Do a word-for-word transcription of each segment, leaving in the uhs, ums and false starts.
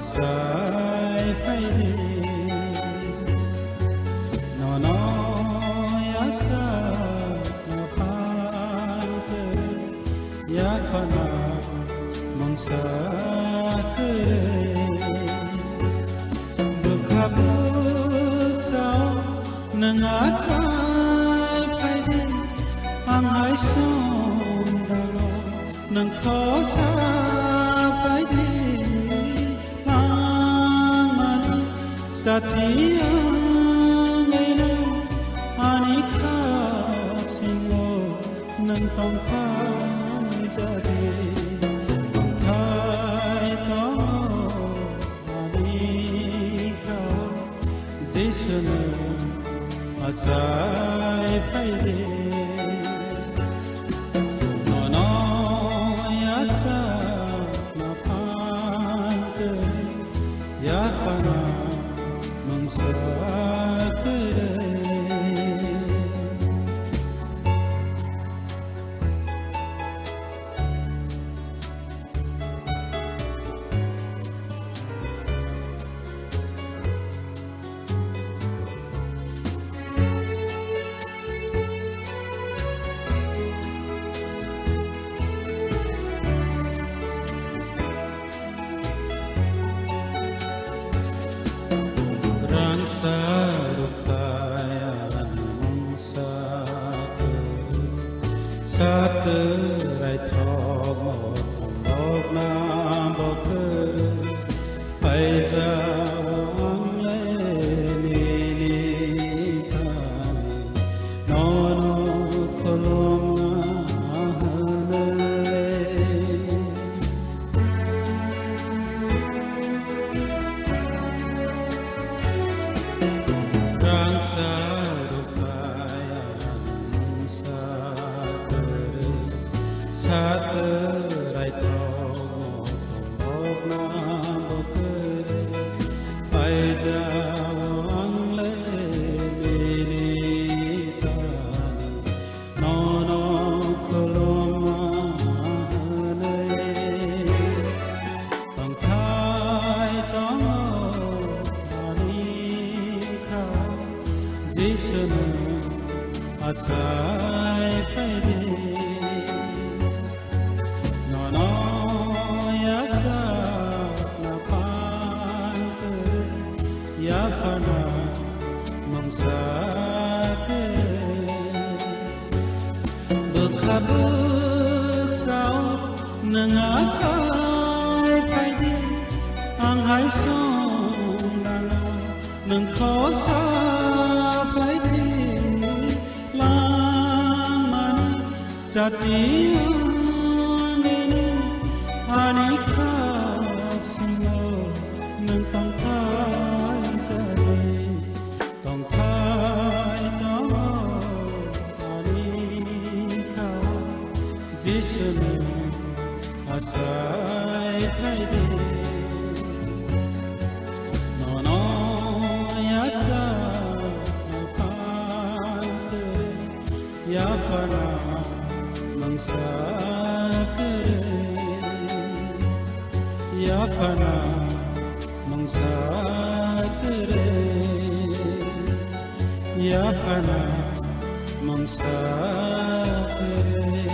Sai phaidi, nono yasa no phan kwrwi, yaphana mungsa kwrwi. Bwkha bwksa o nwng achai phaidi, ang hai songdalo nwng khosa phaidi. Langmani sati ang eno ani khap singo nwng tongphai jadi, tongphai tongo ani khap Jisu nwng achai phaidi. Nono yasa no phan kwrwi, yaphana mungsa kwrwi. Rangsa rukaya mungsa kwrwi, satwrai thokmo thonglokna bo kwrwi, paijao ang le nini thani nono khulumna hwnwi. Rangsa rukaya mungsa kwrwi, satwrai thokmo tongthokna bo kwrwi, paijao ang le nini thani nono khulumna hwnwi. Tongthai tongo ani kha, Jisu nwng achai phaidi. Nono yasa na phan kwrwi, yaphana mungsa kwrwi. Bwkha bwksa o nwng achai phaidi, ang hai songdalo nwng khosa phaidi. Langmani sati ang eno ani khap singo nwng tongthai jadi. Tongthai tongo ani kha, Jisu nwng achai phaidi. Nono yasa na phan kwrwi, yaphana mungsa kwrwi, yaphana mungsa kwrwi, yaphana mungsa kwrwi.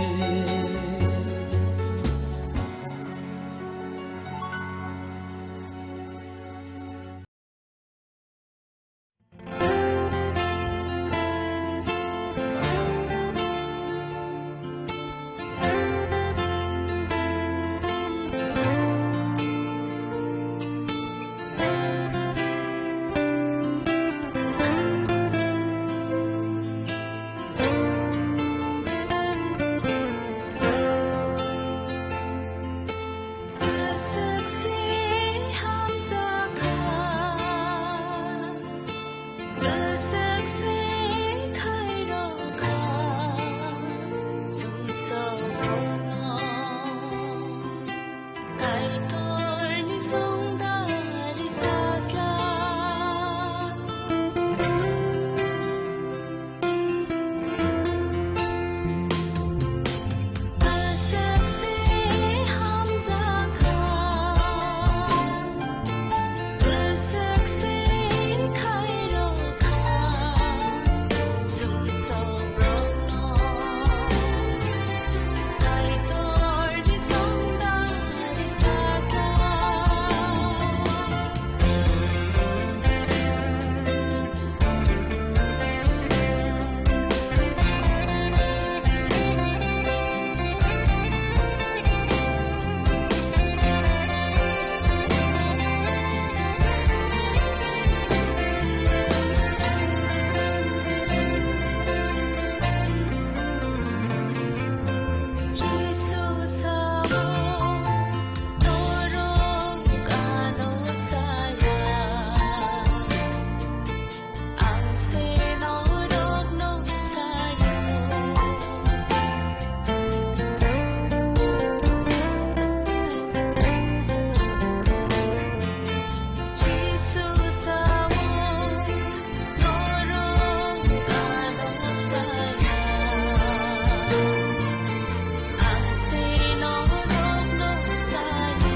Jisu sao, norok ano saya. Ang se norokno sayo. Jisu sao, norok ano saya. Ang se norokno sayo.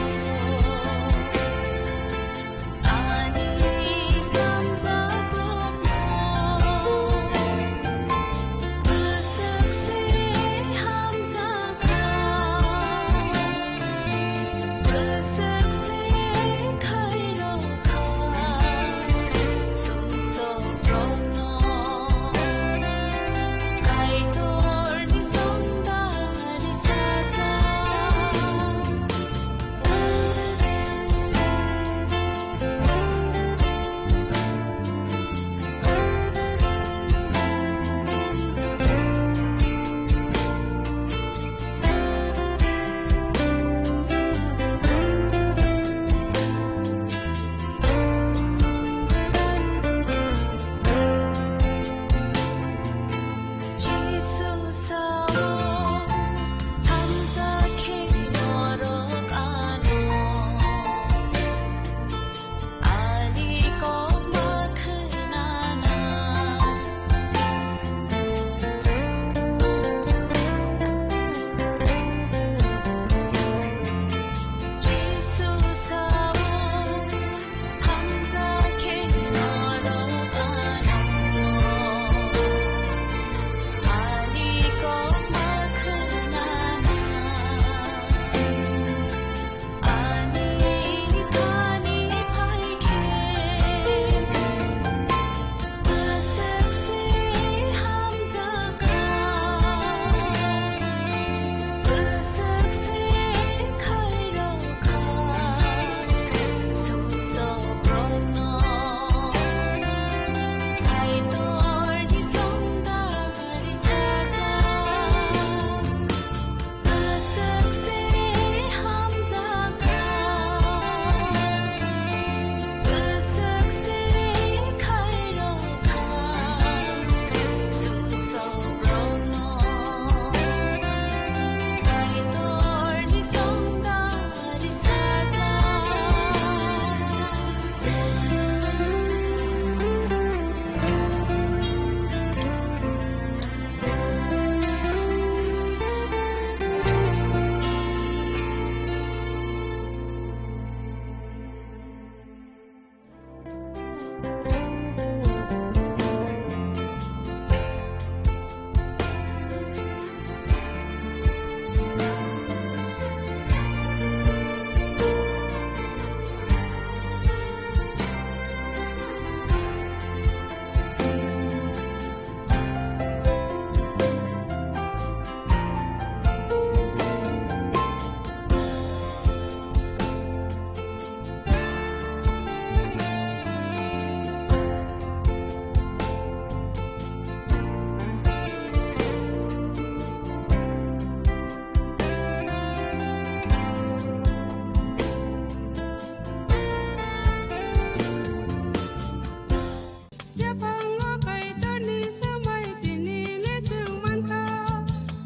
Yaphango Kaitorni swmai tini le swng mankha,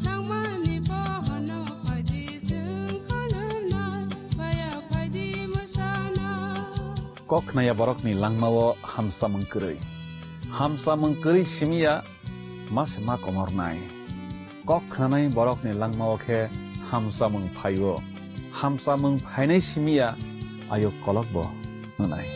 nangmani bohono phaidi swng kholwnai, baya phaidi mwsana. Kok khnaya borokni langmao hamsamung kwrwi. Hamsamung kwrwi simiya ma se ma komornai. Kok khnanai borokni langmao khe hamsamung phaio. Hamsamung phainai simiya ayuk kolokbo wngnai.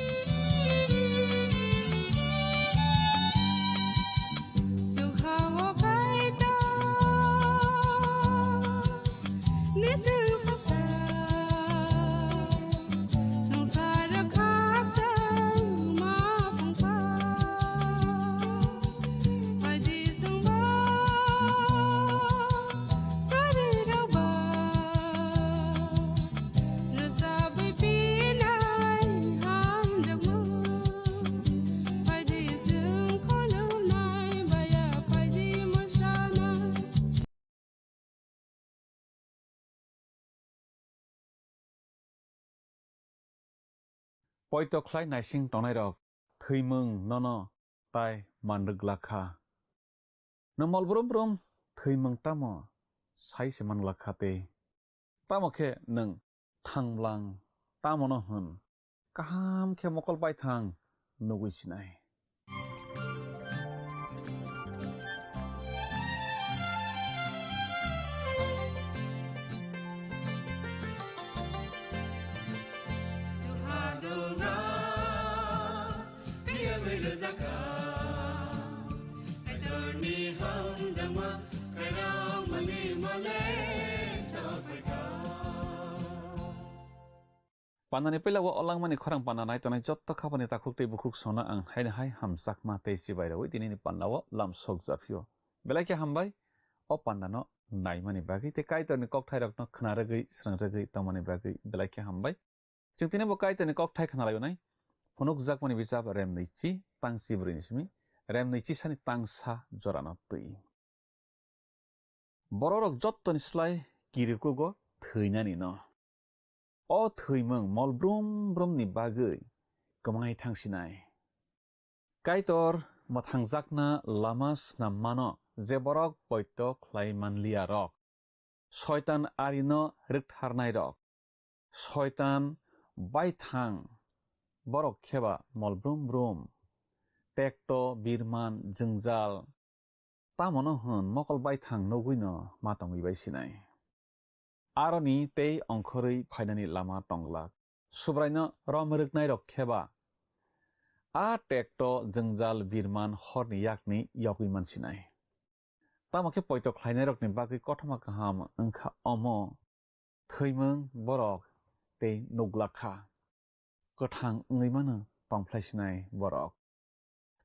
Poito khlai naising tongnairok thwimwng nono tai manrwk lakha. Nwng mol brum brum thwimwng tamo sai se man lakha tei. Tamo khe nwng thanglang tamono hwn kaham khe mokol baithang nugwi sinai. Pandani puila o langmani khorang panda nai tongnai jotto khapani takhuk tei bukhuk songno ang haino hai hamjakma tei chibai rwi tinini pandao lam sok japhio. Belai khe hambai o pandano naimani bagwi tei Kaitorni kokthairokno khna rwgwi, srang rwgwi tongmani bagwi belai khe hambai. Chwng tini bo Kaitorni kokthai khna laio nai. Phunukjakmani bijap Remnwichi tang chibrwini simi, Remnwichi sani tang sa jorano twi. Bororok jottoni slai kirikugo thwinani no. O thwimwng mol brum brumni bagwi kwmai thangsinai. Kaitor mwthangjakna lama snam mano je borok poito khlai manliya rok. Soitan arino rwktharnai rok. Soitan baithang borok kheba mol brum brum. Tekto birman jwngjal. Tamono hwn mokol baithang nugwino ma tongwi bai sinai. Aroni tei ongkhorwi phainani lama tongglak. Subraino rom rwknairok kheba a tekto jwngjal birman horni yakni yogwi mansinai. Tamo khe poito khlainairokni bagwi kothoma kaham wngkha omo, thwimwng borok tei nuglak kha. Kwthang wngwi mano tongphlai sinai borok.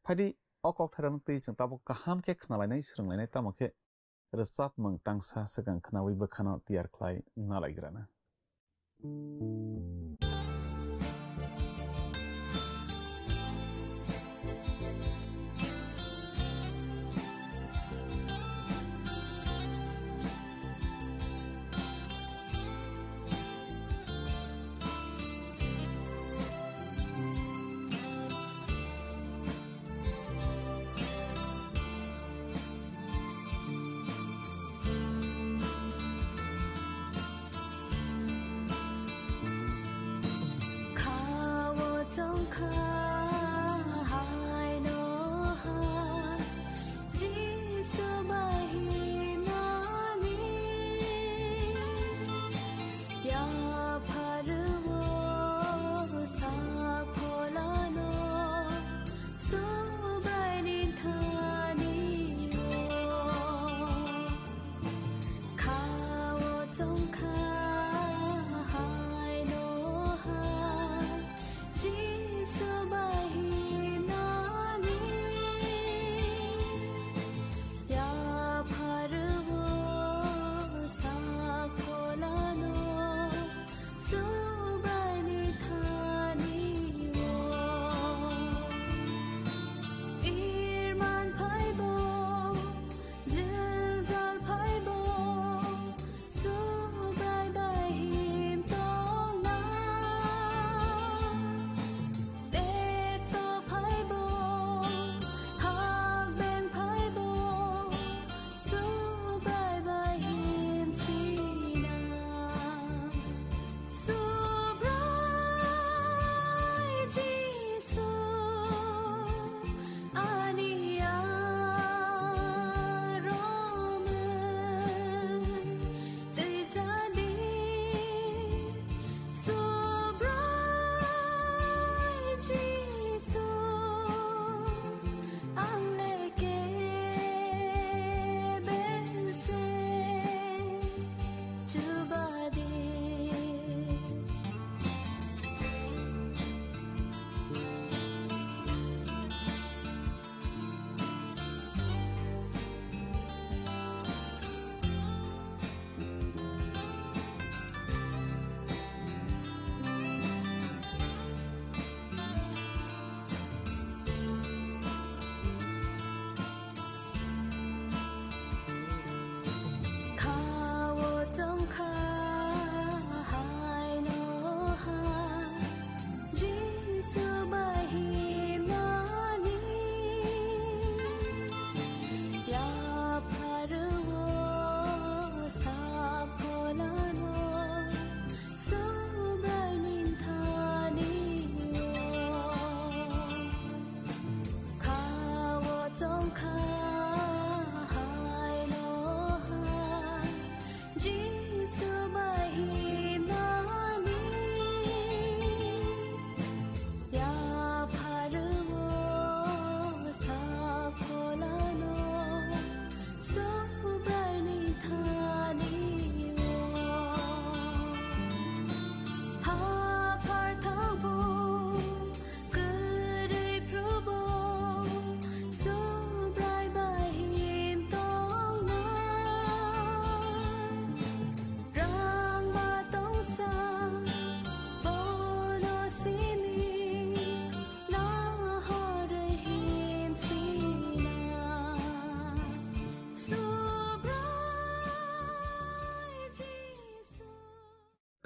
Phaidi o kokthairokno twi chwng tabuk kaham khe khnalainai, swrwnglainai, tamo khe rwchapmung tangsa swkang khnaui bwkhano tiyar khlai nalaigrana.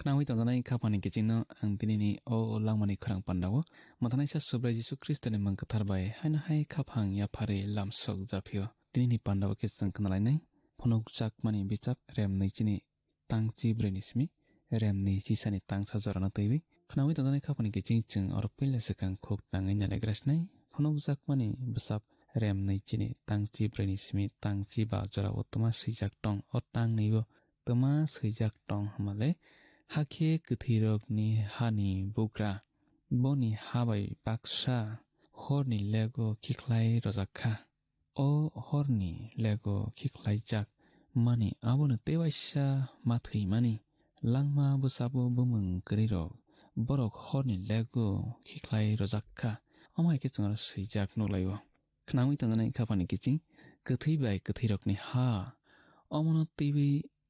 Nangwi tongjaknai khaphangni kichingno ang tinini o langmani khorang pandao mwthanaisa Subrai Jisu Khristoni mung kwthar bai haino hai khaphang yapharwi lamsok japhio. Tinini pandao khe chwng khnalainai phunukjakmani bichap rem nwi chini tang chi brwi ni simi rem nwi chisani tangsa jorano twiwi khnaui tongjaknai khaphangni kiching chwng oro puila swkang khuk tangwi nalaigra sinai phunukjakmani bwsap rem nwi chini tang chi brwi ni simi tang chi ba jorao twma swijak tong. O tang nwi o twma swijak tong hwnmale, hakhe kwthwirokni hani bugra boni ha bai baksa horni lego khikhlai rwjak kha. O horni lego khikhlaijak mani abono tei waisa ma thwimani langma bwsabo bumung kwrwirok borok horni lego khikhlai rwjak kha. Omo hai khe chwngno swijak nuklaio. Khnaui tongjaknai khaphangni kiching kwthwi bai kwthwirokni ha omono twiwi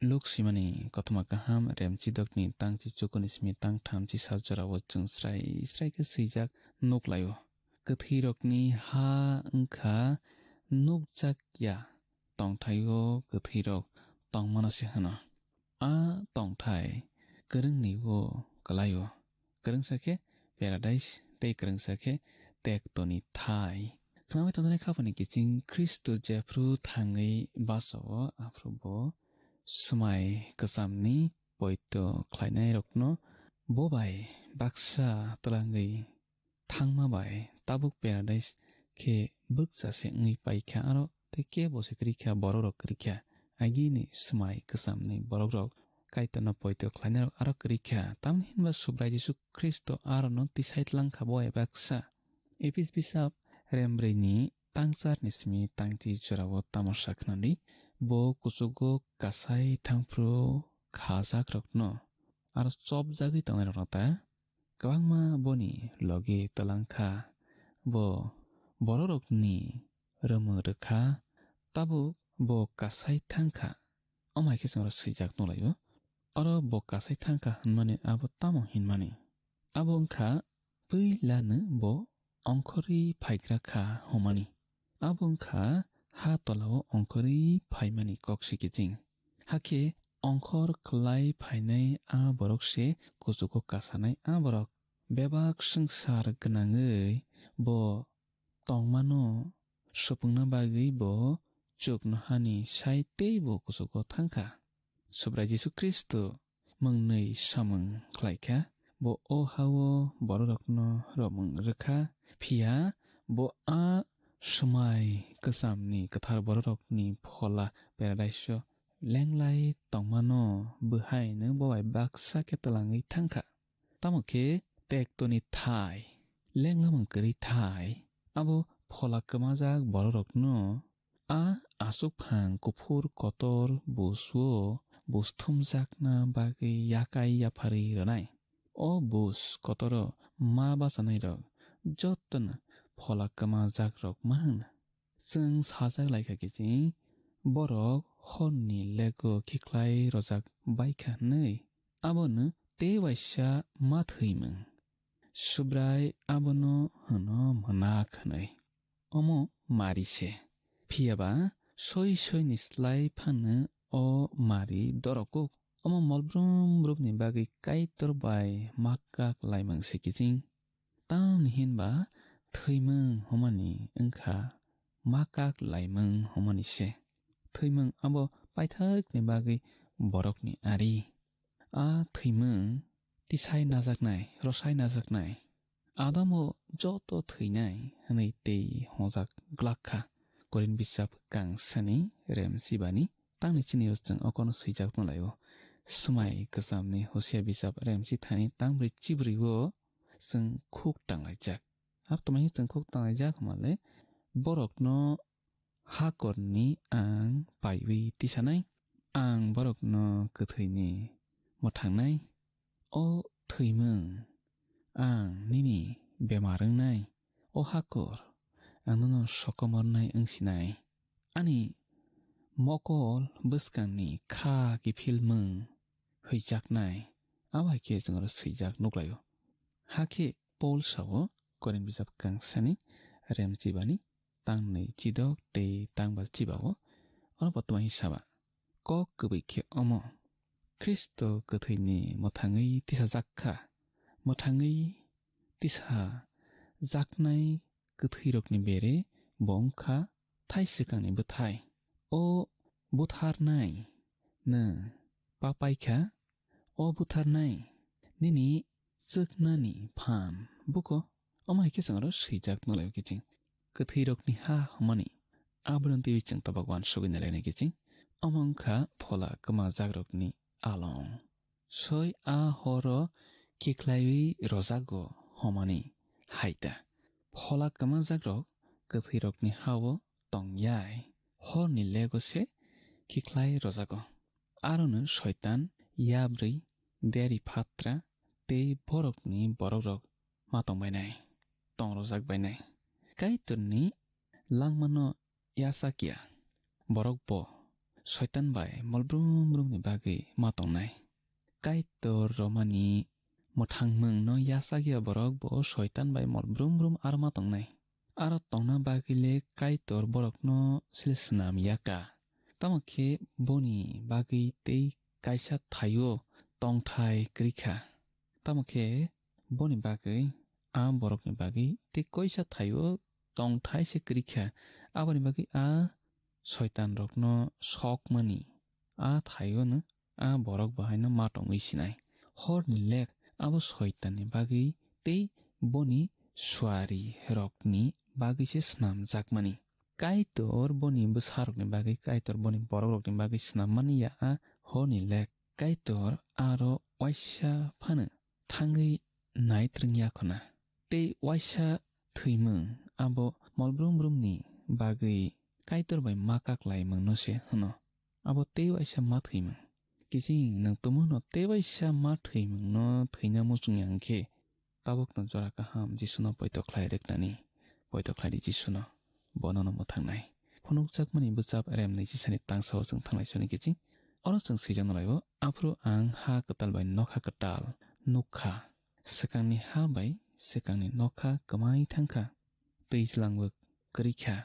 luk simani kothoma kaham remchidokni tangchi chukuni simi tangtham chisa jorao chwng srai srai khe swijak nuklaio. Kwthwirokni ha wngkha nukjakya tongthaio kwthwirok tongmano se hwno. A tongthai kwrwngni o kwlaio, kwrwngsa khe paradise tei kwrwngsa khe tektoni thai. Khnaui tongjaknai khaphangni kiching Khristo jephru thangwi bachao aphru bo swmai kwchamni poito khlainairokno bo bai baksa twlangwi thangma bai tabuk paradise khe bwkcha se wngwi paikha aro tei kebo se kwrwi kha, borokrok kwrwi kha. Agini swmai kwchamni borokrok Kaitorno poito khlainarok aro kwrwi kha, tamni hinba Subrai Jisu Khristo arono tisai tlang kha bo eba ksa. Epis bisap rembrwini tangcharni simi tangchi jorao tamo sa khna di, bo kuchugo kasai thangphru khajakrokno aro chopjagwi tongnairokno ta kwbangma boni logi twlang kha. Bo borokrokni rwmwng rwkha, tabuk bo kasai thang kha. Omo hai khe chwng oro swijak nukhlaio. Oro bo kasai thang kha hwnmani abo tamo hinmani? Abo wngkha puilano bo ongkhorwi phaigra kha hwnmani. Abo wngkha ha tolao ongkhorwi phaimani kok se kiching. Hakhe ongkhor khlai phainai a borok se kuchugo kasanai a borok. Bebak swngchar gwnangwi bo tongmano supungna bagwi bo chukno hani sai tei bo kuchugo thang kha. Subrai Jisu Khristo mwngnwi samung khlai kha. Bo o ha-o bororokno romwng rw kha, phiya bo a swmai kwchamni kwthar bororokni phola paradise-o lenglai tongmano bwhaino bo bai baksa khe twlangwi thang kha. Tamo khe tektoni thai, lenglamung kwrwi thai, abo phola kwmajak bororokno a achukphang kuphur kotor busuo bus thumjakna bagwi yakai yapharwi rwnai. O bus kotoro ma bachanairok jotono phola kwmajakrok ma hwn. Chwng sajak lai kha kiching, borok horni lego khiklai rojak bai kha hwnwi, abono tei waisa ma thwimung. Subrai abono hwno mwnak hwnwi. Omo mari se. Phiya ba soi soini slai phano o mari dorokuk. Omo mol brum brumni bagwi Kaitor bai ma kak laimung se kiching. Tamni hinba thwimung hwnmani wngkha ma kak laimung hwnmani se. Thwimung abo paithakni bagwi borokni ari. A thwimung tisai najaknai, rosai najaknai. Adamo joto thwinai hwnwi tei hwnjak glak kha. Korin bisap kangsani rem chibani tangni chini o chwng okono swijak tonglaio. Swmai kwchamni Hosia bisap rem chithani tangbrwi chibrwi o chwng khuk tanglaijak. Aro tongmani chwng khuk tanglaijak hwnmale borokno hakorni ang paiwi tisanai, ang borokno kwthwini mwthangnai. O thwimung, ang nini bemar wngnai. O hakor, ang nono sokomornai wngsinai. Ani mokol bwskangni kha kiphilmung hwijaknai. Abo hai khe chwng oro swijak nuklaio. Hakhe Paul sao, Korin bijap kangsani rem chibani tangnwi chidok tei tangba chibao, oro bo twmai saba. Kok kwbwi khe omo. Khristo kwthwini mwthangwi tisajak kha. Mwthangwi tisajaknai kwthwirokni bere bo wng kha thai swkangni bwthai. O butharnai nwng papai kha, o butharnai nini chwknani phan buko. Omo hai khe chwng aro swijak nukhlaio kiching. Kwthwirokni ha hwnmani abono twiwi chwng tabok uansugwi nailainai kiching. Omo wngkha phola kwmajakrokni along. Soi a horo kikhlaiwi rojago hwnmani hai ta. Phola kwmajakrok kwthwirokni ha-o tong yai, horni lego se kikhlai rojago. Arono Soitan, yabrwi, deri phatra tei borokni borokrok ma tong bainai, tong rojak bainai. Kaitorni langmano yachak ya borok bo Soitan bai mol brum brumni bagwi ma tongnai. Kaitor romani mwthangmungno yachak ya borok bo Soitan bai mol brum brum aro ma tongnai. Aro tongna bagwi le Kaitor borokno sle swnam ya ka. Tamo khe boni bagwi tei kaisa thaio tongthai kwrwi kha. Tamo khe boni bagwi a borokni bagwi tei kaisa thaio tongthai se kwrwi kha. Aboni bagwi a Soitanrokno sokmani a thaiono a borok bo haino ma tongwi sinai. Horni lek abo Soitanni bagwi tei boni suarirokni bagwi se snamjakmani. Kaitor boni bwsarokni bagwi, Kaitor boni borokrokni bagwi snammani ya a horni lek. Kaitor aro waisa phano thangwi naitrwng ya khuna. Tei waisa thwimung abo mol brum brumni bagwi Kaitor bai ma kaklaimungno se hwno. Abo tei waisa ma thwimung. Kiching nwng tumungno tei waisa ma thwimungno thwina muchung ya hwnkhe, tabukno jora kaham Jisuno poito khlai rwknani, poito khlai di Jisuno, bo nono mwthangnai. Phunukjakmani bwchap rem naichi sani tangsao chwng thanglai soni kiching. Oro chwng swijakno laio, aphuru ang ha kwtal bai nokha kwtal nukha. Swkangni ha bai swkangni nokha kwmai thangkha. Twijlangbo kwrwi kha.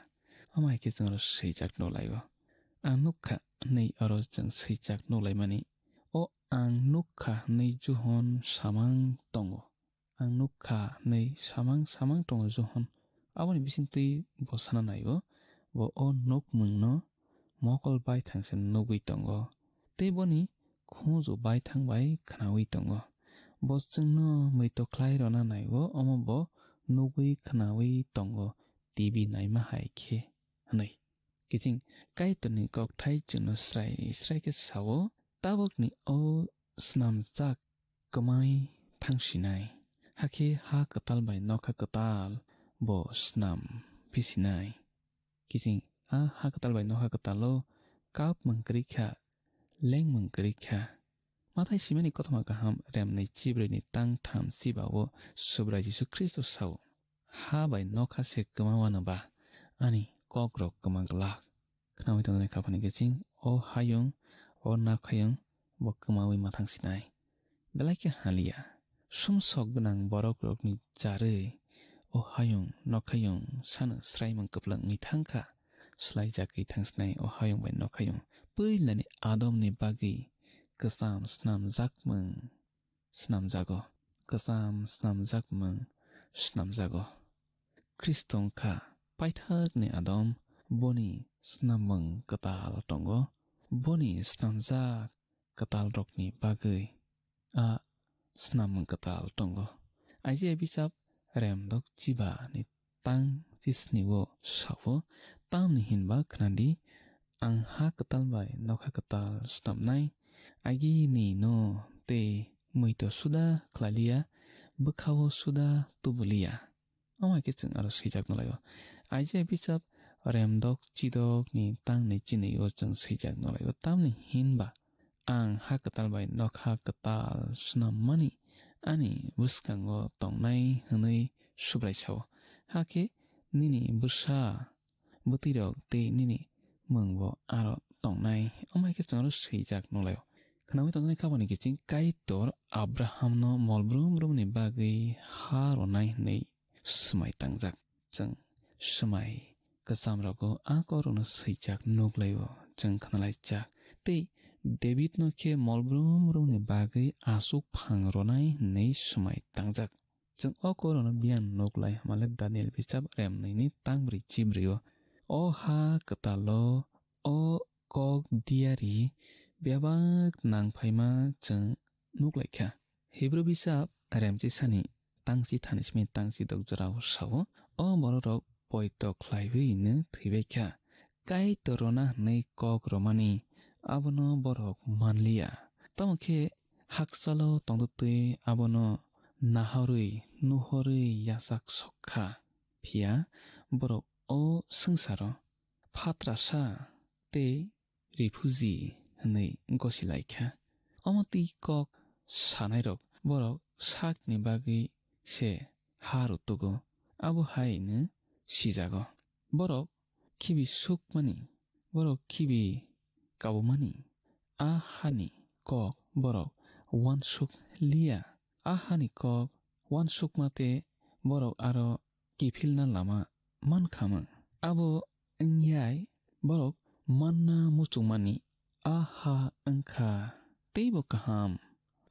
Omo hai khe chwng oro swijak nukhlaio. Ang nukha hwnwi oro chwng swijak nukhlaimani. O ang nukha hwnwi Johon samang tongo. Ang nukha hwnwi samang samang tongo Johon. Aboni bisingtwi bo sana naio, bo o nukmungno mokol baithang se nugwi tongo, tei boni khunju baithang bai khnaui tongo. Bo chwngno muitok khlai rwna naio, omo bo nugwi khnaui tongo, T V naima hai khe hwnwi. Kiching Kaitorni kokthai chwngno srai srai khe sao, tabukni o snamjak kwmai thangsinai, hakhe ha kwtal bai nokha kwtal bo snam phisinai. Kiching a ha kwtal bai nokha kwtalo kapmung kwrwi kha, lengmung kwrwi kha. Mathai simani kothoma kaham remnai chibrwini tang tham chibao Subrai Jisu Khristo sao, ha bai nokha se kwma wano ba ani kokrok kwma glak. Khnaui tongnai kha phani kiching, o hayung, o nakhayung, bo kwmaui mathang sinai. Belai khe haliya, sumsok gwnang borokrokni charwi o hayung nokhayung sano sraimung kwplwng wngwi thang kha. Swlaijagwi thang sinai o hayung bai nokhayung. Puilani Adomni bagwi kwcham snamjakmung snamjago, kwcham snamjakmung snamjago. Khristo wngkha paithakni Adam, boni snamung kwtal tongo, boni snamjak kwtalrokni bagwi a snamung kwtal tongo. Aijia bisap remdok chiba ni tang chisni o sao, tamni hinba khnadi, ang ha kwtal bai nokha kwtal snamnai, agini no tei muito suda khlaliya, bwkhao suda tubuliya. Omo hai khe chwng aro swijak nulaio. Aijia bisap remdok chidok ni tang ni chini o chwng swijak nulaio. Tamni hinba ang ha kwtal bai nokha kwtal snam mani ani bwskango tongnai hwnwi Subrai sao. Hakhe nini bwsa bwtwirok tei nini mungbo aro tongnai. Omo hai khe chwng aro swijak nulaio. Khnaui tongnai kabani kiching Kaitor Abrahamno mol brum brumni bagwi ha ronai hwnwi swmai tangjak. Chwng swmai kwchamrogo a kokrokno swijak nuklaio, chwng khnalaijak tei Davidno khe mol brum brumni bagwi aswk phang rwnai hwnwi swmai tangjak. Chwng o korono biyang nuk lai hwnmale Daniel bichap remnwini tangbrwi chibrio. O ha kwtalo o kok diyari bebak nangphaima chwng nuk lai kha. Hibru bichap remchisani tangchi thani simi tangchi dok jorao sao, o bororok poito khlaiwino thwibai kha. Kaitor rwna hwnwi kok romani abono borok manliya. Tamo khe hakchalo tongtwtwi abono nahorwi nuhorwi yachak sok kha. Phiya borok o swngcharo phatrasa tei refugee hwnwi gosi lai kha. Omo twi kok sanairok borok sakni bagwi se ha rwtugo, abo haino sijago. Borok khibi sukmani, borok khibi kabumani, a hani kok borok uansuk liya. A hani kok uansukma tei borok aro kiphilna lama mankhamung. Abo wngyai borok manna muchungmani a ha wngkha teibo kaham.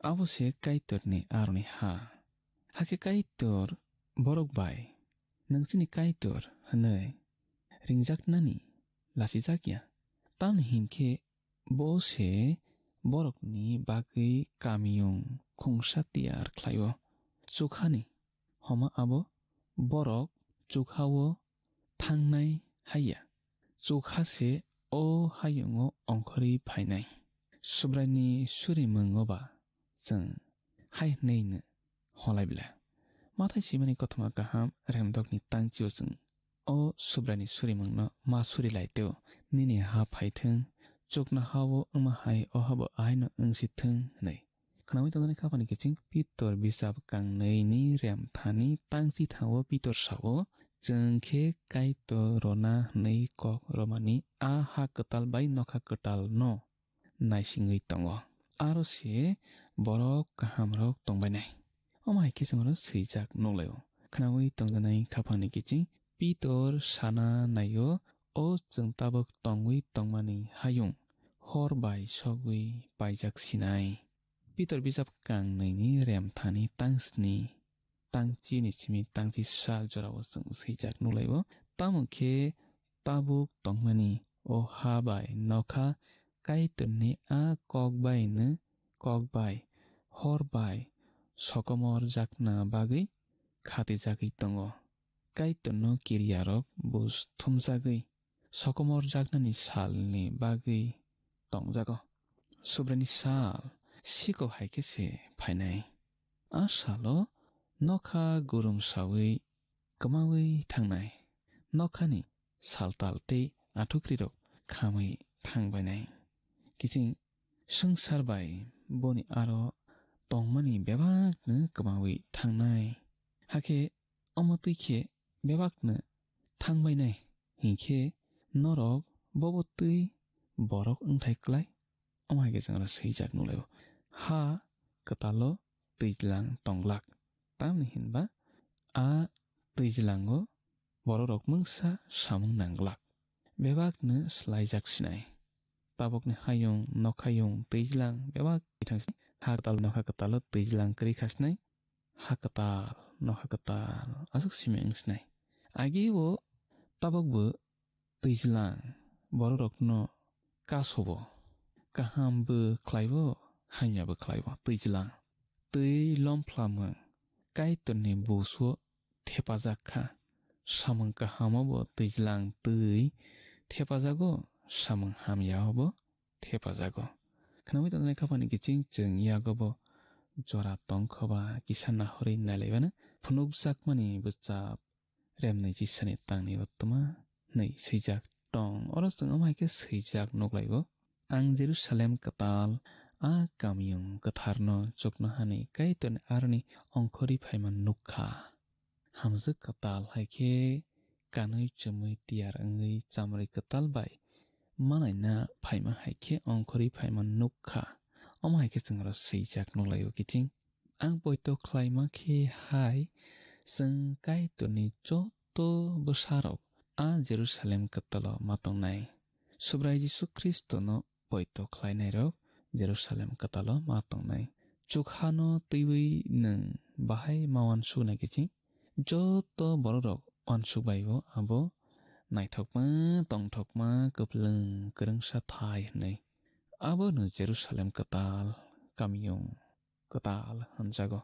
Abo se Kaitorni aroni ha. Hakhe Kaitor borok bai, "Nwng chini Kaitor," hwnwi ringjaknani lachijak ya. Tamni hinkhe bo se borokni bagwi kamiyung khungsa tiyar khlaio. Chukhani homa abo borok chukhao thangnai haiya. Chukha se o hayungo ongkhorwi phainai. Subraini surimungo ba chwng hai hwnwi no holai bla. Mathai simani kothoma kaham remdokni tangchio chwng o Subraini surimungno ma suri lai teo, "Nini ha phaithwng, chuknohao wngma hai ohabo aino wngsithwng," hwnwi. Khnaui tongjaknai khapani kiching Pitor bisap kangnwini remthani tangchi thangwo Pitor sao, "Chwng khe Kaitor rwna hwnwi kok romani a ha kwtal bai nokha kwtalno naisingwi tongo. Aro se borok kahamrok tongbainai." Omo hai khe chwng oro swijak nuklaio. Khnaui tongjaknai khapangni kiching Pitor sana naio, "O chwng tabuk tongwi tongmani hayung hor bai sogwi paijak sinai." Pitor bisap kangnwini remthani tangsni tangchini simi tangchisa jorao chwng swijak nuklaio. Tamo khe tabuk tongmani o ha bai nokha Kaitorni a kok bai no kok bai hor bai sokomor jakna bagwi khatijagwi tongo. Kaitorno kiryarok buj thumjagwi sokomor jaknani salni bagwi tongjago. Subraini sal siko hai khe se phainai. A salo nokha gurum saui kwmaui thangnai. Nokhani saltal tei athukrirok khamui thangbainai. Kiching swngchar bai boni aro tongmani bebakno kwmaui thangnai. Hakhe omo twi khe bebakno thangbainai hinkhe norok bobo twi borok wngthai klai? Omo hai khe chwng oro swijak nukhlaio. Ha kwtalo twijlang tongglak. Tamni hinba a twijlango bororok mungsa samung nangglak. Bebakno swlaijak sinai. Tabukni hayung, nokhayung, twijlang bebak bithang sinai. Ha kwtal nokha kwtalo twijlang kwrwi kha sinai. Ha kwtal, nokha kwtal aswk simi wng sinai. Agi o tabukbo twijlang bororokno kasobo. Kaham bo khlaibo, hamya bo khlaibo twijlang. Twi lomphlamung Kaitorni buso thepajak kha. Samung kahamo bo twijlang twi thepajago, samung hamyao bo thepajago. Khnaui tongjaknai khapani kiching chwng yago bo jora tongkhoba kisa nahorwi nailaibano phunukjakmani bwchap remnwi chisani tangni o twma hwnwi swijak tong. Oro chwng omo hai khe swijak nuklaio, "Ang Jerusalem kwtal, a kamiyung kwtharno chuknohani Kaitorni aroni ongkhorwi phaima nuk kha." Hamjwk kwtal hai khe kanwi chumui tiyar wngwi chamrwi kwtal bai manaina phaima hai khe ongkhorwi phaima nuk kha. Omo hai khe chwng oro swijak nuklaio kiching. Ang poito khlaima khe hai chwng Kaitorni joto bwsarok a Jerusalem kwtalo ma tongnai. Subrai Jisu Khristono poito khlainairok Jerusalem kwtalo ma tongnai. Chukhano twiwi nwng bahai ma uansuknai kiching? Joto bororok uansuk bai-o abo naithokma, tongthokma, kwplwng kwrwngsa thai hwnwi. Abono Jerusalem kwtal, kamiyung kwtal hwnjago.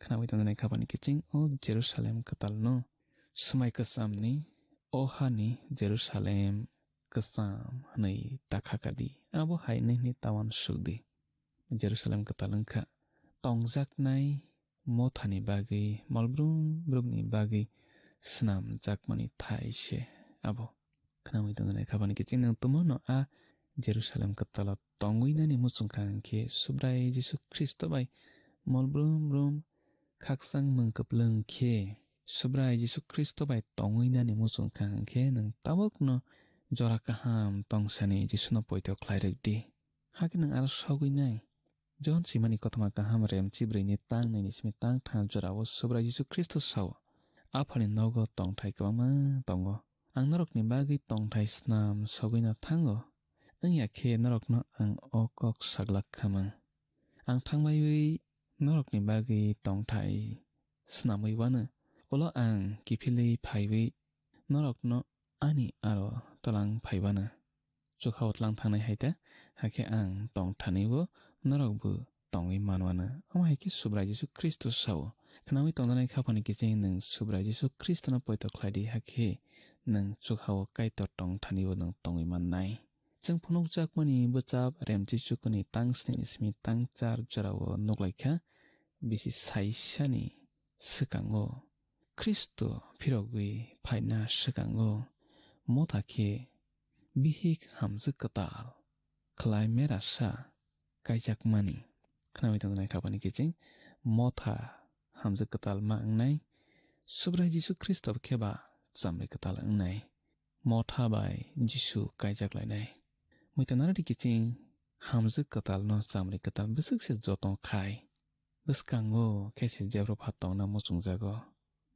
Khnawi tongjaknai khapani kiching o Jerusalem kwtalno swmai kwchamni, o hani Jerusalem kwcham hwnwi ta kha kadi. Abo hai nini ta uansuk di. Jerusalem kwtal wngkha tongjaknai mothani bagwi, molbrum brumni bagwi snamjakmani thai se abo. Khnawi tongjaknai khapani kiching nwng tumono a Jerusalem kwtalo tongwi nani muchungkha hwnkhe Subrai Jisu Khristo bai molbrum brum khakchang mwng kwplwng khe Subrai Jisu Khristo bai tongwi nani muchungkha hwnkhe nwng tabukno jora kaham tongsani Jisuno poito khlai rwk di. Hakhe nwng aro sogwi nai. John simani kothoma kaham rem chibrwini tang nini simi tang thang jorao Subrai Jisu Khristo sao, Aphani nogo tongthai kwbangma tongo. Ang norokni bagwi tongthai snam sogwino thango, wngya khe norokno ang o kok saglak kha mang. Ang thangmaiwi norokni bagwi tongthai snamwi wano, ulo ang kiphilwi phaiwi norokno ani aro tlang phaiwano. Chukhao tlang thangnai hai ta, hakhe ang tong thanibo norokbo tongwi manwano. Omo hai khe Subrai Jisu Khristo sao. Khnawi tongjaknai khapani kiching nwng Subrai Jisu Khristono poito khlai di, hakhe nwng chukhao Kaitor tong thanibo nwng tongwi mannai. Chwng phunukjakmani bwchap remchi chukuni tang sni ni simi tang char jorao nuklaikha, bisi saisani swkango Khristo phirogwi phaina swkango motha khe bihik hamjwk kwtal khlai merasa kaijakmani. Khnawi tongjaknai khapani kiching motha hamjwk kwtal ma wngnai, Subrai Jisu Khristo khe ba chamri kwtal wngnai. Motha bai Jisu kaijak lainai. Muitanaradi kiching hamjwk kwtalno chamri kwtal bwswk se joto khai. Bwskango khe se jephru pha tongna muchungjago.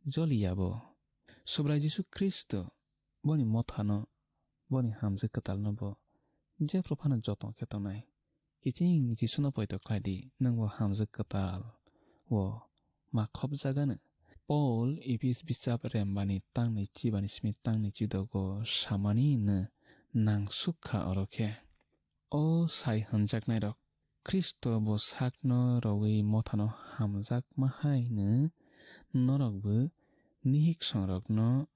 Joliya bo. Subrai Jisu Khristo boni mothano, boni hamjwk kwtalno bo jephru phano joto khe tongnai. Kiching Jisuno poito khlai di, nwng bo hamjwk kwtal o ma khopjagano. Paul Ephes bichap rembani tang nwi chibani simi tang nwi chidogo samani no nangsuk kha oro khe. O sai hwnjaknairok, Khristo bo sakno rwui mothano hamjakma hai no norokbo nihiksongrokno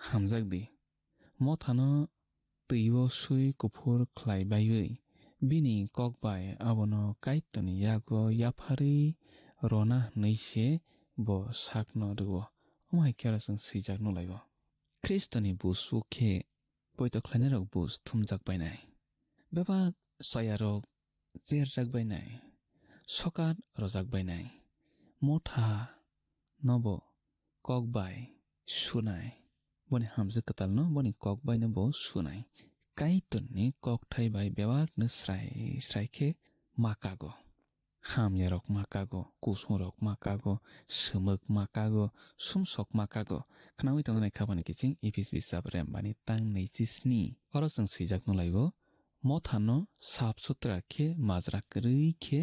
hamjak di. Mothano twi-o swi kuphur khlai baiwi, bini kok bai abono Kaitorni yago yapharwi rwna hwnwi se bo sakno rw-o. Omo hai khe oro chwng swijak nukhlai-o. Khristoni buj-o khe poito khlainairok buj thumjak bainai. Bebak chayarok cherjak bainai, sokat rwjak bainai, motha nobo kok bai sunai, boni hamjwk kwtalno boni kok baino bo sunai. Kaitorni kokthai bai bebakno srai srai khe ma kago. Hamyarok ma kago, kusungrok ma kago, swmwk ma kago, sumsok ma kago. Khnawi tongjaknai khapani kiching Ephes bichap rembani tang nwi chisni. Oro chwng swijak nukhlai-o, mothano sap sutra khe, majra kwrwi khe,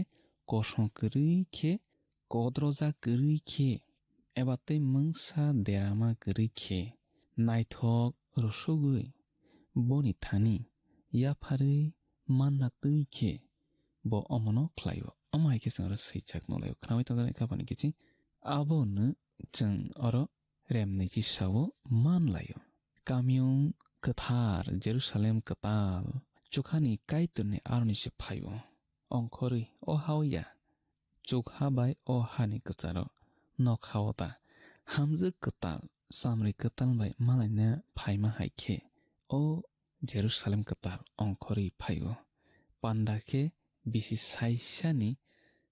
kosong kwrwi khe, kodroja kwrwi khe, eba tei mungsa derama kwrwi khe, naithok rwsugwi boni thani yapharwi manna twi khe bo omono khlai-o. Omo hai khe chwng oro swijak nukhlai-o. Khnawi tongjaknai khapani kiching abono chwng oro remni chisao manlai-o. Kamiyung kwthar Jerusalem kwtal chukhani Kaitorni aroni se phai-o. Ongkhorwi o hao ya, chukha bai o hani kwcharo nokhao ta hamjwk kwtal, chamri kwtal bai malaina phaima hai khe, o Jerusalem kwtal ongkhorwi phai-o. Panda khe bisi saisani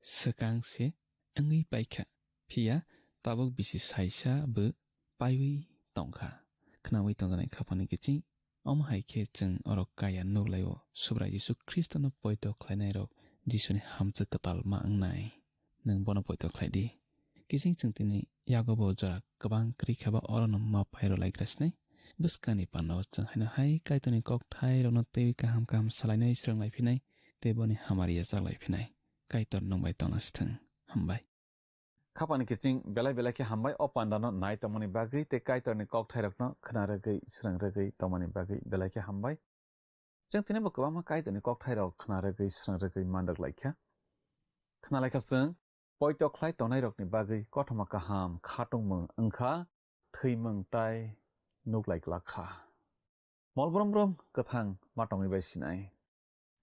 swkang se wngwi paikha, phiya tabuk bisi saisa bo paiwi tongkha. Khnawi tongjaknai khapani kiching, omo hai khe chwng oro kaya nuklai-o, Subrai Jisu Khristono poito khlainairok Jisuni hamjwk kwtal ma wngnai. Nwng bono poito khlai di. Kiching chwng tini yago bo jora kwbang kwrwi kha ba orono ma phai rw lai gra sinai. Bwskangni panda-o chwng haino hai Kaitorni kokthai rokno twiwi kaham kaham salainai swrwng lai phinai. tei boni hamari ya chaklai phinai. Kaitor nwng bai tongna sithwng. Hambai. Khapani kiching belai belai khe hambai o pandano nai tongmani bagwi tei Kaitorni kokthairokno khna rwgwi, srwng rwgwi tongmani bagwi belai khe hambai. Chwng tini bo kwbangma Kaitorni kokthairok khna rwgwi, srwng rwgwi man rwk lai kha. Khna lai kha chwng, poito khlai tongnairokni bagwi kothoma kaham khatungmung wng kha, thwimung tai nuk lai glak kha. Mol brum brum kwthang ma tongwi bai sinai.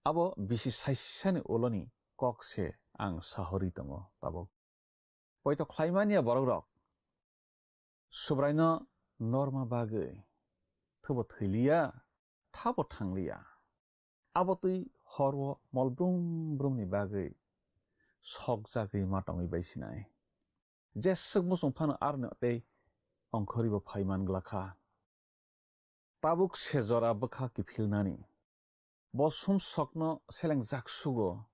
Abo bisi saisani uloni kok se ang sahorwi tongo tabuk. Poito khlaimani ya borok rok Subraino norma bagwi thubo thwiliya, thabo thangliya. Abo twi horo mol brum brumni bagwi sokjagwi ma tongwi bai sinai. Jeswk muchung phano aroni tei ongkhorwi bo phai man glak kha. Tabuk se jora bwkha kiphilnani. Bo sumsokno selengjak sugo.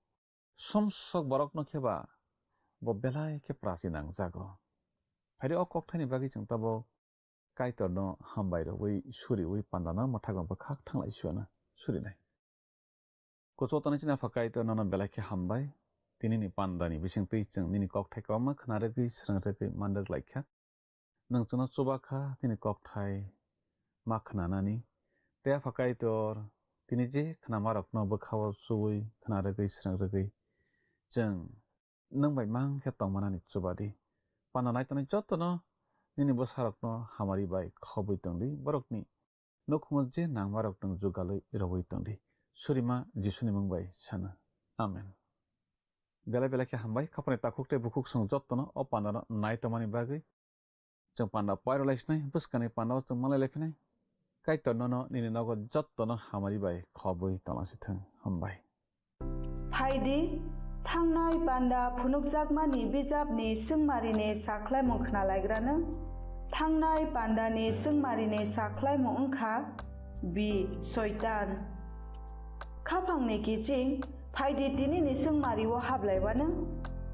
Sumsok borokno khe ba bo belai khe prachi nangjago. Phaidi o kokthaini bagwi chwng tabuk Kaitorno hambai rwui suriui pandano mwthakno bwkhak thanglai suana surinai. Kuchugo tonwi chini Apha Kaitor nono belai khe hambai. Tinini pandani bisingtwi chwng nini kokthai kwbangma khna rwgwi, srwng rwgwi, man rwk lai kha. Nwng chwngno chuba kha nini kokthai ma khnanani. Tei Apha Kaitor, tini je khnamarokno bwkhao chuwi, khna rwgwi, srwng rwgwi, chwng nwng bai mang khe tongmanani chuba di. Panda nai tongnai jotono nini bwsarokno hamari bai khobwi tong di. Borokni nukhungo je nangmarok nwng jugalwi rwui tong di. Surima Jisuni mung bai sana. Amen. Belai belai khe hambai, khapani takhuk tei bukhuk chwng jotono o pandano nai tongmani bagwi. Chwng panda poiro lai sinai, bwskangni pandao chwng manlai lai phinai. Kaitor nono nini nogo jotono hamari bai khobwi tongla si thung. Hambai. Phaidi, thangnai panda phunukjakmani bijapni swngmarini sakhlaimung khnalaigrano. Thangnai pandani swngmarini sakhlaimung wngkha B, Soitan. Khaphangni kiching, phaidi tinini swngmario hablaiwano.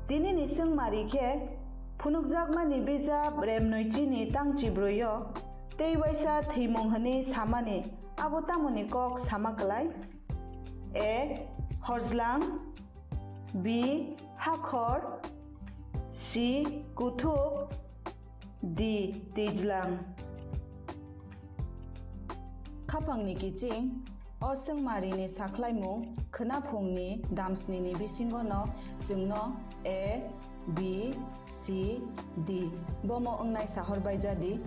Tinini swngmari khe phunukjakmani bijap remnwi chini tangchi broio tei waisa thwimung hwnwi samani abo tamoni kok sama klai? A, horjlang. B, hakhor. C, kuthuk. D, twijlang. Khaphangni kiching, o swngmarini sakhlaimung khwnaphungni damsnini bisingono chwngno A, B, C, D bomo wngnai sahor bai jadi.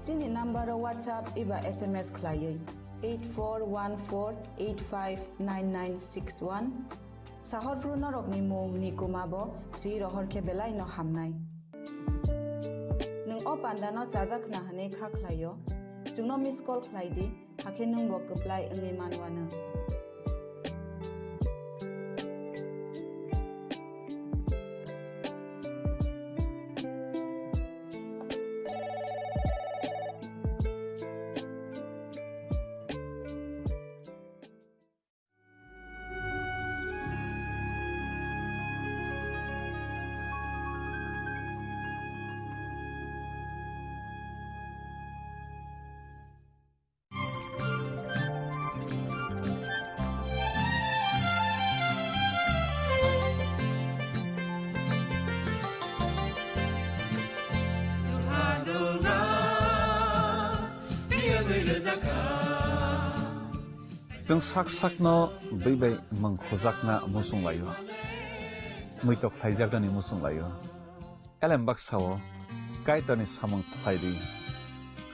Chini nambaro WhatsApp eba S M S khlaiwi eight four one four eight five nine nine six one. Sahorphru norokni mung ni kuma bo swi rohor khe belai no hamnai. Nwng o panda no chajak khna hwnwi kha khlaio, chwngno miss call khlai di, hakhe nwng bo kwplai wngwi manwano. Chwng sak sakno bwi bai mung khujakna muchung laio, muitok khlaijaknani muchung laio. Elem baksa-o Kaitorni samung khlai di,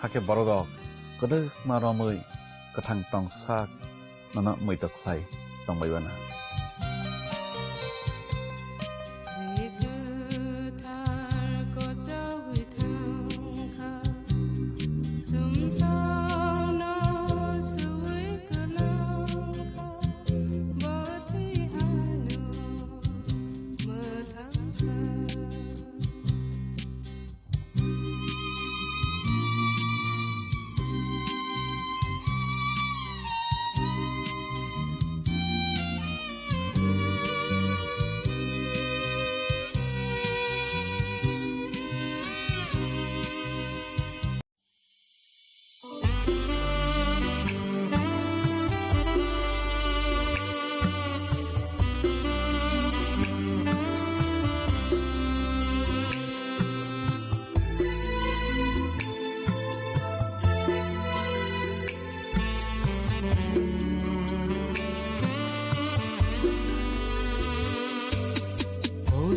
hakhe bororok kwdwkma romwi kwthang tong sak nono muitok khlai tongbai uana.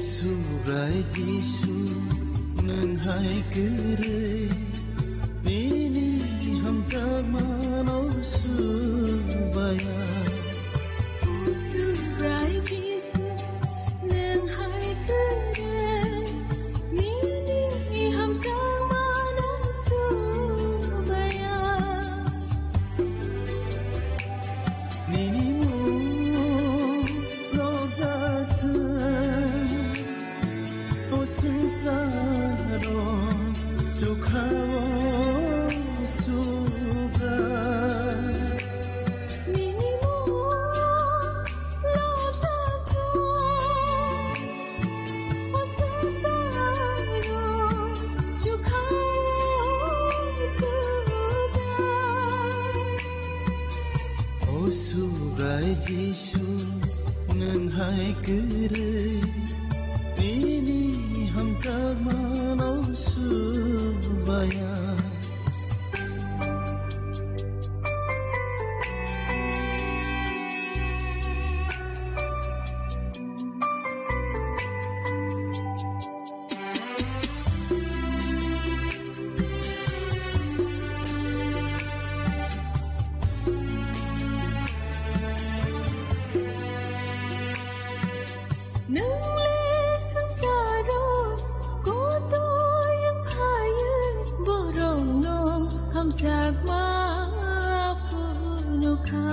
Subrai Jisu, nwng hai kwrwi nini hamjakmano subaya. O Subrai Jisu, nwng hai kwrwi nini hamjakmano subaya. Nini mung rojak thung, o swngcharo chukha o Subrai. Nini mung rojak thung, O Subrai Jisu, nwng hai kwrwi nini hamjakmano subaya. Nwng le swngcharo kotoi wng phaiwi borokno hamjakma phunukha.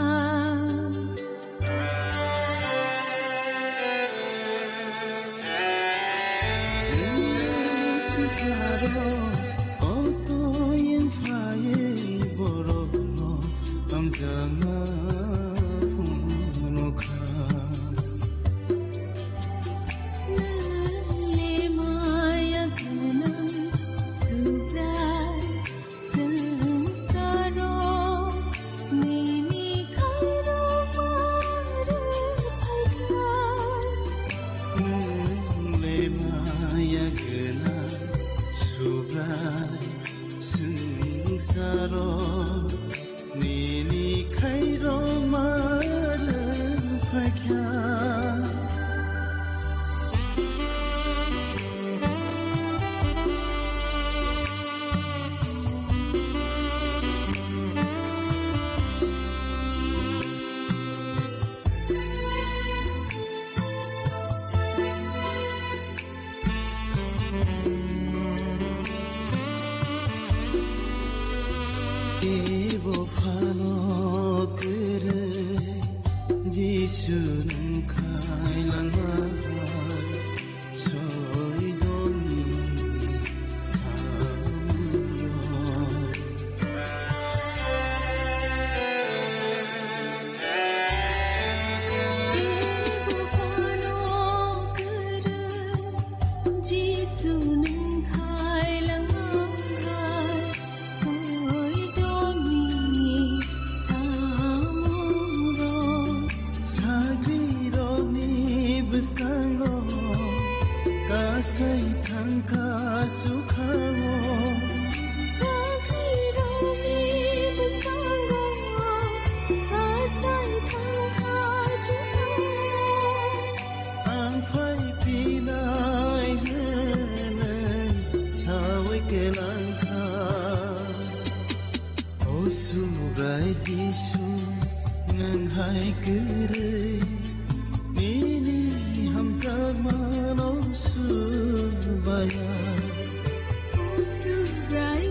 Swngcharo kotoi wng phaiwi borokno hamjakma phunukha. Nwng le maya gwnang Subrai, swngcharo nini khairokma rwphaikha. Nwng le maya gwnang Subrai, swngcharo nini khairokma rwphaikha. Ebo phano kwrwi Jisu nwng khailangma hai soidoni samungno. Ebo phano kwrwi Jisu nwng khailangma hai soidoni samungrok. Sagrirokni bwskango kasai thangkha sukhao. Sagrirokni bwskango kasai thangkha sukhao. Ang phai phinai hwnwi sawi kwlangkha. O Subrai Jisu, nwng hai kwrwi nini hamjakmano subaya. O Subrai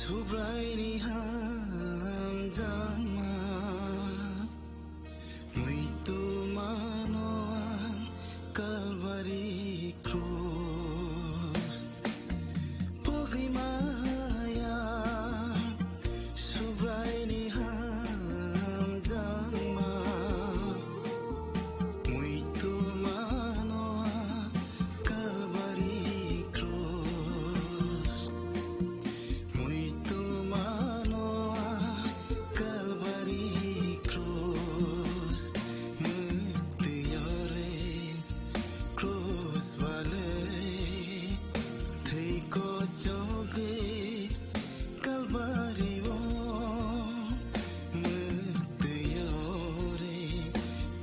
Subraini hamjakma muitu mano ang Kalbari krus. Pogimaya Subraini hamjakma muitu mano ang Kalbari krus. Muitu mano ang Kalbari krus. Muktwi ore krus balai thwi kochogwi Kalbari o. Muktwi ore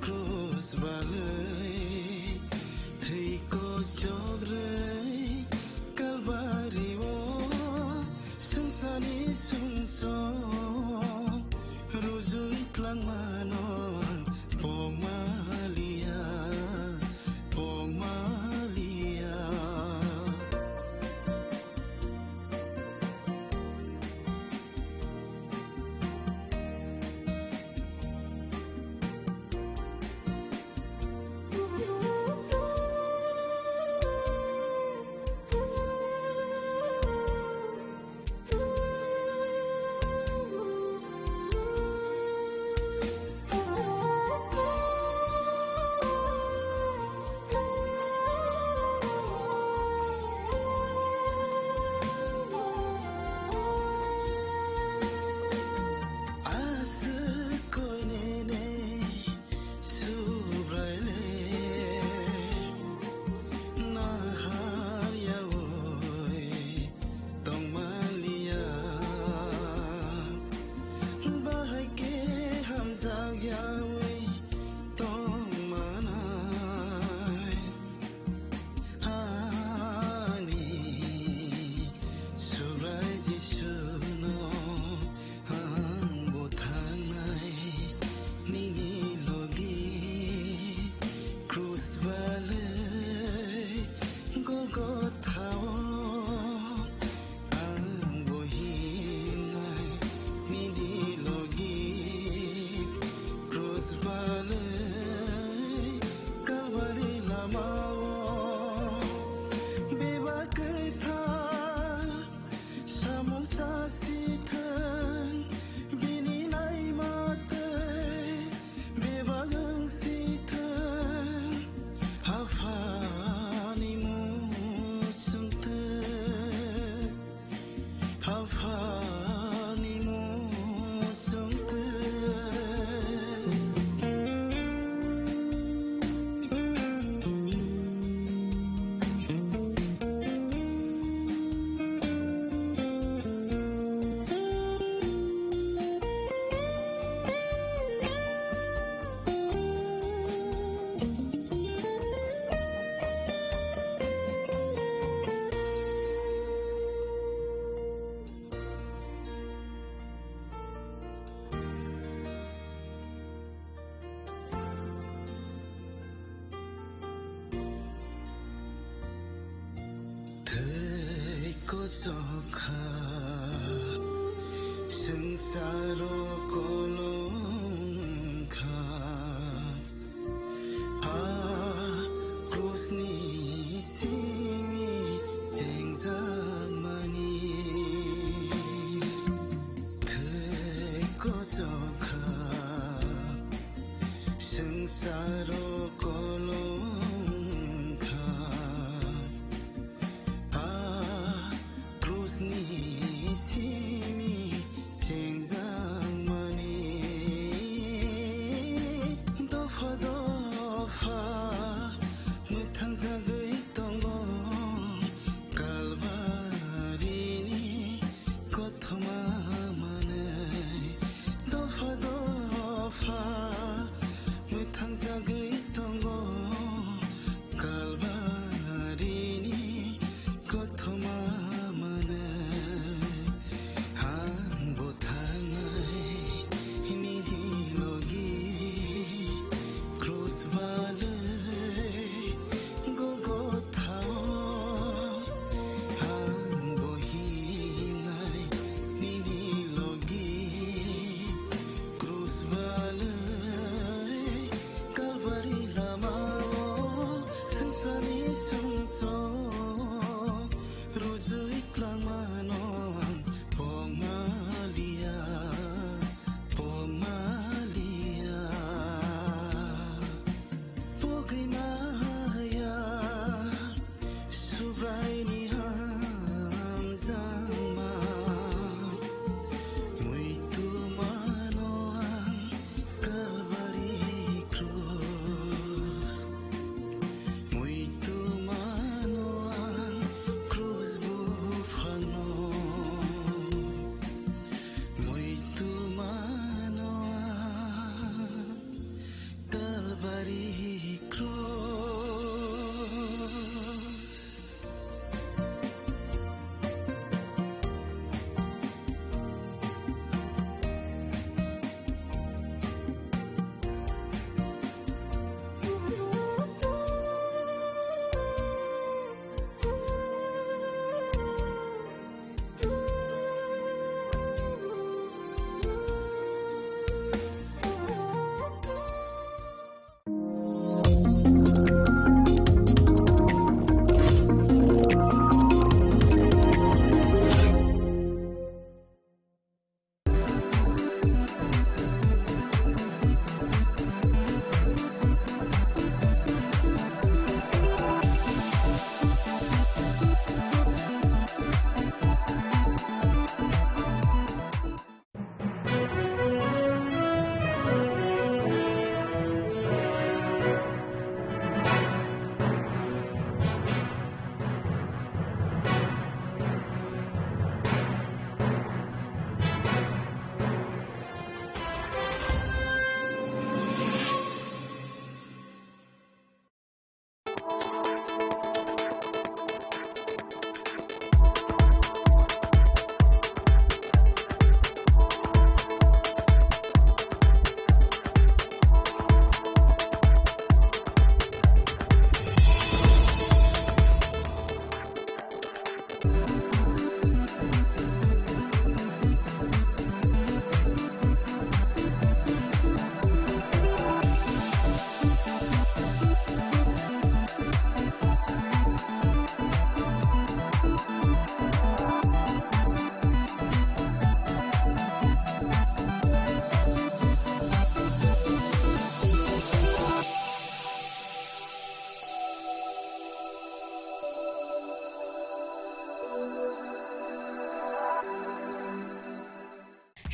krus balai thwi kochogwi Kalbari o. Swngcharni sumsok rujui tlangmano ang pokmaliya, pokmaliya. Aswk koinene Subraile nahar yaui tongmaliya, bahai khe hamjak yaui tongmanai. Ani Subrai Jisuno ang bo thangnai nini logi krus balai Golgothao. Ang bo himnai nini logi krus balai Kalbari lamao. Bebak kwthar samung sasithang bini naima tei bebak wng sithang Aphani muchungtwi. Aphani muchungtwi. Thwi kochok kha, swngcharo kolom kha. A krusni simi chengjakmani thwi kochok kha, swngcharo kolom kha. A krusni simi chengjakmani.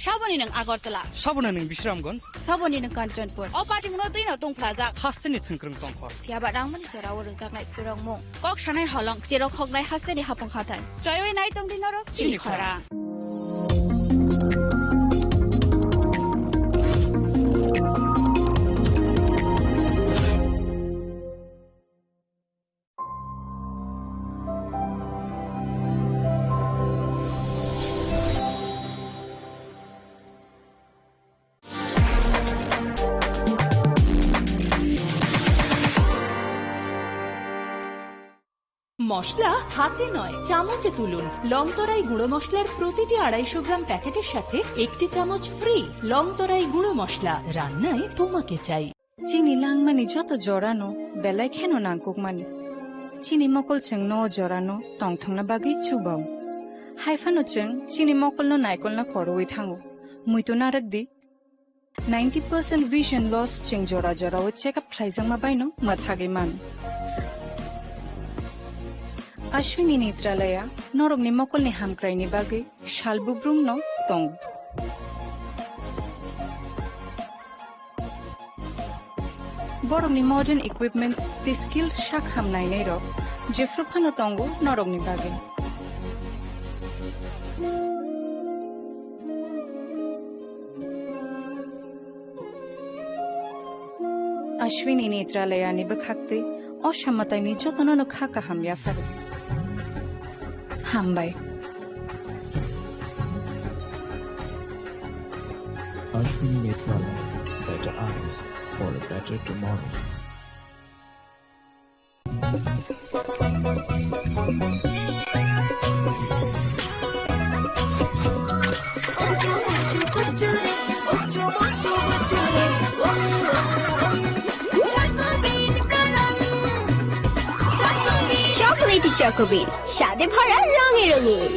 Saboni nwng Agartala. Saboni nwng Bisramganj. Saboni nwng Kanchanpur. O patimungno twino tungphlajak. Hasteni thwngkwrwng tongkhor. Phiyaba rangmani jorao rwjaknai phirokmung. Kok sanai holong, cherok hoknai hasteni hapung hathai. Choiwi nai tongdi norok chini khorang. মশলা হাতে নয়, চামচে তুলুন। লংতরাই গুঁড়ো মশলার প্রতিটি আড়াইশো গ্রাম প্যাকেটের সাথে একটি চামচ ফ্রি। লংতরাই গুঁড়ো মশলা, রান্নায় তোমাকে চাই। Chini langmani joto jorano belai kheno nangkukmani. Chini mokol chwngno o jorano tongthokna bagwi chubao. Haiphano chwng chini mokolno naikolna khorwi thango. Muitu narwkdi, ninety percent vision loss chwng jora jorao check up khlaijakma baino mwthagwi mano. Ashwini Netralaya norokni mokolni hamkraini bagwi sal bubrumno tongo. Borokni modern equipments tei skill sak ham nainairok jephru phano tongo norokni bagwi. Ashwini Netralayani bwkhaktwi o samataini jotono no kha kaham yapharo. Hambai. Ashwini Netralaya, better eyes for a better tomorrow. Chocolatey Choco Bean, স্বাদে ভরা রঙে রঙিন।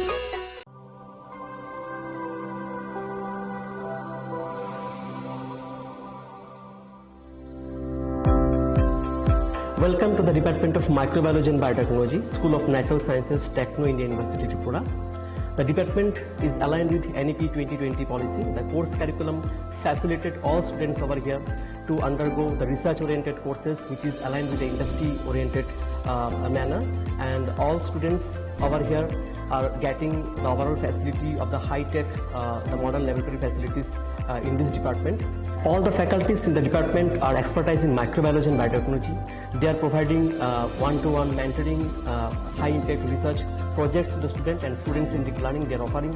Welcome to the Department of Microbiology and Biotechnology, School of Natural Sciences, Techno India University, Tripura. The department is aligned with N E P twenty twenty policy. The course curriculum facilitated all students over here to undergo the research-oriented courses, which is aligned with the industry-oriented, uh, manner. And all students over here are getting the overall facility of the high-tech, uh, the modern laboratory facilities, uh, in this department. All the faculties in the department are expertise in microbiology and biotechnology. They are providing, uh, one-to-one mentoring, uh, high-impact research projects to the student, and students in deep learning, they are offering,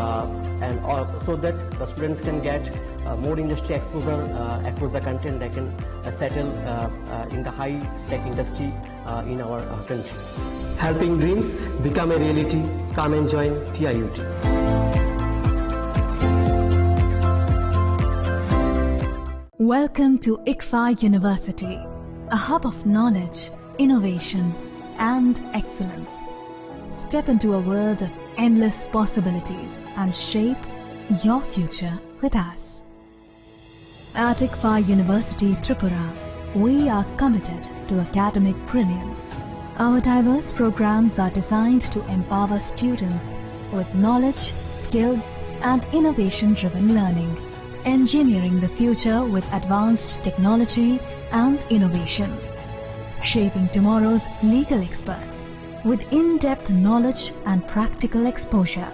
uh, and, uh, so that the students can get, uh, more industry exposure, uh, across the country, and they can, uh, settle, uh, uh, in the high-tech industry, uh, in our, uh, country. Helping dreams become a reality. Come and join T I U T. Welcome to ICFAR University, a hub of knowledge, innovation, and excellence. Step into a world of endless possibilities and shape your future with us. At ICFAR University Tripura, we are committed to academic brilliance. Our diverse programs are designed to empower students with knowledge, skills, and innovation-driven learning, engineering the future with advanced technology and innovation, shaping tomorrow's legal experts with in-depth knowledge and practical exposure,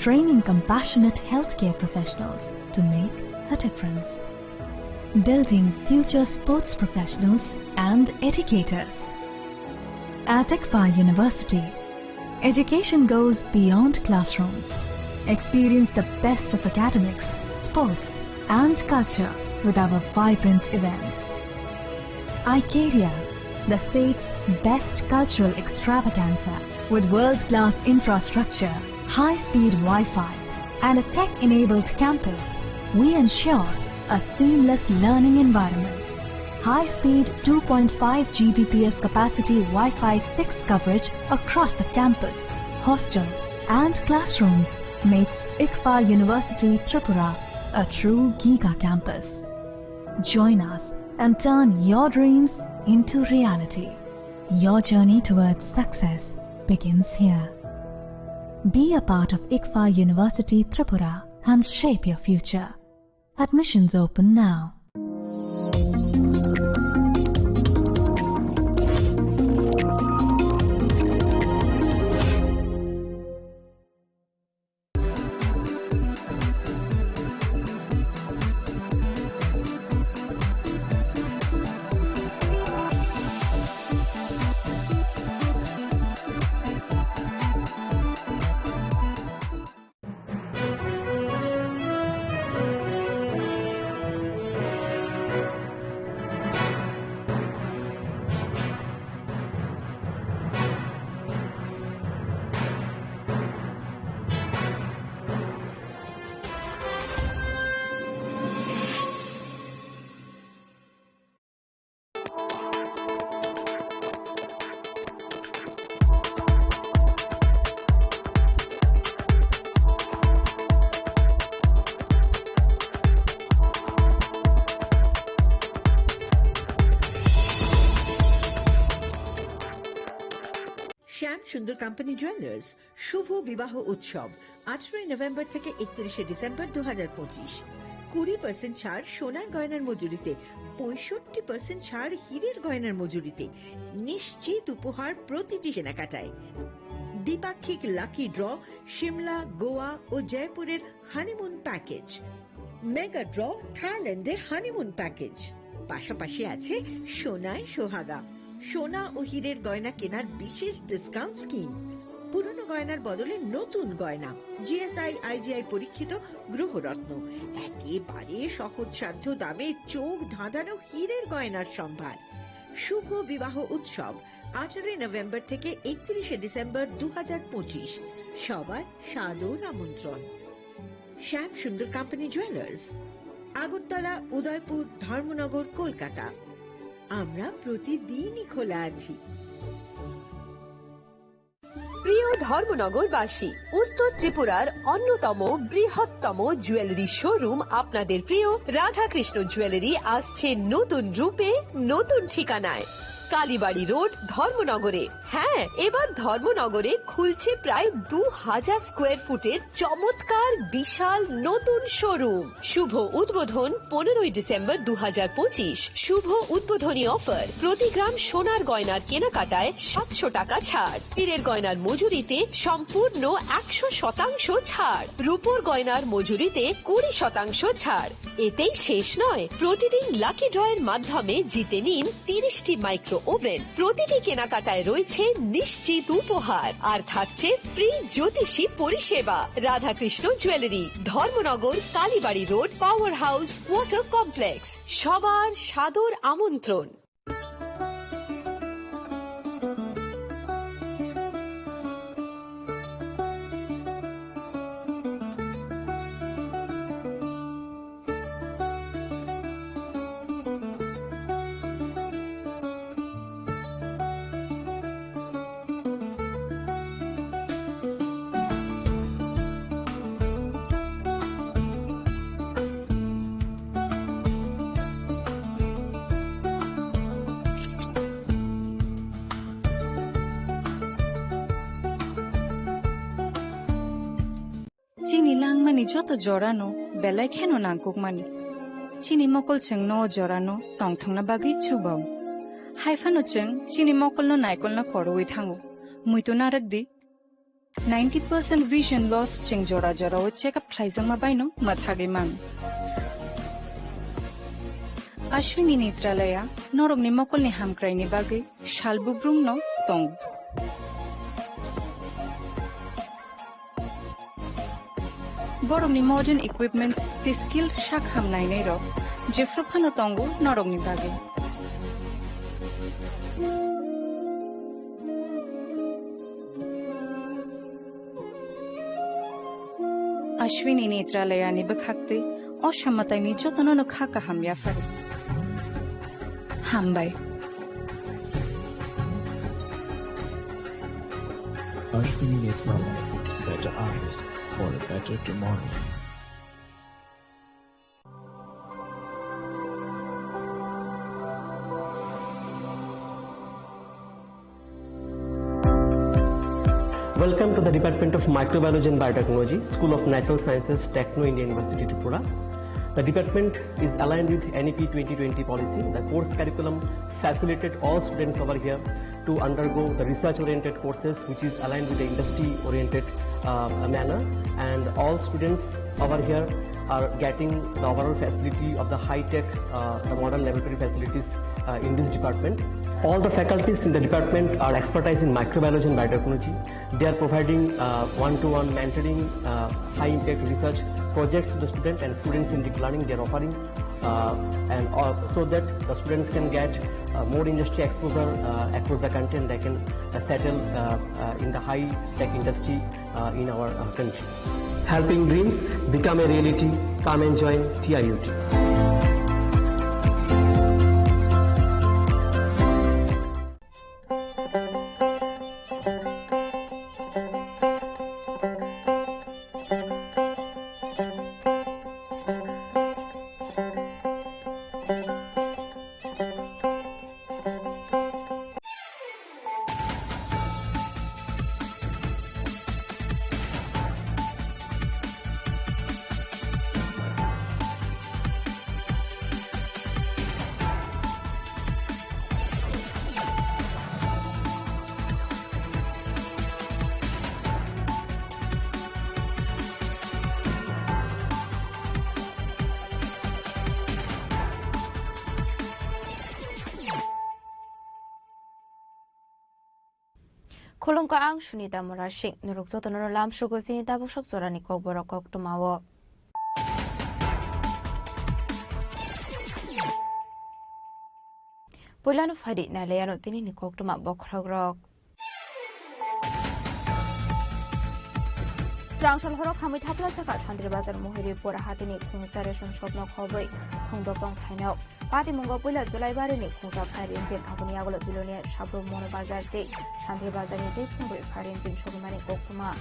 training compassionate healthcare professionals to make a difference, building future sports professionals and educators. At ICFAR University, education goes beyond classrooms. Experience the best of academics, sports, and culture with our vibrant events. Icaria, the state's best cultural extravaganza. With world-class infrastructure, high-speed Wi-Fi, and a tech-enabled campus, we ensure a seamless learning environment. High-speed two point five G B P S capacity Wi-Fi six coverage across the campus, hostel, and classrooms makes ICFAR University Tripura a true giga campus. Join us and turn your dreams into reality. Your journey towards success begins here. Be a part of ICFAR University Tripura and shape your future. Admissions open now. শ্যাম সুন্দর company jewellers, শুভ বিবাহ উৎসব, আঠারোই নভেম্বর থেকে একত্রিশে ডিসেম্বর দু হাজার পঁচিশ। কুড়ি পার্সেন্ট ছাড় সোনার গয়নার মজুরিতে, পঁয়ষট্টি পার্সেন্ট ছাড় হীরের গয়নার মজুরিতে, নিশ্চিত উপহার প্রতিটি কেনাকাটায়। দ্বিপাক্ষিক লাকি ড্র, সিমলা, গোয়া ও জয়পুরের হানিমুন প্যাকেজ, মেগা ড্র, থাইল্যান্ডে হানিমুন প্যাকেজ, পাশাপাশি আছে সোনায় সোহাগা, সোনা ও হীরের গয়না কেনার বিশেষ ডিসকাউন্ট স্কিম, পুরনো গয়নার বদলে নতুন গয়না, জিএসআই আইজিআই পরীক্ষিত গ্রহরত্ন, একেবারে সহজসাধ্য দামে চোখ ধাঁধানো হীরের গয়নার সম্ভার। শুভ বিবাহ উৎসব, আঠারোই নভেম্বর থেকে একত্রিশে ডিসেম্বর দু হাজার পঁচিশ। সবার সাদর আমন্ত্রণ। শ্যাম সুন্দর কোম্পানি জুয়েলার্স, আগরতলা, উদয়পুর, ধর্মনগর, কলকাতা। আমরা প্রতিদিনই খোলা আছি। প্রিয় ধর্মনগরবাসী, উত্তর ত্রিপুরার অন্যতম বৃহত্তম জুয়েলারি শোরুম আপনাদের প্রিয় রাধাকৃষ্ণ জুয়েলারি আসছে নতুন রূপে, নতুন ঠিকানায়। কালীবাড়ি রোড, ধর্মনগরে। হ্যাঁ, এবার ধর্মনগরে খুলছে প্রায় দু হাজার স্কোয়ার ফুটের চমৎকার বিশাল নতুন শোরুম। শুভ উদ্বোধন পনেরোই ডিসেম্বর দু হাজার পঁচিশ। শুভ উদ্বোধনী অফার, প্রতি গ্রাম সোনার গয়নার কেনাকাটায় সাতশো টাকা ছাড়, হীরের গয়নার মজুরিতে সম্পূর্ণ একশো শতাংশ ছাড়, রূপোর গয়নার মজুরিতে কুড়ি শতাংশ ছাড়। এতেই শেষ নয়, প্রতিদিন লাকি ড্রয়ের মাধ্যমে জিতে নিন তিরিশটি মাইক্রো ওভেন। প্রতিটি কেনাকাটায় রয়েছে নিশ্চিত উপহার, আর থাকছে ফ্রি জ্যোতিষী পরিষেবা। Radhakrishna jewellery, Dharmanagar, Kalibari road, power house, water complex. সবার সাদর আমন্ত্রণ। Chini langmani joto jorano belai kheno nangkukmani. Chini mokol chwngno o jorano tongthokna bagwi chubao. Haiphano chwng chini mokolno naikolna korowi thango. Muitu narwkdi, ninety percent vision loss chwng jora jorao check up khlaijakma baino mwthagwi mano. Ashwini Netralaya norokni mokolni hamkraini bagwi sal bubrumno tongo. Borokni modern equipments tei skilled sak ham nainairok jephru phano tongo norokni bagwi. Ashwini Netralayani bwkhaktwi o samataini jotono no kha kaham yaphari. Hambai. Ashwini Netralaya, better eyes for a better tomorrow. Welcome to the Department of Microbiology and Biotechnology, School of Natural Sciences, Techno India University, Tripura. The department is aligned with N E P twenty twenty policy. The course curriculum facilitate all students over here to undergo the research-oriented courses, which is aligned with the industry-oriented, uh, manner. And all students over here are getting the overall facility of the high-tech, uh, the modern laboratory facilities, uh, in this department. All the faculties in the department are expertise in microbiology and biotechnology. They are providing, uh, one-to-one mentoring, uh, high-impact research projects to the student and student-centric learning they are offering, uh, and, uh, so that the students can get, uh, more industry exposure, uh, across the country, and they can, uh, settle, uh, uh, in the high-tech industry, uh, in our, uh, country. Helping dreams become a reality. Come and join T I U T. Khulumkha, ang Sunita Murasing. Norok jotono lamsogo chini tabuk sak jorani kokborok koktwmao. Puilano phaidi nailaiano tinini koktwma bokhorokrok. Srangsalhoro khamwi thapla sakha Santri Bazar Mohiripur hatini khungsa ration shopno khobwi khungdok tongthaino. Patimungo puila Julaibari ni khungsa khai Rinjin, aboni yagulo Bilonia Sabro Mono Bazar tei Santri Bazar ni tei khungbrwi khai Rinjin sogwimani koktwma.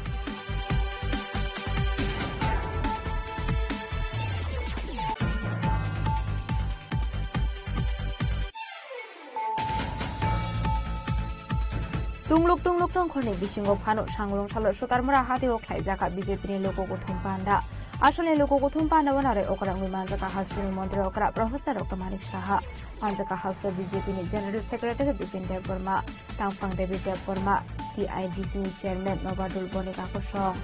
Tungluk tungluk tongkhorni bisingo phano Sangrong salo Sutarmura hatio khlaijakha B J P ni luku kuthum panda. Asolni luku kuthum panda o narwi okra wngwi manjakha hasteni montri okra Professor Doctor Manik Saha, manjakha haste B J P ni General Secretary Bipin Debbarma, Tangphang Devi Debbarma, T I D C ni Chairman Nobadul Bonik Akosong.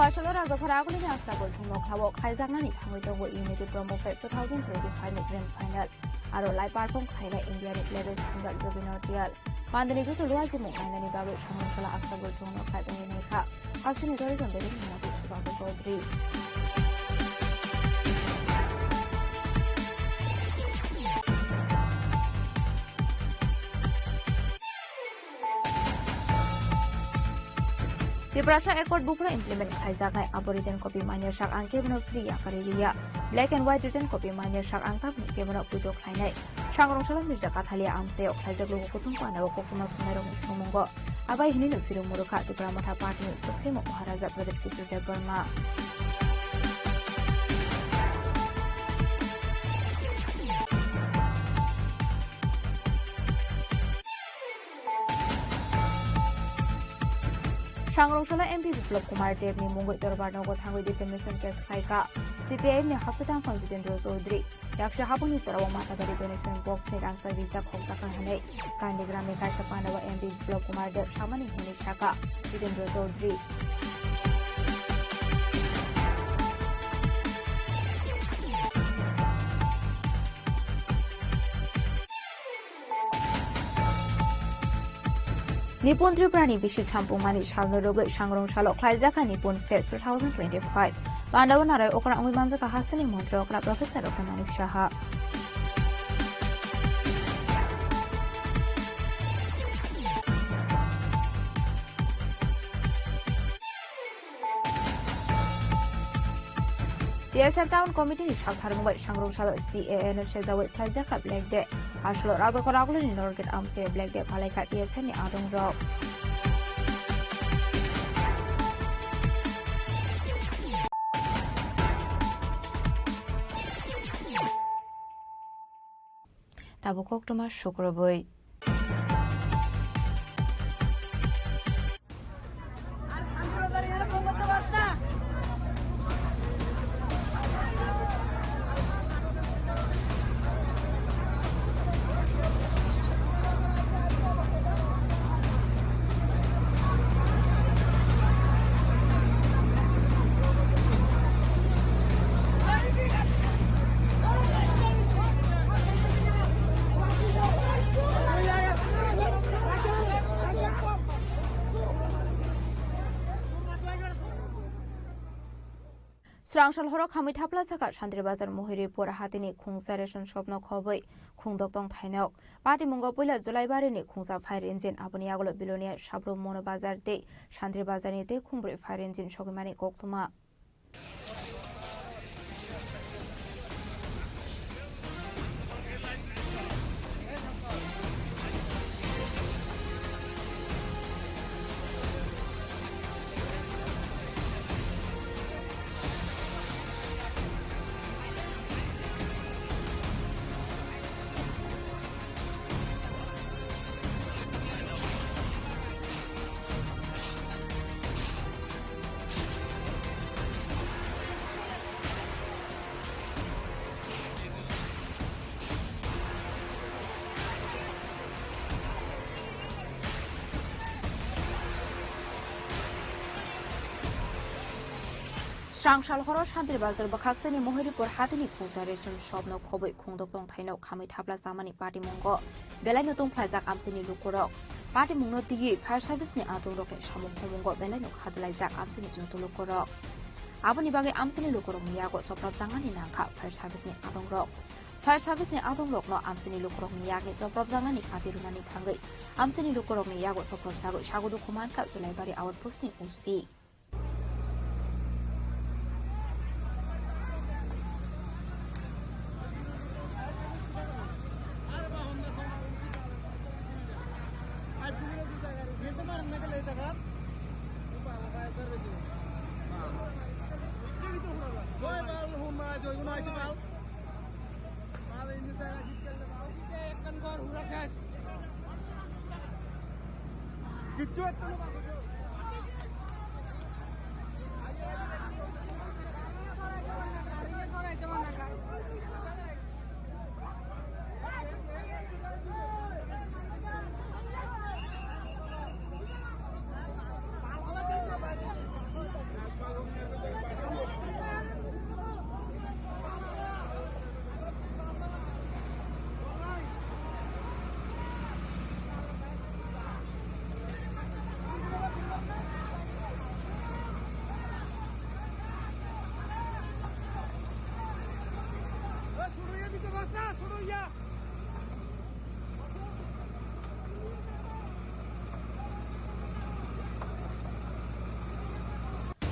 Phaisalo Rajakhor agulini Asragul thumno khlao khaijaknani thangwi tongo Unity Promo Fest two thousand twenty-five ni Grand Final. Aro lai perform khlainai India ni level singer Zubeen Nautiyal. Mandani joto luajimung nainani bagwi Sangrong sala Asragul thumno khlai tonwi naikha. Hasteni tourism Delhi ni Modi Subhakar Chaudhary. Tiprasa Accord buphuru implement khaijaknai, abo written copy manya sak ang kebono free yakarwi liya. Black and white written copy manya sak ang tabukni kebono puito khlainai. Sangrong salo Mirza Kathalia amchaio khlaijak luku kuthum panao koktwma sunairokni songmungo. Abai hinino phirung murukha Tipra Motha Party ni Supremo Maharaja Pradyut Kishore Debbarma. Sangrong sala M P Biplab Kumar Deb ni mungwi Dorbar nogo thangwi defamation case khlaikha. C P I M ni hasteni tangphang Jitendra Chaudhary yaksa haboni jorao Matabari donation box ni rangchak rijak khokjakha hwnwi Kandigram ni kaisa pandao M P Biplab Kumar Deb samani hwnwi sakha Jitendra Chaudhary. Nipun Tripura ni bisik thampung mani salno rwgwi Sangrong salo khlaijakha Nipun Fest two thousand twenty-five. Pandao narai okra wngwi manjakha hasteni montri okra Professor Doctor Manik Saha. T S F Town Committee ni saktharmung bai Sangrong salo C A A no sejawi khlaijakha Black Day. Asolo Rajakhor agulini North Gate amchaio Black Day palaikha T S F ni adongrok. Tabuk koktwma sukrubwi. Swrang sal horo khamwi thapla sakha Santri Bazar Mohiripur hatini khungsa ration shopno khobwi khungdok tong thainok. Patimungo puila Julaibari ni khungsa fire engine, aboni yagulo Bilonia Sabro Mono Bazar tei Santri Bazar ni tei khungbrwi fire engine sogwimani koktwma. Swrang sal horo Santri Bazar bwkhaksani Mohiripur hatini khungsa ration shopno khobwi khungdok tong thaino khamwi thapla chamani patimungo belaino tongphlaijak amchaini lukurok. Patimungno twiwi fire service ni adongrokni samung humungo belaino khajalaijak amchaini joto lukurok. Aboni bagwi amchaini lukurokni yago choprapjaknani nangkha fire service ni adongrok. Fire service ni adongrokno amchaini lukurokni yakni choprapjaknani kati rwnani thangwi amchaini lukurokni yago choprapjagwi sago dukhu mankha Julaibari outpost ni O C.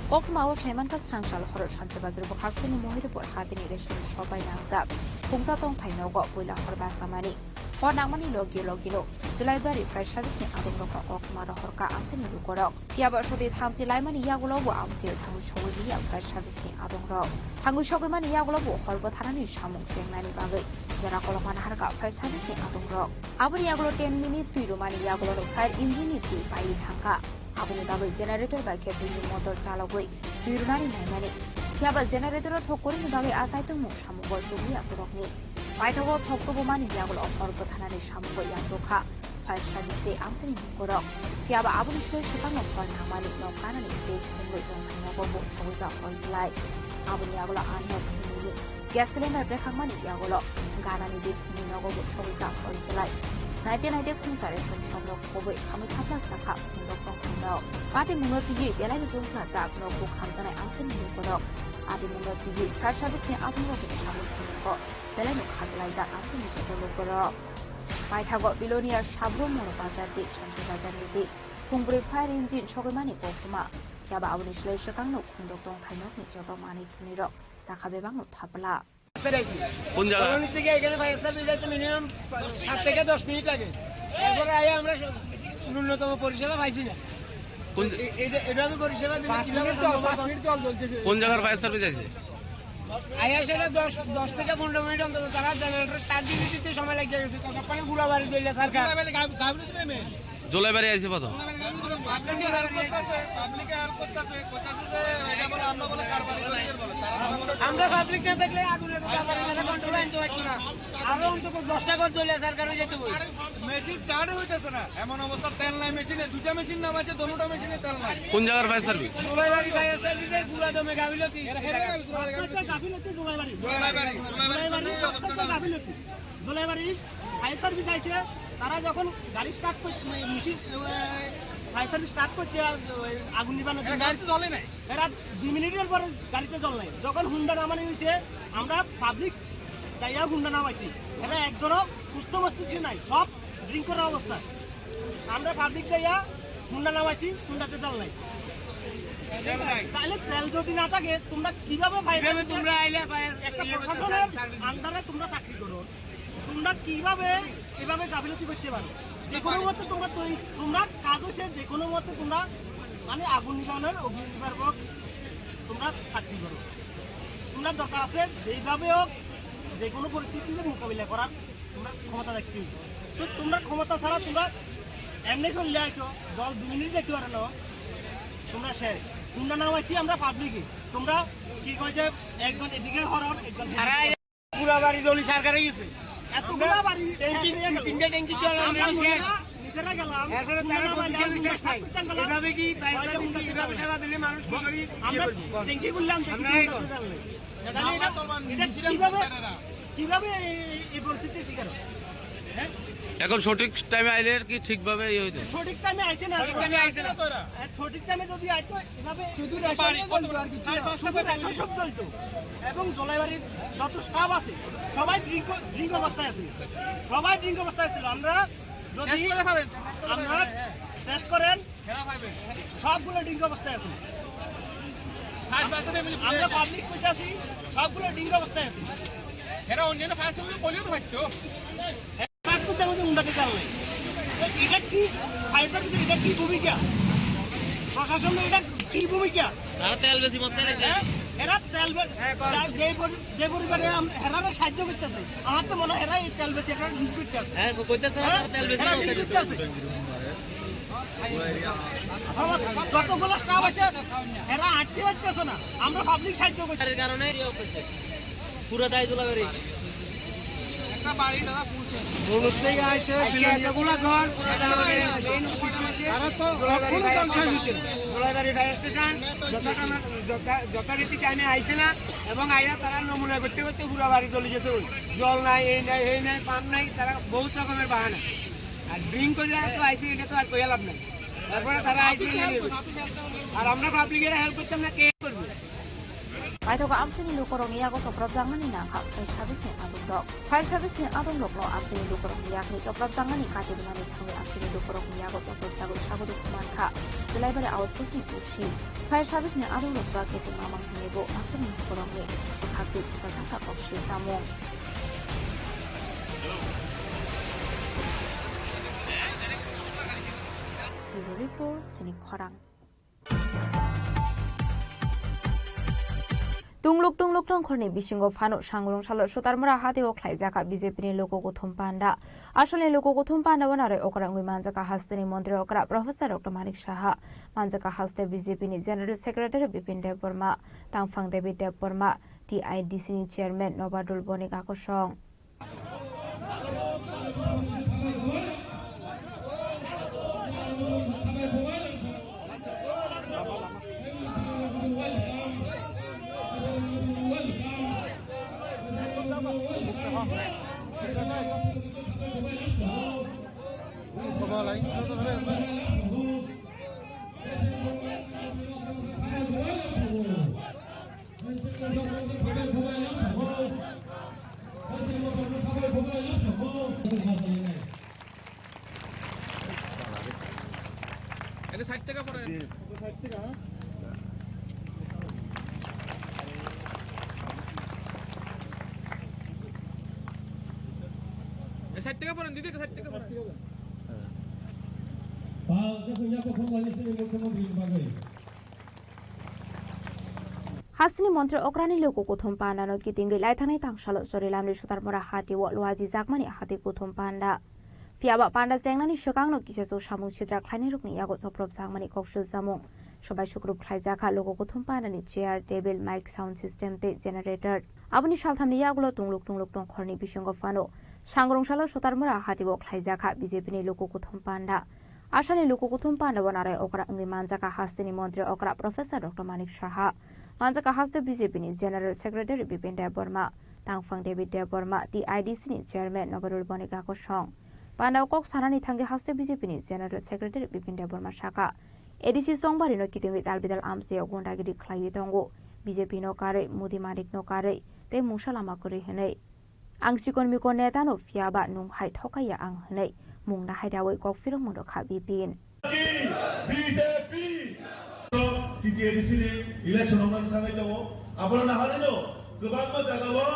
Koktwmao saimankha, swrang sal horo Santri Bazar bwkhaksani Mohiripur hatini ration shop bai nangjak khungsa tongthai nogo puila hor bachamani. Hor nangmani logio logino Julaibari fire service ni adongrokno koktwma rohorkha amchaini lukurok. Phiya ba soti thamchi laimani yagulo bo amchaio thangwi sogwi liya fire service ni adongrok. Thangwi sogwimani yagulo bo hor bwtharnani samung chengnani bagwi jora kolokma naharkha fire service ni adongrok. Aboni yagulo ten minute twi rwmani yagulono fire engine ni twi paiwi thangkha. Aboni bagwi generator bai khe twini motor chalogwi twi rwnani naimani. Phiya ba generator o thok kwrwini bagwi a chaitungmung samungo chukliya borokni. Paithago thok tubumani yagulo hor bwtharnani samungo yakrukha. Fire service tei amchaini lukurok. Phiya ba aboni sle swkangno hor nangmani nok kanani tei khumrwi tongthai nogo bo sogwi ba hor jlai. Aboni yagulo a nok himwi gas cylinder bekhangmani yagulo ganani tei khumrwi nogo bo sogwi ba hor jlai. Naite naite khungsa ration shopno khobwi khamwi thapla sakha khungdok tongthai nok. Patimungno twiwi belaino tongphla jak nok bo khamjaknai amchaini lukurok. Patimungno twiwi fire service ni adongrokni samung khumrwgo belaino khajalaijak amchaini joto lukurok. Paithago Bilonia Sabro Mono Bazar tei Santri Bazar ni twi khungbrwi fire engine sogwimani koktwma. Phiya ba aboni sle swkangno khungdok tongthai nokni joto manwi thwnirok chakha bebakno thapla. কোন জায়গা? কলোনি থেকে এখানে fire service যাইতে মিনিমাম সাত থেকে দশ মিনিট লাগে। এরপরে আয়া আমরা সব ন্যূনতম পরিষেবা পাইছি না। কোন এ-, এটা, এটা আমি পরিষেবা দিলে পাঁচ কিভাবে মিনিট জল, সম্ভব পাঁচ হবে? মিনিট জল জ্বলছে। কোন জায়গার ফায়ার সার্ভিস আছে? আইয়া সেটা দশ, দশ থেকে পনেরো মিনিট অন্তত তারা জেনারেটর স্টার্ট দিতে দিতে সময় লাগিয়ে গেছে। ততক্ষণে গুড়াবাড়ি জেলা সরকার। জোলাইবাড়ি আইছে কত? পাবলিকে হেল্প করতেছে, পাবলিকে হেল্প করতেছে, কইতাছে যে এটা বলে আমরা বলে কারবারি করি এর বলে। তারা বলে আমরা পাবলিক না থাকলে আগুনে তো কারবারি করে কন্ট্রোল আনতে পারছি না। আরো অন্তত দশটা ঘর জ্বলে সরকার হয়ে যেতে বলি। মেশিন স্টার্ট হইতেছে না, এমন অবস্থা তেল নাই মেশিনে, দুইটা মেশিন নামাইছে, দোনোটা মেশিনে তেল নাই। কোন জায়গার ফায়ার সার্ভিস? জোলাইবাড়ি ফায়ার সার্ভিসের পুরা দমে গাফিলতি। সবথেকে গাফিলতি জোলাইবাড়ি। জোলাইবাড়ি, জোলাইবাড়ি জোলাইবাড়ি সবথেকে গাফিলতি। জোলাইবাড়ি ফায়ার সার্ভিস আইছে, তারা যখন গাড়ি স্টার্ট করছে, মানে মেশিন, এ, ফায়ার সার্ভিস স্টার্ট করছে, আর, ওই, আগুন নিবানোর জন্য। গাড়ি তো জ্বলে নাই। এরা দুই মিনিটের পরে গাড়িতে জল নাই। যখন হুন্ডা নামানি হয়েছে, আমরা পাবলিক যাইয়া হুন্ডা নামাইছি। এরা একজনও সুস্থ মস্তিষ্ক নাই, সব ড্রিঙ্ক করার অবস্থা। আমরা পাবলিক যাইয়া হুন্ডা নামাইছি, হুন্ডাতে তেল নাই। তেল নাই। তাহলে তেল যদি না থাকে, তোমরা কিভাবে ফায়ার কিভাবে সার্ভিসে তোমরা আইলে ফায়ার একটা ইয়ে করতে প্রশাসনের সার্ভিস দিতে? আন্ডারে তোমরা চাকরি করো? তোমরা কিভাবে এভাবে গাফিলতি করতে পারো? যে কোনো মতে তোমরা তৈরি, তোমরা কাজ হচ্ছে যে কোনো মতে তোমরা মানে আগুন নিবানোর অগ্নি নির্বাপক তোমরা চাকরি করো। তোমরা দরকার আছে যেইভাবে হোক যে কোনো পরিস্থিতিতে মোকাবিলা করার তোমরা ক্ষমতা দেখতে হইবে। তো তোমরা ক্ষমতা ছাড়া তোমরা এমনি চলে আইছো, দশ দুই মিনিট দেখতে পারো না, তোমরা শেষ। তোমরা নাম আইছি আমরা পাবলিকে, তোমরা কি কয় যে একজন এদিকে হরন, একজন সেদিকে হরন। পুরা বাড়ি জলি সরকারে গেছে। এতগুলা বাড়ি ট্যাঙ্কি, শেষ হয়ে গেল। তিনটা ট্যাঙ্কি চলে আমরা আমরা শেষ। নিজেরা গেলাম, এরপরে তারা আমরা প্রতিষ্ঠানে গেলাম, শেষ নাই। আমরা গেলাম। এভাবে কি পাইপ লাইন কি এভাবে সেবা দিলে মানুষ কি করি আমরা ইয়ে করবে? ট্যাঙ্কি খুললাম, ট্যাঙ্কি আমরা খুললাম। এই তাহলে এটা, এটা কিভাবে, কিভাবে এই, এই, এই পরিস্থিতির শিকার হয়? হ্যাঁ? এখন সঠিক টাইমে আইলে আর কি ঠিকভাবে ইয়ে হইতো। সঠিক টাইমে আইছে না। সঠিক টাইমে আইছে না তো এরা। হ্যাঁ, সঠিক টাইমে যদি আইতো এভাবে শুধু রেশন পানি, চলতো আর কিছু না। শুধু রেশন সব চলতো। এবং জোলাইবাড়ির যত স্টাফ আছে সবাই ড্রিঙ্ক, ড্রিঙ্ক অবস্থায় আছে, সবাই ড্রিঙ্ক অবস্থায় ছিল। আমরা যদি টেস্ট করে ফেলেন, টেস্ট করে আমরা ফেলেন, হ্যাঁ। টেস্ট করেন, সবগুলো ড্রিঙ্ক অবস্থায় আছে। ষাট পার্সেন্ট এমনি আমরা পাবলিক কইতাছি, সবগুলো ড্রিঙ্ক অবস্থায় আছে। এরা অন্যান্য ফায়ার সার্ভিস বলেও তো পারতো। কাজ করতে আমাদের উন্নতি কারণে। তো এটা কি ফায়ার সার্ভিসের এটা কি ভূমিকা? প্রশাসনের এটা কি ভূমিকা? তারা তেল বেশি মত তেল বেশি। হ্যাঁ? এরা তেল বে-, হ্যাঁ, কর। যা-, যে পরি-, যে পরিবারে আম-, হেরারা সাহায্য করতেছে, আমার তো মনে হয় এরা এই তেল বেশি একটা লিড করতে আছে। হ্যাঁ, কইতেছে না, হ্যাঁ? তারা তেল বেশি এরা মত লিড তেল করতে আছে। আমার যতগুলো স্টাফ আছে, এরা আটকে পারতেছে না। আমরা পাবলিক সাহায্য করছি। এর কারণে ইয়ে করছে। পুরো দায় জোলাইবাড়ি। একটা বাড়ি দাদা পুড়ছে। হলুদ থেকে আইছে, আজকে বিলেন এতগুলা ঘর, পুরো জোলাইবাড়ি। তারা তো কখনো ধ্বংস হইছে না। জোলাইবাড়ি ফায়ার স্টেশন যথাসময়, যথা-, যথারীতি টাইমে আইছে না এবং আইয়া তারা নমুনা করতে করতে পুরো বাড়ি জ্বলি যেতে হইল। জল নাই, এই নাই, এই নাই, পাম্প নাই, তারা বহুত রকমের বাহানা। আর ড্রিঙ্ক করে তো আইছে, এটা তো আর কইয়া লাভ নাই। তারপরে তারা আইছে, আর আমরা পাবলিকের হেল্প করতাম না, কে করবে? Paithago amchaini lukurokni yago chopropjaknani nangkha fire service ni adongrok. Fire service ni adongrokno amchaini lukurokni yakni chopropjaknani kati rwnani thangwi amchaini lukurokni yago chopropjagwi sagwi rwkha mankha Jelaibari outpost ni O C. Fire service ni adongrok jora khe tongma mang hwnwi bo amchaini lukurokni bwkhak twi swkang kha kok swi chamung. Bureau Report, Chini Khorang. Tungluk tungluk tongkhorni bisingo phano Sangrong salo Sutarmura hatio khlaijakha B J P ni luku kuthum panda. Asalni luku kuthum panda o narwi okra wngwi manjakha hasteni montri okra Professor Doctor Manik Saha, manjakha haste B J P ni General Secretary Bipin Debbarma, tangphang David Debbarma, T I D C ni Chairman Nobadul Bonik Akosong. এটা ষাট টাকা পড়ে। ষাট টাকা, হ্যাঁ? এ ষাট টাকা পড়েন, দিদি, ষাট টাকা পড়েন। ষাট টাকা দেন। হ্যাঁ। Hasteni montri okrani luku kuthum pandano kitingwi laithangni tangsalo Chorilamni Sutarmura hatio luajijakmani hati kuthum panda. Phiyaba panda chengnani swkangno kisa chuk samung sidra khlainairokni yago chopropjakmani kok swijamung. Sobai sukrup khlaijakha luku kuthum pandani chair, table, mic, sound system tei generator. Aboni salthamni yagulo tungluk tungluk tongkhorni bisingo phano sangrungsalo Sutarmura hatio khlaijakha B J P ni luku kuthum panda. Asani luku kuthum pandao narai okra wngwi manjakha hasteni montri okra Professor Doctor Manik Saha. Manjakha haste B J P ni General Secretary Bipin Debbarma, tangphang David Debbarma, T I D C ni Chairman Noberul Bonika Kosong. Pandao kok sanani thangwi haste B J P ni General Secretary Bipin Debbarma sakha, A D C chongbarino kitingwi dalbidal amchaio gundagiri khlaiwi tongo, B J P no karwi, Modi Manik no karwi tei mungsa lama kwrwi hwnwi. Ang chikon mikon neta no phiyaba nwng hai thokaiya ang hwnwi mung nahai dawi kok phirokmung rwkha Bipin. B J P T T A D C ni election wngmani thangwi tongo. Abono naharino kwbangma jagao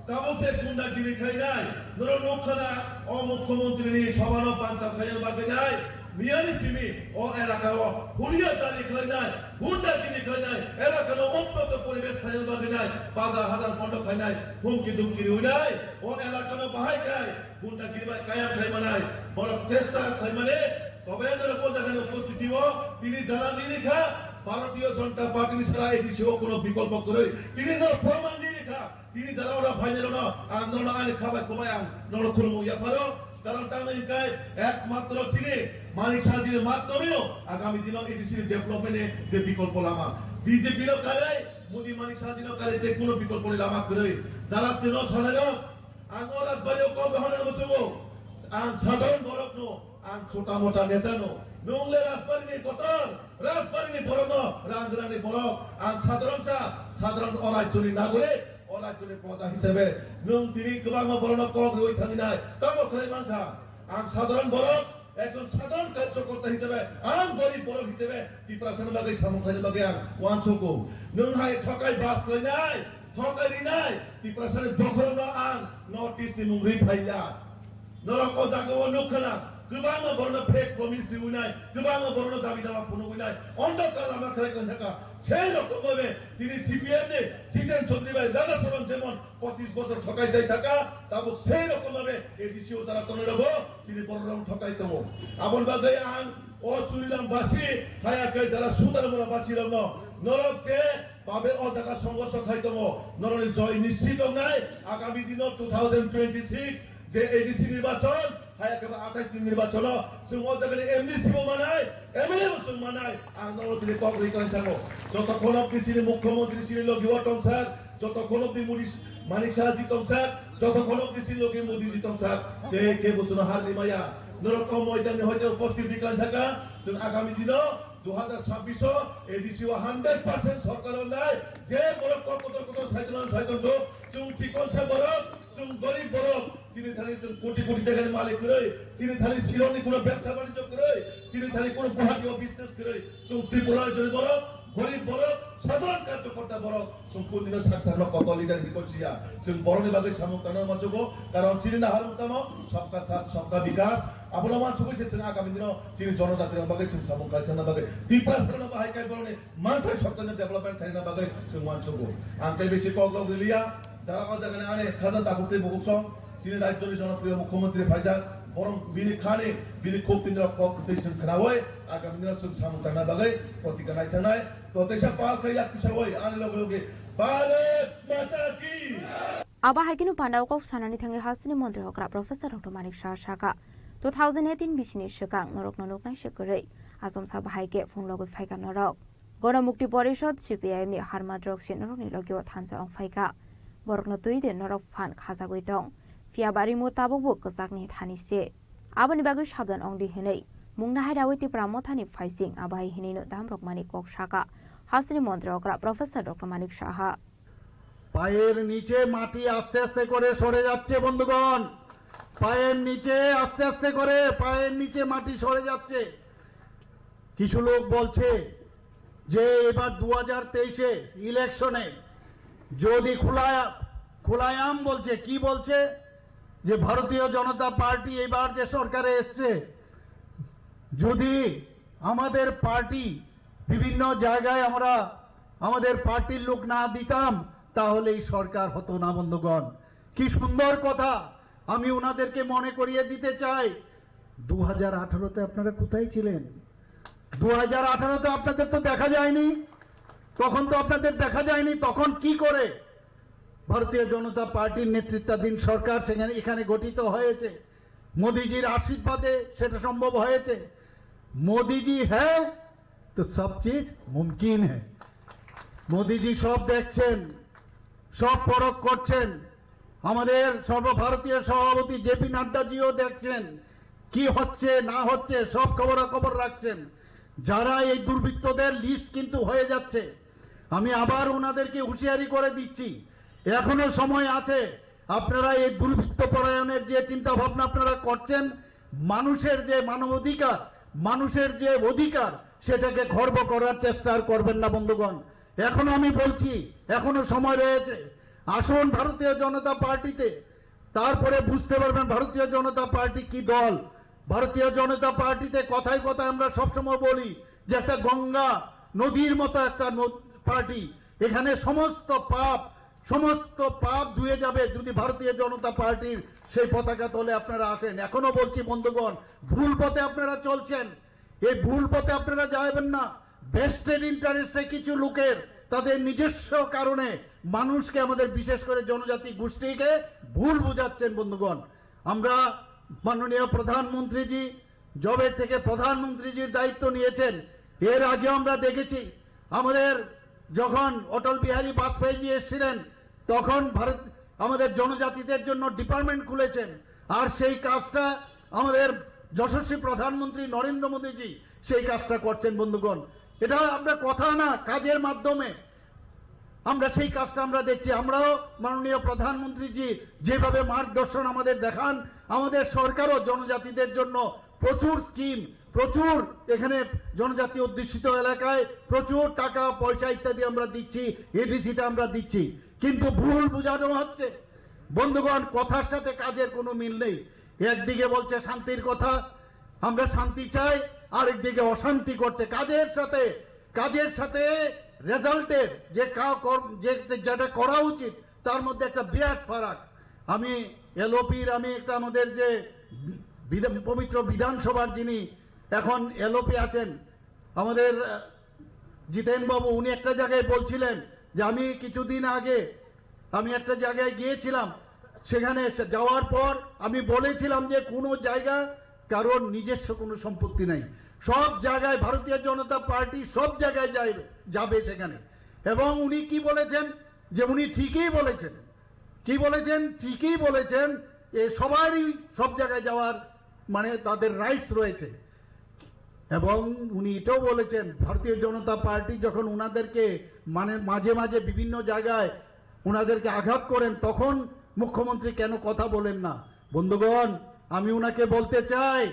tabuk se gundagiri khlainai. Norok nukha na o mukhyamantri ni sobhano panchal khlaina bagwi nai. Miyani simi o elakao huliya jali khlainai, gundagiri khlainai, elakano uttoto poribesh khlaina bagwi nai, bazar hazar bondo khlainai, humki dhumki riwinai, o elakano bahai khai gundagiri bai kaya khlai manai, borok chesta khlai mani, tobe norok o jagani upostiti o tini jala nini kha, Bharatiya Janata Party ni sara A D C o kuno bikolpo kwrwi, tini norok proman nini kha. Tini jara ora phainai rokno ang nono ani khabai kubai ang nono khulumung yapharo. Karon tangwi hwnkhe ekmatro chini Manik Saha jini mattomino agami dino A D C ni development ni je bikolpo lama. B J P no karwi, Modi Manik Saha jino karwi tei kuno bikolponi lama kwrwi. Jara tino sanai rok, ang o rajbari o kok rohorna muchungo. Ang sadharon borokno, ang chota mota neta no. Nwng le rajbari ni kotor, rajbari ni borok no, rang rang ni borok. Ang sadharon cha, sadharon o rajyo ni nagorik. O rajyoni proja hisabe nwng tini kwbangma borokno kok rwui thanginai tamo khlai mankha. Ang sadharon borok, ekjon sadharon karjokorta hisabe, ang gorib borok hisabe Tiprasani bagwi samung khlaina bagwi ang uansukgo. Nwng hai thokai bas khlainai, thokai rinai Tiprasani bokhorokno ang North East ni mung rwi phaila. Norok o jaga o nukha na, kwbangma borokno fake promise riwinai, kwbangma borokno dabi daba phunugwinai, ondhokar lama khlai tongthaka. Sei rokom bhabe tini C P M ni Jiten Chaudhary bai Radha Charan jemon pochis bochor thokai jai thaka, tabuk sei rokom bhabe A D C o jara tongnai rogo chini borok rok thokai tongo. Aboni bagwi ang o Churilam basi haya khe jara Sudarmura basi rokno norok je babe o jaga songhorsho khai tongo, norokni joy nischit wngnai. Agami dino two thousand twenty-six je A D C nirbachon, haya khe ba athais ni nirbachono chwng o jagani M D C bo manai, M L A bo chwng manai. Ang norok tini kok rwi klang thango. Jotokhon obdi chini mukhyamantri chini logi o tongsak, jotokhon obdi Modi Manik Saha ji tongsak, jotokhon obdi chini logi Modi ji tongsak. Ke, ke bo chwngno har rimaya. Norok o moidan ni hoite uposthit rwi klang thaka. Chwng agami dino dui hajar chabbish o A D C o hundred percent sorkar wngnai. Je borok kok kotor kotor saiton saiton do, chwng chikon sa borok, chwng gorib borok, chini thani chwng koti koti taka ni malik kwrwi, chini thani Shillong ni kuno bebsa banijyo kwrwi, chini thani kuno Guwahati o business kwrwi, chwng Tripura rajyo ni borok, gorib borok, sadharon karjokorta borok, chwng kundino sak sakno kotor leader hinwi kochiya. Chwng borokni bagwi samung tangna manchugo, karon chini naharmung tamo sabka saath, sabka vikas. Abono mansugwi se chwng agami dino chini jonojati rok bagwi chwng samung khlai thangna bagwi Tiprasa rokno bahai khe borokni manthai soktaino development khlaina bagwi chwng uansukgo. Ang tei bisi koklok riliya, jara o jagani ani khaja takhuk tei bukhuk song, chini rajyoni jonopriyo mukhyamantri phaijak, borok bini khani, bini khuk tini rok kok twi chwng khnaui, agami dino chwng samung tangna bagwi protigya nai thangnai. To teisa pal khe yak tisaui ani loge loge Bharat Mata Ki! Abo hai kheno pandao kok sanani thangwi hasteni montri okra Professor Doctor Manik Saha sakha, two thousand eighteen bisini swkang norokno nuknai se kwrwi, achomsa bahai khe phunglogwi phaikha norok. Gono Mukti Porishod, C P I M ni harmadrok se norokni logio thansa ong phaikha. Borokno twi de norok phan khajagwi tong. Phiya ba rimo tabukbo kwchakni thani se. Aboni bagwi sabdan ong di hwnwi mungna hai rawi Tipra Mothani phaising abo hai hwnwino damrokmani kok sakha hasteni montri okra Professor Doctor Manik Saha. পায়ের নিচে মাটি আস্তে আস্তে করে সরে যাচ্ছে বন্ধুগণ, পায়ের নিচে আস্তে আস্তে করে পায়ের নিচে মাটি সরে যাচ্ছে। কিছু লোক বলছে যে এবার দু হাজার তেইশে ইলেকশনে যদি খোলা, খোলায়াম বলছে, কি বলছে, যে ভারতীয় জনতা পার্টি এবার যে সরকারে এসছে, যদি আমাদের পার্টি বিভিন্ন জায়গায় আমরা আমাদের পার্টির লোক না দিতাম, তাহলে এই সরকার হতো না, বন্ধুগণ। কি সুন্দর কথা। আমি ওনাদেরকে মনে করিয়ে দিতে চাই, দু হাজার আঠারোতে আপনারা কোথায় ছিলেন? দু হাজার আঠারোতে আপনাদের তো দেখা যায়নি, তখন তো আপনাদের দেখা যায়নি। তখন কি করে ভারতীয় জনতা পার্টির নেতৃত্বাধীন সরকার সেখানে, এখানে গঠিত হয়েছে? মোদিজির আশীর্বাদে সেটা সম্ভব হয়েছে। মোদিজি হ্যাঁ, তো সব চিজ মুমকিন হ্যায়। মোদিজি সব দেখছেন, সব পরখ করছেন। আমাদের সর্বভারতীয় সভাপতি জেপি নাড্ডাজিও দেখছেন কি হচ্ছে না হচ্ছে, সব খবরাখবর রাখছেন। যারা এই দুর্বৃত্তদের লিস্ট কিন্তু হয়ে যাচ্ছে। আমি আবার ওনাদেরকে হুঁশিয়ারি করে দিচ্ছি, এখনো সময় আছে। আপনারা এই দুর্বৃত্ত পরায়ণের যে চিন্তা ভাবনা আপনারা করছেন, মানুষের যে মানবাধিকার, মানুষের যে অধিকার, সেটাকে খর্ব করার চেষ্টা আর করবেন না, বন্ধুগণ। এখনো আমি বলছি, এখনো সময় রয়েছে। আসুন ভারতীয় জনতা পার্টিতে, তারপরে বুঝতে পারবেন ভারতীয় জনতা পার্টি কি দল। ভারতীয় জনতা পার্টিতে কথায় কথায় আমরা সবসময় বলি যে একটা গঙ্গা নদীর মতো একটা ন-, পার্টি। এখানে সমস্ত পাপ, সমস্ত পাপ ধুয়ে যাবে যদি ভারতীয় জনতা পার্টির সেই পতাকা তলে আপনারা আসেন। এখনো বলছি বন্ধুগণ, ভুল পথে আপনারা চলছেন, এই ভুল পথে আপনারা যাবেন না। ভেস্টেড ইন্টারেস্টে কিছু লোকের, তাদের নিজস্ব কারণে মানুষকে, আমাদের বিশেষ করে জনজাতি গোষ্ঠীকে ভুল বুঝাচ্ছেন বন্ধুগণ। আমরা মাননীয় প্রধানমন্ত্রীজি যবে থেকে প্রধানমন্ত্রীজির দায়িত্ব নিয়েছেন, এর আগে আমরা দেখেছি আমাদের যখন অটল বিহারী বাজপেয়ীজি এসেছিলেন, তখন ভারত আমাদের জনজাতিদের জন্য ডিপার্টমেন্ট খুলেছেন। আর সেই কাজটা আমাদের যশস্বী প্রধানমন্ত্রী নরেন্দ্র মোদীজি সেই কাজটা করছেন বন্ধুগণ। এটা আমরা কথা না, কাজের মাধ্যমে আমরা সেই কাজটা আমরা দেখছি। আমরাও মাননীয় প্রধানমন্ত্রীজি যেভাবে মার্গদর্শন আমাদের দেখান, আমাদের সরকারও জনজাতিদের জন্য প্রচুর স্কিম, প্রচুর এখানে জনজাতি অধ্যুষিত এলাকায় প্রচুর টাকা পয়সা ইত্যাদি আমরা দিচ্ছি, এডিসিতে আমরা দিচ্ছি। কিন্তু ভুল বোঝানো হচ্ছে বন্ধুগণ, কথার সাথে কাজের কোনো মিল নেই। একদিকে বলছে শান্তির কথা, আমরা শান্তি চাই, আরেকদিকে অশান্তি করছে। কাজের সাথে, কাজের সাথে রেজাল্টের যে কা-, কর-, যে, যে, যেটা করা উচিত, তার মধ্যে একটা বিরাট ফারাক। আমি এলওপির, আমি একটা আমাদের যে বিধান, পবিত্র বিধানসভার যিনি এখন এলওপি আছেন, আমাদের, আহ, জিতেন বাবু, উনি একটা জায়গায় বলছিলেন যে আমি কিছুদিন আগে আমি একটা জায়গায় গিয়েছিলাম, সেখানে এসে যাওয়ার পর আমি বলেছিলাম যে কোনো জায়গা কারোর নিজস্ব কোনো সম্পত্তি নাই, সব জায়গায় ভারতীয় জনতা পার্টি সব জায়গায় যায়, যাবে সেখানে। এবং উনি কি বলেছেন, যে উনি ঠিকই বলেছেন, কি বলেছেন, ঠিকই বলেছেন, এ সবারই সব জায়গায় যাওয়ার মানে তাদের রাইটস রয়েছে। এবং উনি এটাও বলেছেন, ভারতীয় জনতা পার্টি যখন ওনাদেরকে মানে মাঝে মাঝে বিভিন্ন জায়গায় ওনাদেরকে আঘাত করেন, তখন মুখ্যমন্ত্রী কেন কথা বলেন না? বন্ধুগণ, আমি ওনাকে বলতে চাই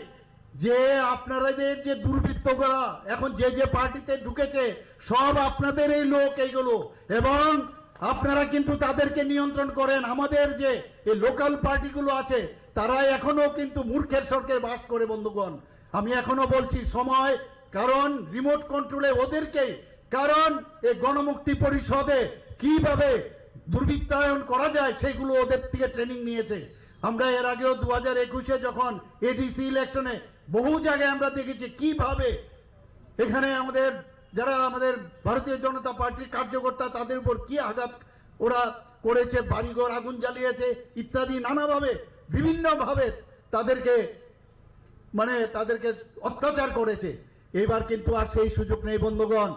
যে আপনাদের যে দুর্বৃত্তরা এখন যে যে পার্টিতে ঢুকেছে, সব আপনাদের এই লোক এইগুলো, এবং আপনারা কিন্তু তাদেরকে নিয়ন্ত্রণ করেন। আমাদের যে এই লোকাল পার্টিগুলো আছে, তারা এখনো কিন্তু মূর্খের স্বর্গে বাস করে বন্ধুগণ। আমি এখনো বলছি সময়, কারণ রিমোট কন্ট্রোলে ওদেরকেই, কারণ এই গণমুক্তি পরিষদে কিভাবে দুর্বৃত্তায়ন করা যায় সেগুলো ওদের থেকে ট্রেনিং নিয়েছে। আমরা এর আগেও দু হাজার একুশে যখন এডিসি ইলেকশনে বহু জায়গায় আমরা দেখেছি কিভাবে এখানে আমাদের যারা আমাদের ভারতীয় জনতা পার্টির কার্যকর্তা, তাদের উপর কি আঘাত ওরা করেছে, বাড়িঘর আগুন জ্বালিয়েছে ইত্যাদি নানাভাবে বিভিন্নভাবে তাদেরকে মানে তাদেরকে অত্যাচার করেছে। এবার কিন্তু আর সেই সুযোগ নেই বন্ধুগণ।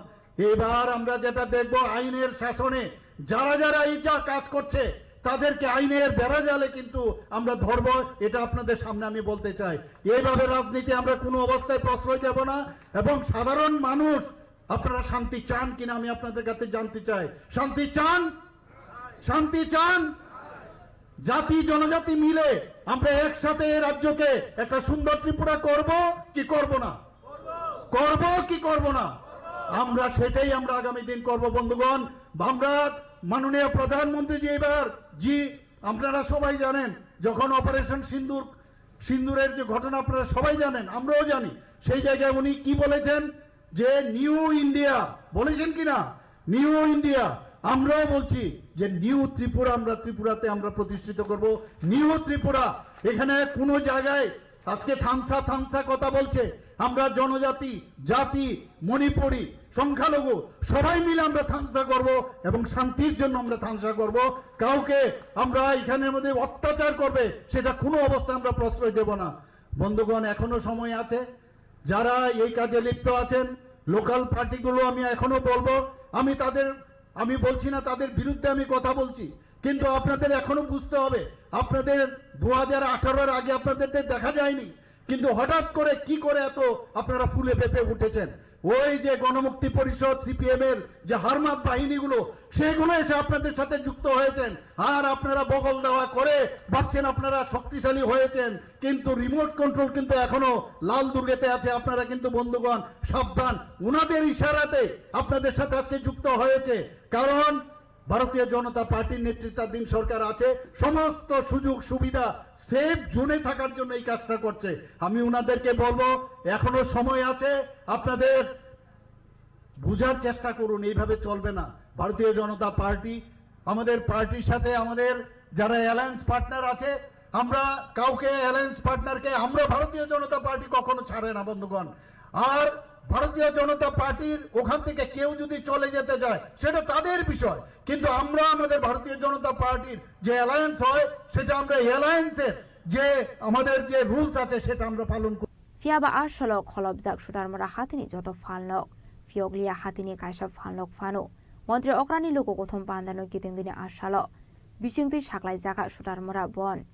এবার আমরা যেটা দেখব, আইনের শাসনে যারা যারা এই যা কাজ করছে, তাদেরকে আইনের বেড়াজালে কিন্তু আমরা ধরব। এটা আপনাদের সামনে আমি বলতে চাই। এইভাবে রাজনীতি আমরা কোনো অবস্থায় প্রশ্রয় দেব না। এবং সাধারণ মানুষ, আপনারা শান্তি চান কিনা আমি আপনাদের কাছে জানতে চাই। শান্তি চান? শান্তি চান? জাতি জনজাতি মিলে আমরা একসাথে এই রাজ্যকে একটা সুন্দর ত্রিপুরা করব কি করব না? করব কি করব না? আমরা সেটাই আমরা আগামী দিন করব বন্ধুগণ। আমরা মাননীয় প্রধানমন্ত্রী জি এবার জি, আপনারা সবাই জানেন, যখন অপারেশন সিন্দুর, সিন্দুরের যে ঘটনা আপনারা সবাই জানেন, আমরাও জানি, সেই জায়গায় উনি কি বলেছেন যে নিউ ইন্ডিয়া বলেছেন কিনা, নিউ ইন্ডিয়া, আমরাও বলছি যে নিউ ত্রিপুরা আমরা ত্রিপুরাতে আমরা প্রতিষ্ঠিত করব। নিউ ত্রিপুরা, এখানে কোনো জায়গায় আজকে থামসা থামসা কথা বলছে, আমরা জনজাতি, জাতি, মণিপুরি, সংখ্যালঘু সবাই মিলে আমরা থামসা করব এবং শান্তির জন্য আমরা থামসা করব। কাউকে আমরা এখানের মধ্যে অত্যাচার করবে, সেটা কোনো অবস্থায় আমরা প্রশ্রয় দেব না। বন্ধুগণ, এখনো সময় আছে, যারা এই কাজে লিপ্ত আছেন, লোকাল পার্টিগুলো, আমি এখনো বলবো, আমি তাদের, আমি বলছি না তাদের বিরুদ্ধে আমি কথা বলছি, কিন্তু আপনাদের এখনো বুঝতে হবে, আপনাদের দু হাজার আঠারোর আগে আপনাদের দেখা যায়নি, কিন্তু হঠাৎ করে কি করে এত আপনারা ফুলে ফেঁপে উঠেছেন। ওই যে গণমুক্তি পরিষদ, সিপিএম এর যে হারমাত বাহিনীগুলো, সেগুলো এসে আপনাদের সাথে যুক্ত হয়েছেন। আর আপনারা বগল দেওয়া করে ভাবছেন আপনারা শক্তিশালী হয়েছেন, কিন্তু রিমোট কন্ট্রোল কিন্তু এখনো লাল দুর্গেতে আছে। আপনারা কিন্তু, বন্ধুগণ, সাবধান, ওনাদের ইশারাতে আপনাদের সাথে আজকে যুক্ত হয়েছে। কারণ ভারতীয় জনতা পার্টির নেতৃত্বাধীন সরকার আছে, সমস্ত সুযোগ সুবিধা সেফ জোনে থাকার জন্য এই কাজটা করছে। আমি ওনাদেরকে বলবো, এখনো সময় আছে, আপনাদের বুঝার চেষ্টা করুন, এইভাবে চলবে না। ভারতীয় জনতা পার্টি, আমাদের পার্টির সাথে আমাদের যারা অ্যালায়েন্স পার্টনার আছে, আমরা কাউকে, অ্যালায়েন্স পার্টনারকে আমরা ভারতীয় জনতা পার্টি কখনো ছাড়ে না, বন্ধুগণ। আর ভারতীয় জনতা পার্টির ওখান থেকে কেউ যদি চলে যেতে চায়, সেটা তাদের বিষয়, কিন্তু আমরা আমাদের ভারতীয় জনতা পার্টির যে অ্যালায়েন্স হয়, সেটা আমরা অ্যালায়েন্সের যে আমাদের যে রুলস আছে, সেটা আমরা পালন করি। Phiya ba a salo kholopjak Sudarmura hatini joto phalnok, phiyokliya hatini kaisa phalnok phano Montri okrani luku kuthum pandano kitingdini a salo bisingtwi saklaijak Sudarmura bon.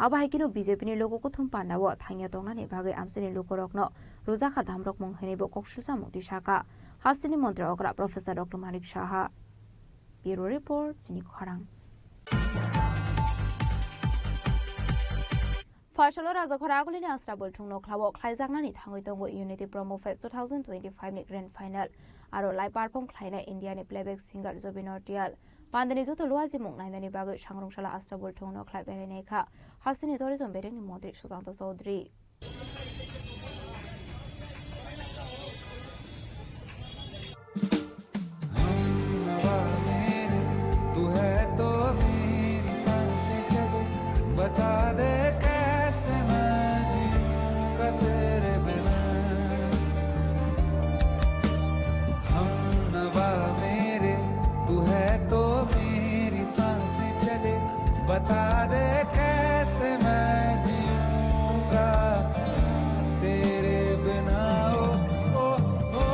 Abo hai kheno B J P ni luku kuthum pandao thangya tongnani bagwi amchaini lukurokno rwjakha damrokmung hwnwibo kok suchamung twi sakha hasteni Montri okra Professor Doctor Manik Saha. Bureau Report, Chini Khorang. Phaisalo Rajakhora agulini Asra Bulthung nokhlao khlaijaknani thangwi tongo Unity Promo Fest two thousand twenty-five ni Grand Final. Aro live perform khlainai India ni playback singer Zubeen Nautiyal. Pandani joto luajimung nainani bagwi sangrungsala Asra Bulthung nokhlai berainai kha hasteni tourism bedekni montri Sushanta Chowdhury. हम नवा मेरे, तू है तो मेरी सांसें चले, बता दे कैसे मैं जीऊंगा तेरे बिना। हम नवा मेरे, तू है तो मेरी सांसें चले, बता दे कैसे मैं जीऊंगा तेरे बिना। ओ, ओ, ओ,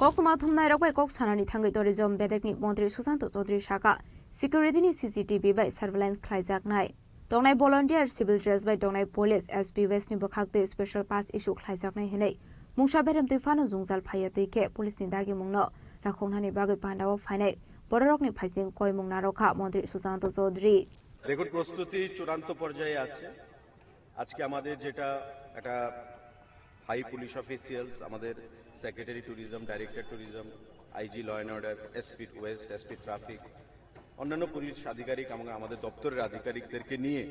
Koktwma thumnairok bai kok sanani thangwi tourism bedekni montri Sushanta Chowdhury sakha, security ni C C T V bai surveillance khlaijaknai. Tongnai volunteer, civil dress bai tongnai police, S P West ni bwkhak twi special pass issue khlaijaknai hwnwi mungsa berem twi phano jwngjal phaiya twi khe police ni dagimungno rakhoknani bagwi pandao phainai bororokni phaising koimung narwkha montri Sushanta Chowdhury. দেখুন, প্রস্তুতি চূড়ান্ত পর্যায়ে আছে। আজকে আমাদের যেটা একটা high police officials, আমাদের secretary tourism, director tourism, IG law and order, SP west, SP traffic, অন্যান্য পুলিশ আধিকারিক এবং আমাদের দপ্তরের আধিকারিকদেরকে নিয়ে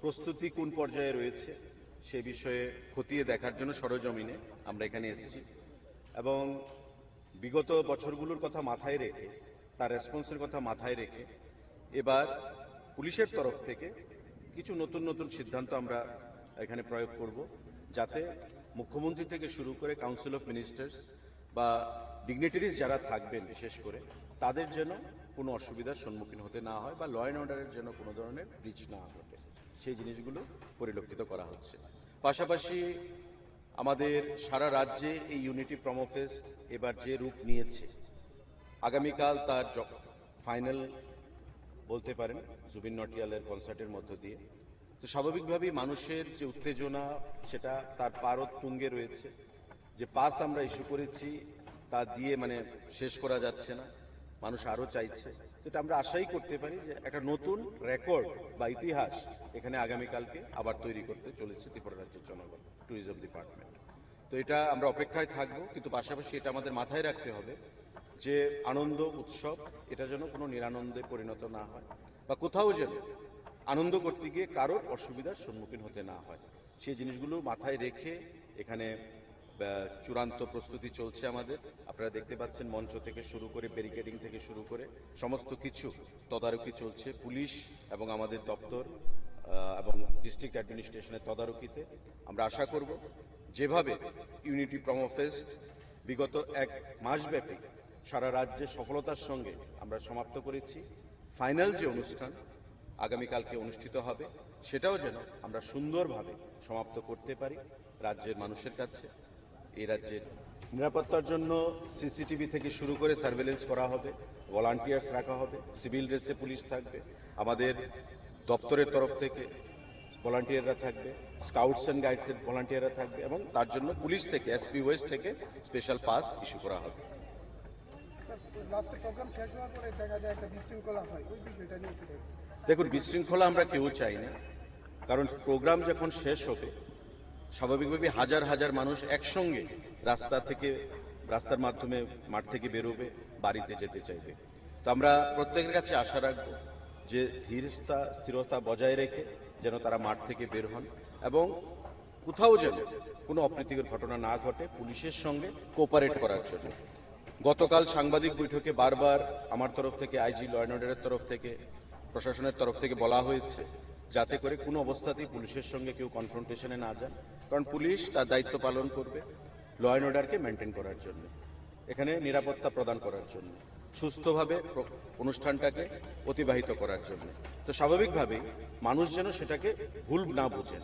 প্রস্তুতি কোন পর্যায়ে রয়েছে সে বিষয়ে খতিয়ে দেখার জন্য সরজমিনে আমরা এখানে এসেছি এবং বিগত বছরগুলোর কথা মাথায় রেখে, তার রেসপন্সের কথা মাথায় রেখে এবার পুলিশের তরফ থেকে কিছু নতুন নতুন সিদ্ধান্ত আমরা এখানে প্রয়োগ করব, যাতে মুখ্যমন্ত্রী থেকে শুরু করে কাউন্সিল অফ মিনিস্টার্স বা ডিগনিটারিজ যারা থাকবেন, বিশেষ করে তাদের যেন কোনো অসুবিধার সম্মুখীন হতে না হয় বা ল অ্যান্ড অর্ডারের যেন কোনো ধরনের ব্রিচ না ঘটে, সেই জিনিসগুলো পরিলক্ষিত করা হচ্ছে। পাশাপাশি আমাদের সারা রাজ্যে এই ইউনিটি প্রোমো ফেস্ট এবার যে রূপ নিয়েছে, আগামীকাল তার জ-, ফাইনাল বলতে পারেন জুবিন নটিয়ালের কনসার্টের মধ্য দিয়ে। তো স্বাভাবিকভাবেই মানুষের যে উত্তেজনা, সেটা তার পারদ তুঙ্গে রয়েছে। যে পাস আমরা ইস্যু করেছি, তা দিয়ে মানে শেষ করা যাচ্ছে না, মানুষ আরও চাইছে। এটা আমরা আশাই করতে পারি যে একটা নতুন রেকর্ড বা ইতিহাস এখানে আগামীকালকে আবার তৈরি করতে চলেছে ত্রিপুরা রাজ্যের জনগণ, ট্যুরিজম ডিপার্টমেন্ট। তো এটা আমরা অপেক্ষায় থাকবো, কিন্তু পাশাপাশি এটা আমাদের মাথায় রাখতে হবে যে আনন্দ উৎসব এটা যেন কোনো নিরানন্দে পরিণত না হয় বা কোথাও যেন আনন্দ করতে গিয়ে কারোর অসুবিধার সম্মুখীন হতে না হয়। সেই জিনিসগুলো মাথায় রেখে এখানে, আহ, চূড়ান্ত প্রস্তুতি চলছে আমাদের। আপনারা দেখতে পাচ্ছেন মঞ্চ থেকে শুরু করে, ব্যারিকেডিং থেকে শুরু করে সমস্ত কিছু তদারকি চলছে। পুলিশ এবং আমাদের দপ্তর, আহ, এবং ডিস্ট্রিক্ট অ্যাডমিনিস্ট্রেশনের তদারকিতে আমরা আশা করব যেভাবে ইউনিটি প্রোমো ফেস্ট বিগত এক মাসব্যাপী সারা রাজ্যে সফলতার সঙ্গে আমরা সমাপ্ত করেছি, ফাইনাল যে অনুষ্ঠান আগামীকালকে অনুষ্ঠিত হবে, সেটাও যেন আমরা সুন্দরভাবে সমাপ্ত করতে পারি রাজ্যের মানুষের কাছে। এই রাজ্যের নিরাপত্তার জন্য সিসিটিভি থেকে শুরু করে সার্ভেলেন্স করা হবে, ভলান্টিয়ার্স রাখা হবে, সিভিল ড্রেসে পুলিশ থাকবে, আমাদের দপ্তরের তরফ থেকে ভলান্টিয়াররা থাকবে, স্কাউটস অ্যান্ড গাইডসের ভলান্টিয়াররা থাকবে এবং তার জন্য পুলিশ থেকে, এসপি ওয়েস্ট থেকে স্পেশাল পাস ইস্যু করা হবে। লাস্টে প্রোগ্রাম শেষ হওয়ার পরে দেখা যায় একটা বিশৃঙ্খলা হয়, ওই বিষয়টা নিয়ে কি দেখবেন? দেখুন, বিশৃঙ্খলা আমরা কেউ চাই না, কারণ প্রোগ্রাম যখন শেষ হবে স্বাভাবিকভাবেই হাজার হাজার মানুষ একসঙ্গে রাস্তা থেকে, রাস্তার মাধ্যমে মাঠ থেকে বেরোবে, বাড়িতে যেতে চাইবে। তো আমরা প্রত্যেকের কাছে আশা রাখবো যে ধীরতা, স্থিরতা বজায় রেখে যেন তারা মাঠ থেকে বের হন এবং কোথাও যেন কোনো অপ্রীতিকর ঘটনা না ঘটে, পুলিশের সঙ্গে কোঅপারেট করার জন্য। গতকাল সাংবাদিক বৈঠকে বারবার আমার তরফ থেকে, আইজি ল অ্যান্ড অর্ডারের তরফ থেকে, প্রশাসনের তরফ থেকে বলা হয়েছে যাতে করে কোনো অবস্থাতেই পুলিশের সঙ্গে কেউ কনফ্রন্টেশনে না যান, কারণ পুলিশ তার দায়িত্ব পালন করবে ল অ্যান্ড অর্ডারকে মেনটেন করার জন্য, এখানে নিরাপত্তা প্রদান করার জন্য, সুস্থভাবে প্র-, অনুষ্ঠানটাকে অতিবাহিত করার জন্য। তো স্বাভাবিকভাবেই মানুষ যেন সেটাকে ভুল না বোঝেন।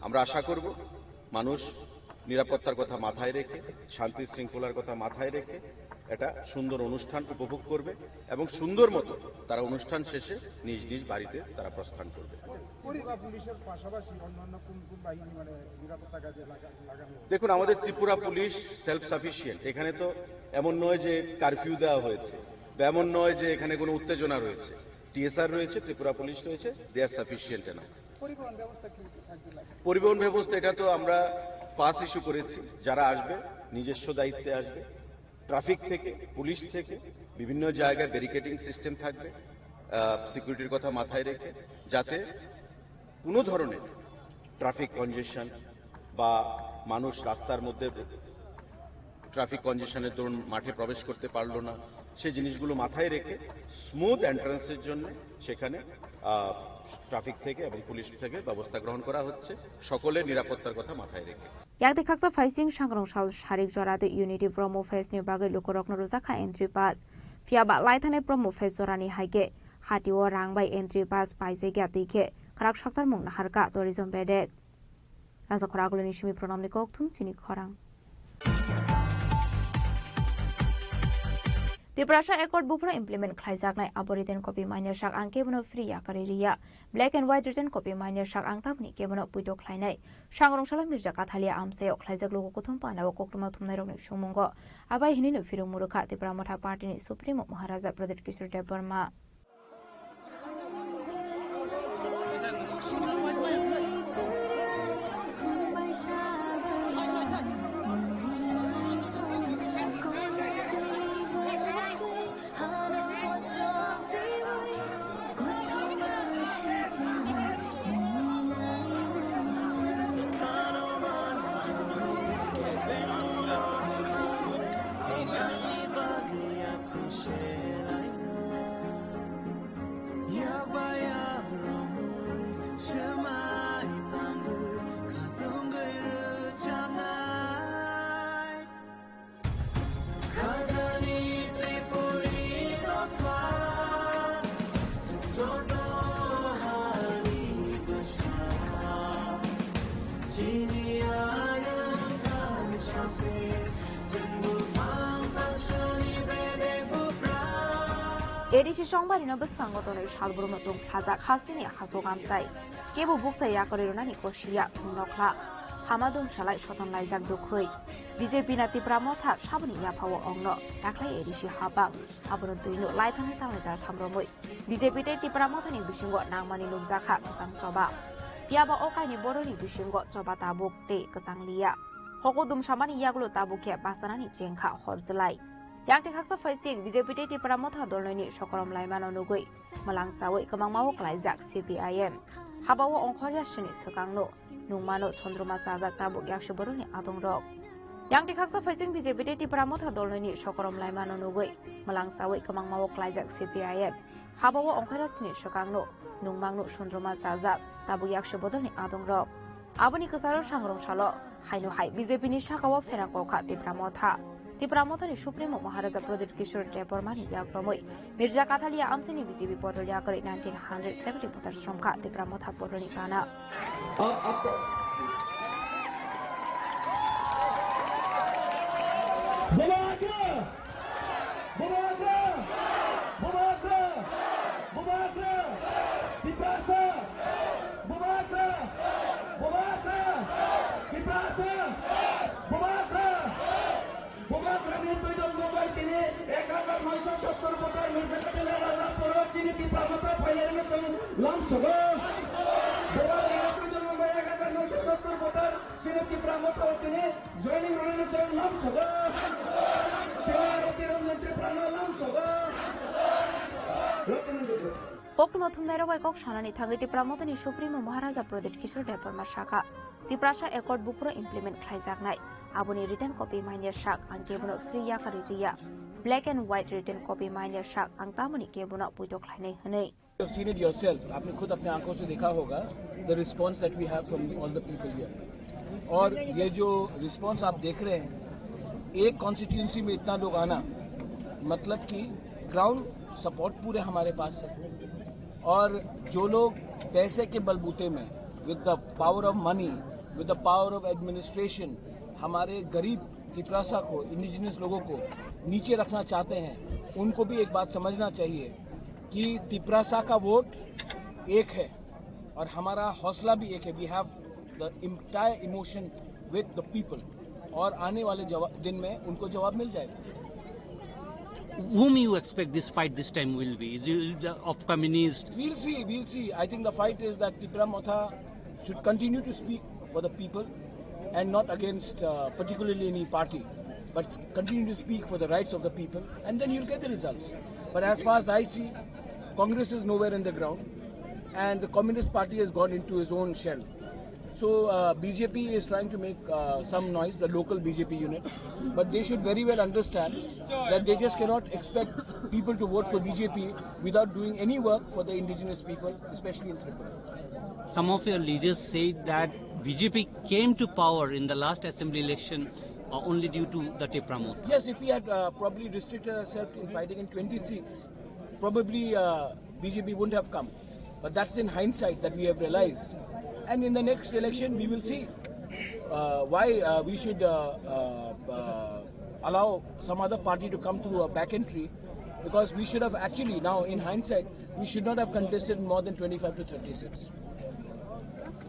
আমরা আশা করব মানুষ নিরাপত্তার কথা মাথায় রেখে, শান্তি শৃঙ্খলার কথা মাথায় রেখে একটা সুন্দর অনুষ্ঠান উপভোগ করবে এবং সুন্দর মতো তারা অনুষ্ঠান শেষে নিজ নিজ বাড়িতে তারা প্রস্থান করবে। পরিবার পুলিশের পাশাপাশি অন্যান্য কোন কোন বাহিনী মানে নিরাপত্তা কাজে লাগা- লাগানো হবে? দেখুন, আমাদের ত্রিপুরা পুলিশ সেলফ সাফিসিয়েন্ট। এখানে তো এমন নয় যে কারফিউ দেওয়া হয়েছে বা এমন নয় যে এখানে কোনো উত্তেজনা রয়েছে। টিএসআর রয়েছে, ত্রিপুরা পুলিশ রয়েছে, they are sufficient enough। পরিবহন ব্যবস্থা কি থাকবে লাগে? পরিবহন ব্যবস্থা, এটা তো আমরা পাস ইস্যু করেছি, যারা আসবে নিজস্ব দায়িত্বে আসবে। ট্রাফিক থেকে, পুলিশ থেকে বিভিন্ন জায়গায় ব্যারিকেডিং সিস্টেম থাকবে, সিকিউরিটির কথা মাথায় রেখে, যাতে কোনো ধরনের ট্রাফিক কনজেশন বা মানুষ রাস্তার মধ্যে ট্রাফিক কনজেশনের দরুন মাঠে প্রবেশ করতে পারলো না, সেই জিনিসগুলো মাথায় রেখে স্মুথ এন্ট্রান্সের জন্য সেখানে ট্রাফিক থেকে এবং পুলিশ থেকে ব্যবস্থা গ্রহণ করা হচ্ছে, সকলের নিরাপত্তার কথা মাথায় রেখে। Yakti khaksa phaising sangrong sal sarik jora de Unity Promo Fest ni bagwi lukurokno rwjakha entry pass. Phiya ba laithani Promo Fest jorani hai khe hatio rang bai entry pass paijak ya twi khe khrak saktarmung naharkha tourism bedek. Rangsa khorang agulini simi pranamni kokthum chini khorang. Tiprasa Accord buphuru implement khlaijaknai abo written copy manya sak ang kebono free yakarwi riya. Black and white written copy manya sak ang tamni kebono puito khlainai. Sangrong salo Mirza Kathalia amchaio khlaijak luku kuthum panao koktwma thumnairokni songmungo. Abai hinino phirung murukha Tipra Motha Party ni Supremo Maharaja Pradyut Kishore Debbarma. A D C songbarino bwskango tonwi salbrumno tongphlajak hasteni hasuk amchai. Kebo bukcha yakarwi rwnani kosiya thumrokla. Hama dum salai soton laijak dokhwi. B J P na Tipra Motha saboni yaphao ongno daklai A D C habang, abono twino laithani tanglai taltham romwi B J P tei Tipra Mothani bisingo nangmani nukjakha kwchang choba. Phiya ba o kaini boroni bisingo choba tabuk tei kwchang liya. Hoko dumsamani yagulo tabuk khe bachanani chengkha hor jwlai. Yang tei khaksa phaising B J P tei Tipra Motha dolnoini sokorom laimano nugwi mwlang chawi kwmangmao klaijak C P I M. Habao ongkhorya sini swkangno nungmano sondroma chajak tabuk yakso boroni adongrok. Yang tei khaksa phaising B J P tei Tipra Motha dolnoini sokorom laimano nugwi mwlang chawi kwmangmao klaijak C P I M. Habao ongkhorya sini swkangno nungmangno sondroma chajak tabuk yakso bodolni adongrok. Aboni kwcharo sangrong salo haino hai B J P ni sakao phera kokha Tipra Motha. Tipra Mothani Supremo Maharaja Pradyut Kishore Debbarmani yakromwi Mirza Kathalia amsini B J P podol yakarwi nineteen hundred seventy voter sromkha Tipra Motha podolni gana. Bubagra! Bubagra! Bubagra! Bubagra! Tiprasa! Bubagra! Bubagra! Tiprasa! Bubagra! Bubagrani duidol nungbai tini ek hajar noisho sottor voter Mirza Kathalia raja poro chini Tipra Motha phainai rwngwi tong lamsogo. Bubagrani duidol nungbai ek hajar noisho sottor voter chini Tipra Motha o tini joining rwngwi tong lamsogo. Chini Roti Ranjan Tiprano lamsogo. Roti Ranjan. Koktwma thumnairok bai kok sanani thangwi Tipra Mothani Supremo Maharaja Pradyut Kishore Debbarma sakha, Tiprasa Accord buphuru implement khlaijaknai. Aboni written copy manya sak ang kebono free yakarwi riya. Black and white written copy manya sak ang tamoni kebono poito khlainai hwnwi. You have seen it yourself, आपने खुद अपने आंखों से देखा होगा, the response that we have from all the people here. और ये जो रिस्पॉन्स आप देख रहे हैं, एक कॉन्स्टिट्यूएंसी में इतना लोग आना, मतलब कि ग्राउंड सपोर्ट पूरे हमारे पास है। और जो लोग पैसे के बलबूते में, with the power of money, with the power of administration, हमारे गरीब तिपरासा को, इंडिजिनस लोगों को नीचे रखना चाहते हैं, उनको भी एक बात समझना चाहिए कि तिपरासा का वोट एक है और हमारा हौसला भी एक है। We have the entire emotion with the people। और आने वाले जवा-, दिन में उनको जवाब मिल जाएगा। Whom you expect this fight this time will be? Is it the, of communist? We'll see, we'll see. I think the fight is that Tipra Motha should continue to speak for the people and not against, uh, particularly any party, but continue to speak for the rights of the people, and then you'll get the results. But as far as I see, Congress is nowhere in the ground, and the Communist Party has gone into his own shell. So, uh, B J P is trying to make, uh, some noise, the local B J P unit, but they should very well understand that they just cannot expect people to vote for B J P without doing any work for the indigenous people, especially in Tripura. Some of your leaders said that B J P came to power in the last assembly election, uh, only due to the Tipra Motha. Yes, if we had, uh, probably restricted ourselves in fighting in twenty seats, probably, uh, B J P wouldn't have come. But that's in hindsight that we have realized. And in the next election, we will see, uh, why, uh, we should, uh, uh, uh, allow some other party to come through a back entry, because we should have actually, now in hindsight, we should not have contested more than twenty-five to thirty seats.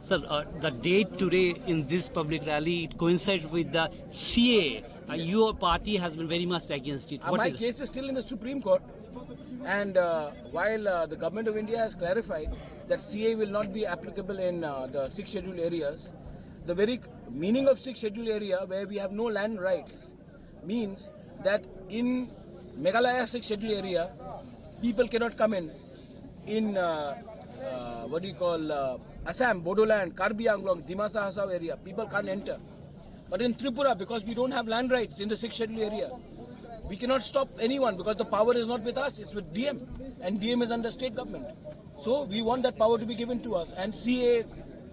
Sir, uh, the date today in this public rally, it coincides with the C A A. Uh, your party has been very much against it. Uh, What my is case is still in the Supreme Court, and, uh, while, uh, the Government of India has clarified that C A A will not be applicable in, uh, the Sixth Schedule areas, the very meaning of Sixth Schedule area, where we have no land rights, means that in Meghalaya Sixth Schedule area, people cannot come in. In, uh, uh, what do you call, uh, Assam, Bodoland, Karbi Anglong, Dimasa Hasao area, people can't enter. But in Tripura, because we don't have land rights in the Sixth Schedule area, we cannot stop anyone because the power is not with us, it's with D M, and D M is under state government. So we want that power to be given to us, and C A A,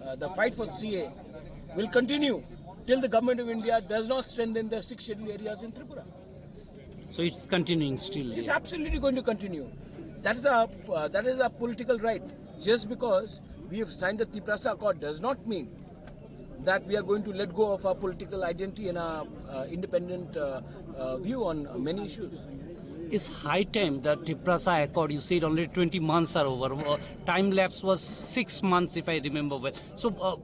uh, the fight for C A A will continue till the Government of India does not strengthen the Sixth Schedule areas in Tripura. So it's continuing still. It's absolutely going to continue. That is a, uh, that is a political right. Just because we have signed the Tiprasa Accord does not mean that we are going to let go of our political identity and our, uh, independent, uh, uh, view on many issues. It's high time that Tiprasa Accord, you said already twenty months are over. Uh, time lapse was six months, if I remember well. So, uh,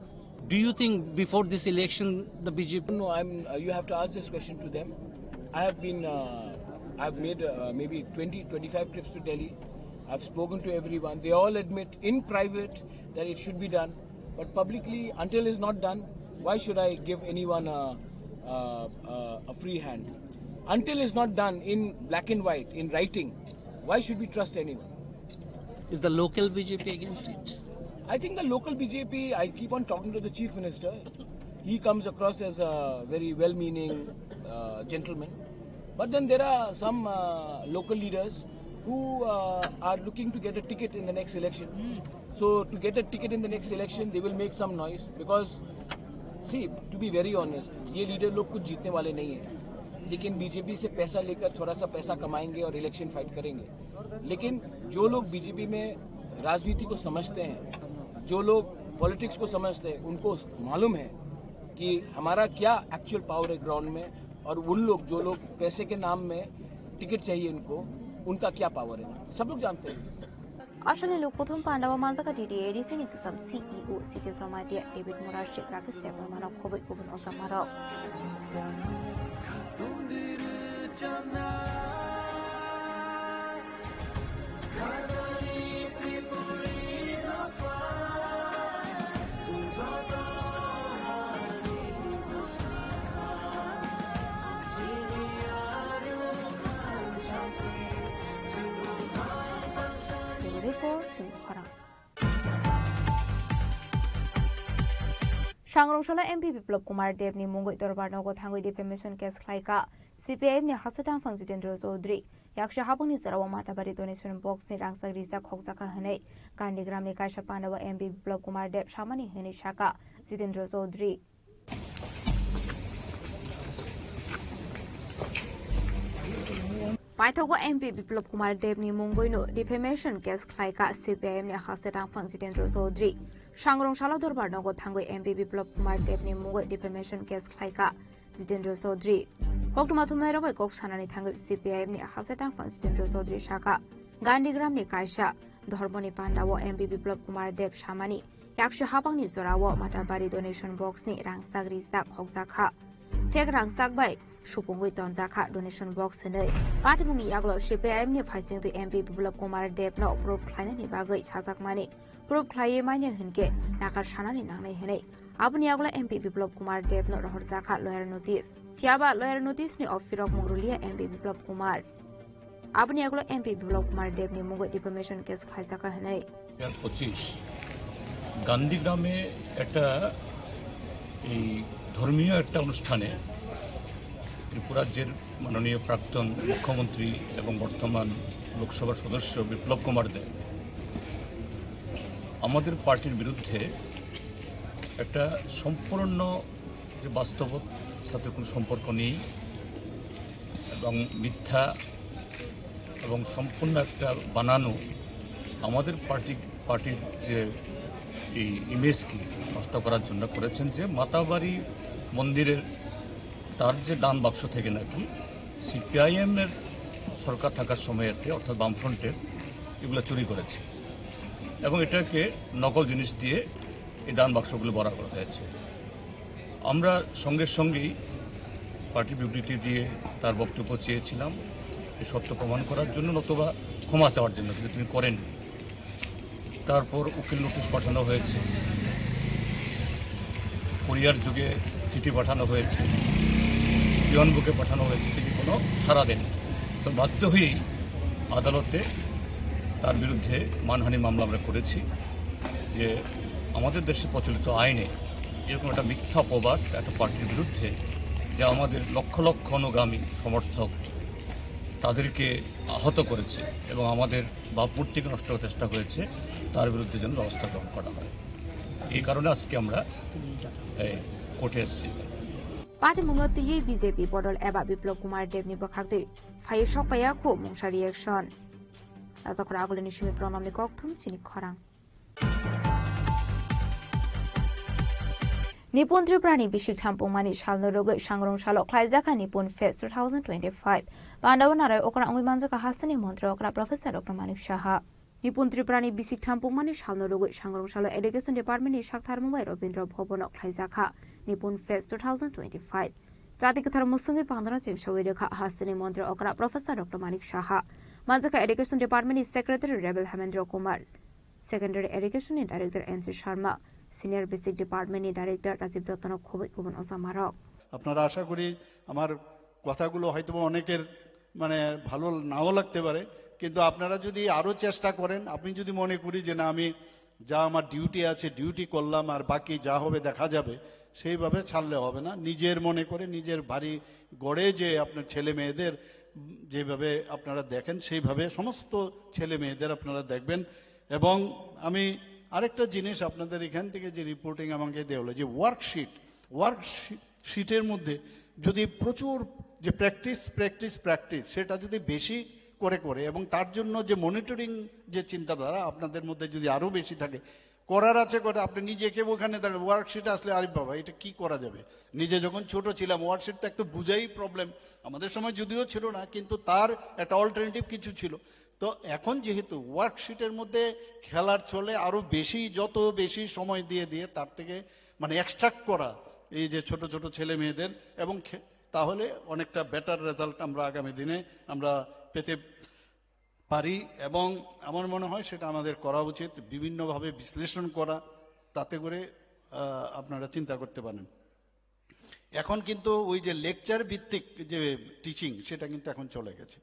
Do you think before this election the B J P? No, I'm, uh, you have to ask this question to them. I have been, uh, I've made, uh, maybe twenty, twenty-five trips to Delhi. I've spoken to everyone. They all admit in private that it should be done. But publicly, until it's not done, why should I give anyone a, a, a, a free hand? Until it's not done in black and white, in writing, why should we trust anyone? Is the local B J P against it? I think the local B J P, I keep on talking to the chief minister. He comes across as a very well-meaning, uh, gentleman. But then there are some, uh, local leaders who, uh, are looking to get a ticket in the next election. So to get a ticket in the next election, they will make some noise because, see, to be very honest, ये लीडर लोग कुछ जीतने वाले नहीं हैं, लेकिन बीजेपी से पैसा लेकर थोड़ा सा पैसा कमाएंगे और इलेक्शन फाइट करेंगे। लेकिन जो लोग बीजेपी में राजनीति को समझते हैं, जो लोग पॉलिटिक्स को समझते हैं, उनको मालूम है कि हमारा क्या एक्चुअल पावर है ग्राउंड में, और उन लोग, जो लोग पैसे के नाम में टिकट चाहिए इनको, उनका क्या पावर है, सब लोग जानते हैं। Aswkni luk kuthum pandao manjaka D D A D C ni kisam C E O C K Jamatia, David Murashik, Rakesh Debbarma no khobwi kubun ojamarok. Report, Chini Khorang. Sangrungsala M P Biplab Kumar Deb ni mungwi dorbar nogo thangwi defamation case khlaika C P I M ni hastang phang Jitendra Chaudhary. Yaksa habangni jorao Matabari donation box ni rangchak rijak khokjakha hwnwi Gandhigram ni kaisa pandao M P Biplab Kumar Deb samani hwnwi saka Jitendra Chaudhary. Paithago M P Biplab Kumar Deb ni mungwi no defamation case khlaika C P I M ni hastang phang Jitendra Chaudhary. Sangrungsala dorbar nogo thangwi M P Biplab Kumar Deb ni mungwi defamation case khlaika Jitendra Chaudhary. Koktwma thumnairok bai kok sanani thangwi C P I M ni hastang phang Jitendra Chaudhary saka Gandhigram ni kaisa dhormoni pandao M P Biplab Kumar Deb samani yaksa habangni jorao Matabari donation box ni rangchak rijak khokjakha. Fake rangchak bai supungwi tonjakha donation box hwnwi. Patimungni yagulo C P I M ni phaisingtwi M P Biplab Kumar Deb no proof khlainani bagwi sajakmani. Proof khlaiwi manya hwnkhe nakar sanani nangnai hwnwi. Aboni yagulo M P Biplab Kumar Deb no rohorjakha lawyer notice. Phiyaba lawyer notice ni offer rok mung rwliya M P Biplab Kumar. Aboni yagulo M P Biplab Kumar Deb ni mungwi defamation case khlaijakha hwnwi. দু হাজার পঁচিশ গান্ধীগ্রামে একটা এই ধর্মীয় একটা অনুষ্ঠানে ত্রিপুরা রাজ্যের মাননীয় প্রাক্তন মুখ্যমন্ত্রী এবং বর্তমান লোকসভার সদস্য বিপ্লব কুমার দেব আমাদের পার্টির বিরুদ্ধে একটা সম্পূর্ণ যে বাস্তবতার সাথে কোনো সম্পর্ক নেই এবং মিথ্যা এবং সম্পূর্ণ একটা বানানো আমাদের পার্টি, পার্টির যে এই ইমেজকে নষ্ট করার জন্য করেছেন, যে মাতাবাড়ি মন্দিরের তার যে দান বাক্স থেকে নাকি সিপিআইএম এর সরকার থাকার সময়তে, অর্থাৎ বামফ্রন্টের, এগুলো চুরি করেছে এবং এটাকে নকল জিনিস দিয়ে এই দান বাক্সগুলো ভরা করা হয়েছে। আমরা সঙ্গে সঙ্গেই পার্টি বিবৃতি দিয়ে তার বক্তব্য চেয়েছিলাম এই সত্য প্রমাণ করার জন্য, নতুবা ক্ষমা চাওয়ার জন্য, কিন্তু তিনি করেননি। তারপর উকিল নোটিশ পাঠানো হয়েছে, কুরিয়ার যোগে চিঠি পাঠানো হয়েছে, পিয়ন বুকে পাঠানো হয়েছে, তিনি কোনো সাড়া দেননি। তো বাধ্য হয়েই আদালতে তার বিরুদ্ধে মানহানি মামলা আমরা করেছি। যে আমাদের দেশে প্রচলিত আইনে এরকম একটা মিথ্যা অপবাদ একটা পার্টির বিরুদ্ধে, যে আমাদের লক্ষ লক্ষ অনুগামী সমর্থক তাদেরকে আহত করেছে এবং আমাদের ভাবমূর্তিকে নষ্ট করার চেষ্টা হয়েছে, তার বিরুদ্ধে যেন ব্যবস্থা গ্রহণ করা হয়। এই কারণে আজকে আমরা এই কোর্টে এসেছি। Patimungno twiwi B J P bodol eba Biplab Kumar Deb ni bwkhak twi phaiwi sok paiya khu mungsa reaction. Rajakhor Agulini simi Pranamni kokthum chini khorang. Nipun Tripurani bisik thampungmani salno rwgwi sangrong salo khlaijakha Nipun Fest two thousand twenty-five. Pandao narai okra wngwi manjakha hasteni montri okra Professor Doctor Manik Saha. Nipun Tripura ni bisik thampung mani salno rwgwi Sangrong Salo Education Department ni sak tharmung bai Rabindra Bhavan o khlaijakha Nipun Fest two thousand twenty-five. Chati kwthar mwswngwi pangdano chengsawi rwkha hasteni montri okra Professor Doctor Manik Saha. Manjakha Education Department ni Secretary Rebel Hemendra Kumar, Secondary Education ni Director N C Sharma, Senior Basic Department ni Director Rajiv Ratna khobwi kubun ojamarok. আপনারা আশা করি আমার কথাগুলো হয়তো বা অনেকের মানে ভালো নাও লাগতে পারে, কিন্তু আপনারা যদি আরো চেষ্টা করেন, আপনি যদি মনে করি যে না আমি যা আমার ডিউটি আছে ডিউটি করলাম আর বাকি যা হবে দেখা যাবে, সেইভাবে ছাড়লে হবে না। নিজের মনে করে নিজের বাড়ি গড়ে যে আপনার ছেলে মেয়েদের যেভাবে আপনারা দেখেন সেইভাবে সমস্ত ছেলে মেয়েদের আপনারা দেখবেন। এবং আমি আরেকটা জিনিস আপনাদের এখান থেকে যে রিপোর্টিং আমাকে দেওয়া হলো যে ওয়ার্কশিট, ওয়ার্কশিটের মধ্যে যদি প্রচুর যে প্র্যাকটিস প্র্যাকটিস প্র্যাকটিস সেটা যদি বেশি করে করে এবং তার জন্য যে মনিটরিং যে চিন্তাধারা আপনাদের মধ্যে যদি আরও বেশি থাকে, করার আছে করে আপনি নিজে কেউ ওখানে দেখেন ওয়ার্কশিট আসলে আরে বাবা এটা কি করা যাবে। নিজে যখন ছোট ছিলাম ওয়ার্কশিট তো একটু বুঝাই প্রবলেম, আমাদের সময় যদিও ছিল না কিন্তু তার একটা অল্টারনেটিভ কিছু ছিল। তো এখন যেহেতু ওয়ার্কশিটের মধ্যে খেলার ছলে আরো বেশি যত বেশি সময় দিয়ে দিয়ে তার থেকে মানে এক্সট্রাক্ট করা এই যে ছোট ছোট ছেলে মেয়েদের এবং খে- তাহলে অনেকটা বেটার রেজাল্ট আমরা আগামী দিনে আমরা পেতে পারি। এবং আমার মনে হয় সেটা আমাদের করা উচিত, বিভিন্নভাবে বিশ্লেষণ করা, তাতে করে আহ, আপনারা চিন্তা করতে পারেন। এখন কিন্তু ওই যে লেকচার ভিত্তিক যে টিচিং সেটা কিন্তু এখন চলে গেছে।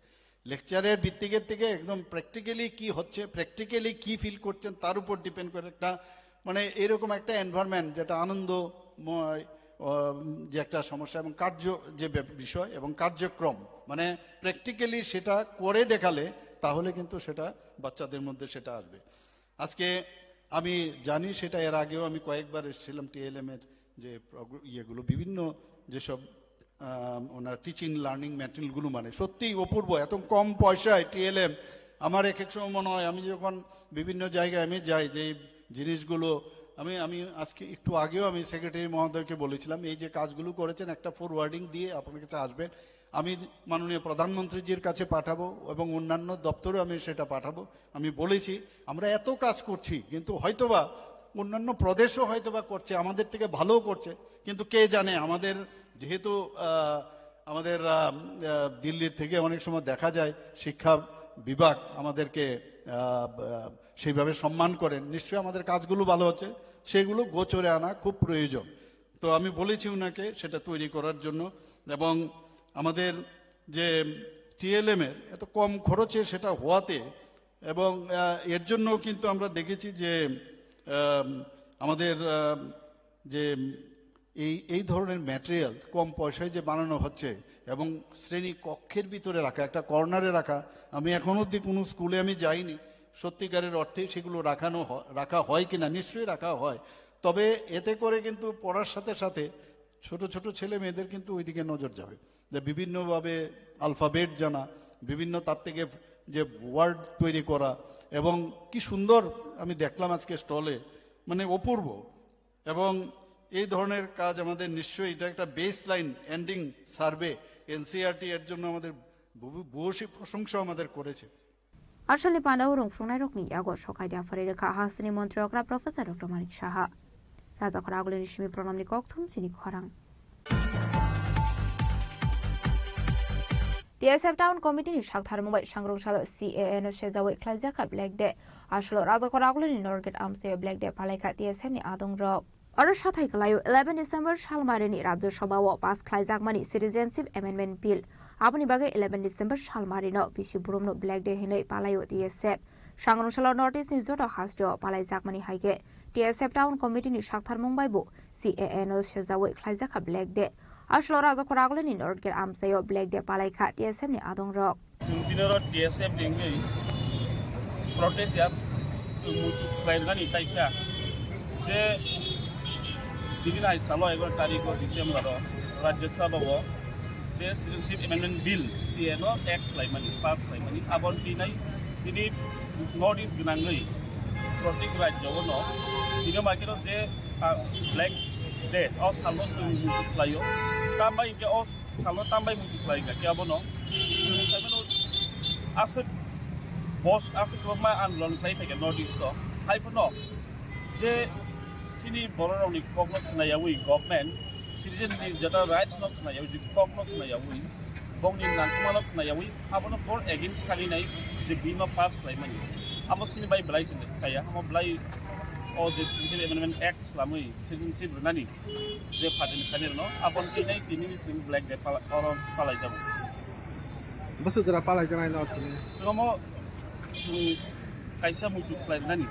লেকচারের ভিত্তিকের থেকে একদম প্র্যাকটিক্যালি কি হচ্ছে, প্র্যাকটিক্যালি কি ফিল করছেন তার উপর ডিপেন্ড করে একটা মানে এরকম একটা এনভায়রনমেন্ট যেটা আনন্দময়, উম, যে একটা সমস্যা এবং কার্য যে ব্যাপ- বিষয় এবং কার্যক্রম মানে প্র্যাকটিক্যালি সেটা করে দেখালে তাহলে কিন্তু সেটা বাচ্চাদের মধ্যে সেটা আসবে। আজকে আমি জানি সেটা এর আগেও আমি কয়েকবার এসেছিলাম টিএলএম এর যে প্রোগ্র- ইয়েগুলো বিভিন্ন যেসব আহ, ওনার টিচিং লার্নিং ম্যাটেরিয়ালগুলো মানে সত্যিই অপূর্ব, এত কম পয়সায় টিএলএম। আমার এক এক সময় মনে হয় আমি যখন বিভিন্ন জায়গায় আমি যাই যে এই জিনিসগুলো আমি আমি আজকে একটু আগেও আমি সেক্রেটারি মহোদয়কে বলেছিলাম এই যে কাজগুলো করেছেন একটা ফরওয়ার্ডিং দিয়ে আপনার কাছে আসবেন, আমি মাননীয় প্রধানমন্ত্রীজির কাছে পাঠাবো এবং অন্যান্য দপ্তরেও আমি সেটা পাঠাবো। আমি বলেছি আমরা এত কাজ করছি কিন্তু হয়তোবা অন্যান্য প্রদেশও হয়তোবা করছে, আমাদের থেকে ভালোও করছে, কিন্তু কে জানে আমাদের যেহেতু আহ, আমাদের আহ, আহ, দিল্লির থেকে অনেক সময় দেখা যায় শিক্ষা বিভাগ আমাদেরকে আহ, আহ, সেইভাবে সম্মান করেন, নিশ্চয়ই আমাদের কাজগুলো ভালো হচ্ছে, সেগুলো গোচরে আনা খুব প্রয়োজন। তো আমি বলেছি ওনাকে সেটা তৈরি করার জন্য। এবং আমাদের যে টিএলএম এর এত কম খরচে সেটা হওয়াতে এবং আহ, এর জন্য কিন্তু আমরা দেখেছি যে আহ, আমাদের আহ, যে এই এই ধরনের ম্যাটেরিয়াল কম পয়সায় যে বানানো হচ্ছে এবং শ্রেণী কক্ষের ভিতরে রাখা, একটা কর্নারে রাখা, আমি এখন অবধি কোনো স্কুলে আমি যাইনি সত্যিকারের অর্থে সেগুলো রাখানো হ- রাখা হয় কিনা, নিশ্চয়ই রাখা হয়। তবে এতে করে কিন্তু পড়ার সাথে সাথে ছোট ছোট ছেলে মেয়েদের কিন্তু ওইদিকে নজর যাবে, যে বিভিন্নভাবে আলফাবেট জানা, বিভিন্ন তার থেকে যে ওয়ার্ড তৈরি করা এবং কি সুন্দর আমি দেখলাম আজকে স্টলে, মানে অপূর্ব। এবং এই ধরনের কাজ আমাদের নিশ্চয়ই এটা একটা base line ending survey NCERT এর জন্য আমাদের বহু- ভূয়সী প্রশংসা আমাদের করেছে। Asalni pandao rwngphrunairokni yago sokaidi aphari rwkha hasteni montri okra Professor Doctor Manik Saha. Rajakhor agulini simi pranamni kokthum chini khorang. T S F Town Committee ni saktharmung bai Sangrong Salo C A A no sejawi khlaijakha Black Day. Asalo Rajakhor agulini Norgate amchaio Black Day palaikha T S F ni adongrok. Oro sathai kwlaio eleven December salmarini Rajya Sabha o pass khlaijakmani Citizenship Amendment Bill. Aboni bagwi eleven December salmarino bisi burumno Black Day hinwi palaio T S F. Sangrong Salo North East ni joto hasteo palaijakmani hai khe T S F Town Committee ni saktharmung bai bo C A A no sejawi khlaijakha Black Day. Asalo Rajakhor agulini North Gate amchaio Black Day palaikha T S F ni adongrok. Chwng tini oro T S F ni wngwi protest ya chwng muitu khlairwkani taisa je tini nai salo egaroh tarikh o December o Rajya Sabha o je Citizenship Amendment Bill C A no act khlaimani, pass khlaimani, aboni twi nai tini North East gwnangwi protek rajyo o no tini market o je, ah, Black Day o salno chwng muitu khlaio. Tambai hinkhe o salno tambai muitu khlai kha khe abono chwng saimano aswk Boss aswk kwbangma andolon khlai phaikha North East o. Hai phano je chini bororokni kokno khnayawi government, citizen ni jeta rights no khnayawi, je kokno khnayawi, bongni nangkukmano khnayawi, abono bor against khalinai je bill no pass khlaimani. Abo chini bai belai se chaya, abo belai o je Citizenship Amendment Act swlamwi citizenship rwnani je party ni khainai rwno, aboni twi nai tini ni chwng Black Day pala-, oro palaijago. Bwswk jora palaijaknai no tini? Chwng omo chwng kaisa muitu khlai rwnani.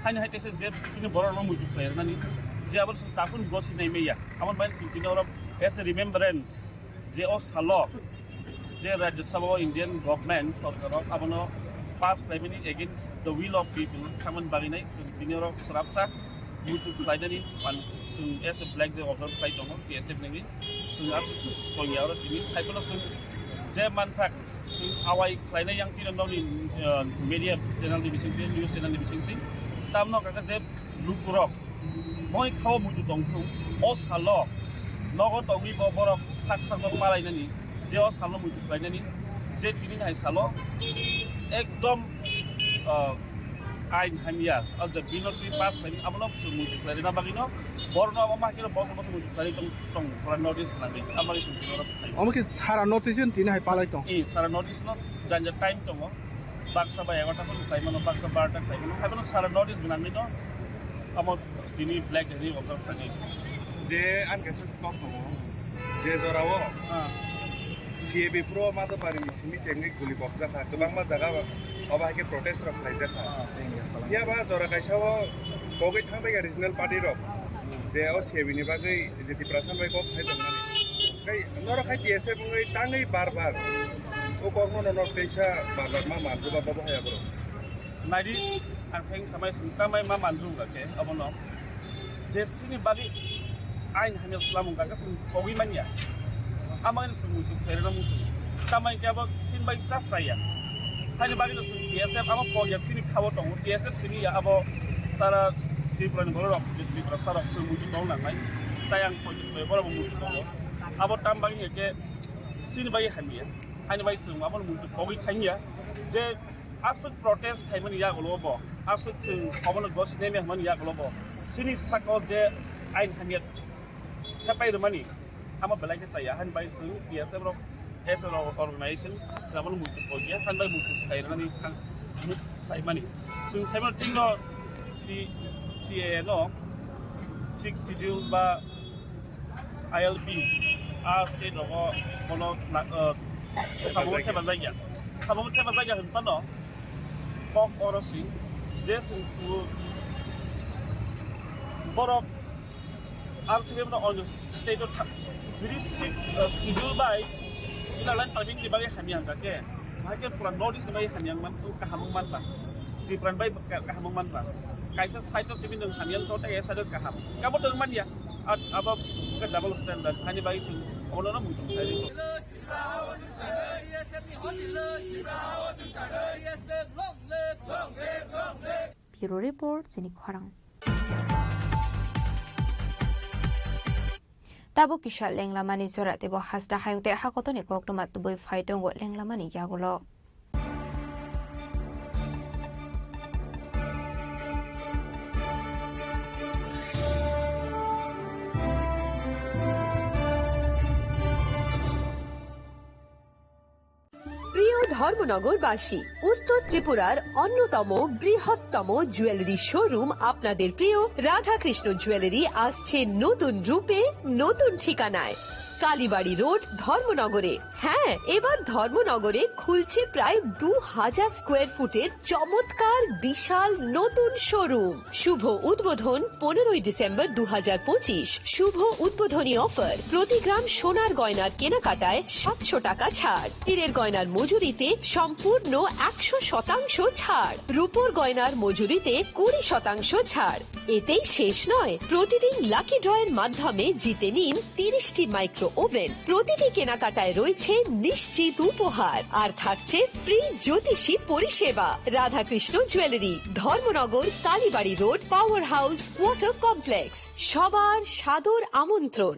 Haino hai kaisa je chini borok no muitu khlai rwnani. Je abo chwng takhun gosi nai maya. Aboni bai chwng tini oro as a remembrance je o salo je Rajya Sabha o Indian government sorkar rok abono pass khlaimani against the will of people thangmani bagwi nai chwng tini oro swrapsa muitu khlainani pan chwng as a Black Day observe khlai tongo T S F nini. Chwng aswk tongya oro tini. Hai phano chwng je mansak chwng awai khlainai yang tino nokni, uh, media channel ni bisingtwi, news channel ni bisingtwi. Tamno kaka je lukurok moi khao muitu tong thung. O salo nogo tongwi bo borok sak sak no palainani, je o salo muitu khlainani, je tini hai salo ekdom, uh, ain hamya, o je bill no twi pass khlainani, abono chwng muitu khlairina bagwino borokno abo ma khe borokno muitu khlai tong, tong pura notice khlai, aboni chwng borok khlai. Omo khe sara notice tini hai palai tong? Eh, sara notice no janja time tongo, baksa ba egarota phano khlai mano, baksa barota khlai mano, hai phano sara notice gwnangwi no amo tini Black Day ni observe khlai. Je ang kaisa kok tongo, je jorao, ah, C A B Pro Madhupari ni simi chengwi guli bokjakha, kwbangma jaga obo hai khe protest rok khlaijakha. Ah. Phiya ba jora kaisa o kogwi thangbaikha regional party rok, je o C A B ni bagwi je Tiprasa bai kok sai tongmani. Kai norok hai T S F wngwi tangwi bar bar o kokno norok teisa bar bar ma manjak ba bobo hai aborok. Naidi, ang theng samai sung tamai ma manjak khe abono. Je sini bagwi ain hamya swlamung kaka sung kogwi manya. Amai sung muitu khairana muitu. Tamai khe abo sin bai chas chaya. Haini bagwi no sung T S F abo pogya sini khabo tongo. T S F sini ya abo sara Tripura ni borok rok, Tripura sarok sung muitu tong nangnai. Tai ang pogya borok muitu tongo. Abo tam bagwi khe sini bai hamya. Haini bai sung abo muitu kogwi thangya. Je aswk protest khaimani yagulo bo, aswk chwng obono gosi naima hwnmani yagulo bo, chini saka o je ain hamya thepai rwmani, amo belai khe chaya, haini bai chwng T S F rok as a organization chwng abono muitu kogya, haini bai muitu khai rwnani thang, mu-, khaimani. Chwng saimano tino C-, C A A no Sixth Schedule ba I L P, a state rogo bono na, uh, samung thepajak ya. Samung thepajak ya hwn phano kok oro si je chwng suo borok R T M no on state o tha-, judi six, uh, schedule bai inner line permit ni bagwi hamya hwnka khe, bahai khe pura North East ni bagwi hamya wng man, kaham wng man ba. Tripura ni bai ka-, kaham wng man ba. Kaisa side o simi nwng hamya wng so, tei kaisa side o kaham. Kabo to wng man ya. At-, abo khe double standard, hani bai sung, abono no muitu sai ri. Bureau Report, chini khorang. Tabuk kisa lenglamani jora teibo hasta hayung tei hakotoni koktwma tubui phai tongo lenglamani yagulo. প্রিয় ধর্মনগরবাসী, উত্তর ত্রিপুরার অন্যতম বৃহত্তম jewellery showroom আপনাদের প্রিয় রাধাকৃষ্ণ জুয়েলারি আসছে নতুন রূপে, নতুন ঠিকানায়। কালীবাড়ি রোড, ধর্মনগরে। হ্যাঁ, এবার ধর্মনগরে খুলছে প্রায় দু হাজার স্কোয়ার ফুটের চমৎকার বিশাল নতুন শোরুম। শুভ উদ্বোধন পনেরোই ডিসেম্বর দু হাজার পঁচিশ। শুভ উদ্বোধনী অফার, প্রতি গ্রাম সোনার গয়নার কেনাকাটায় সাতশো টাকা ছাড়, হীরের গয়নার মজুরিতে সম্পূর্ণ একশো শতাংশ ছাড়, রূপোর গয়নার মজুরিতে কুড়ি শতাংশ ছাড়। এতেই শেষ নয়, প্রতিদিন লাকি ড্রয়ের মাধ্যমে জিতে নিন তিরিশটি মাইক্রো ওভেন। প্রতিটি কেনাকাটায় রয়েছে নিশ্চিত উপহার, আর থাকছে ফ্রি জ্যোতিষী পরিষেবা। Radhakrishna jewellery, Dharmanagar, Kalibari road, power house, water complex. সবার সাদর আমন্ত্রণ।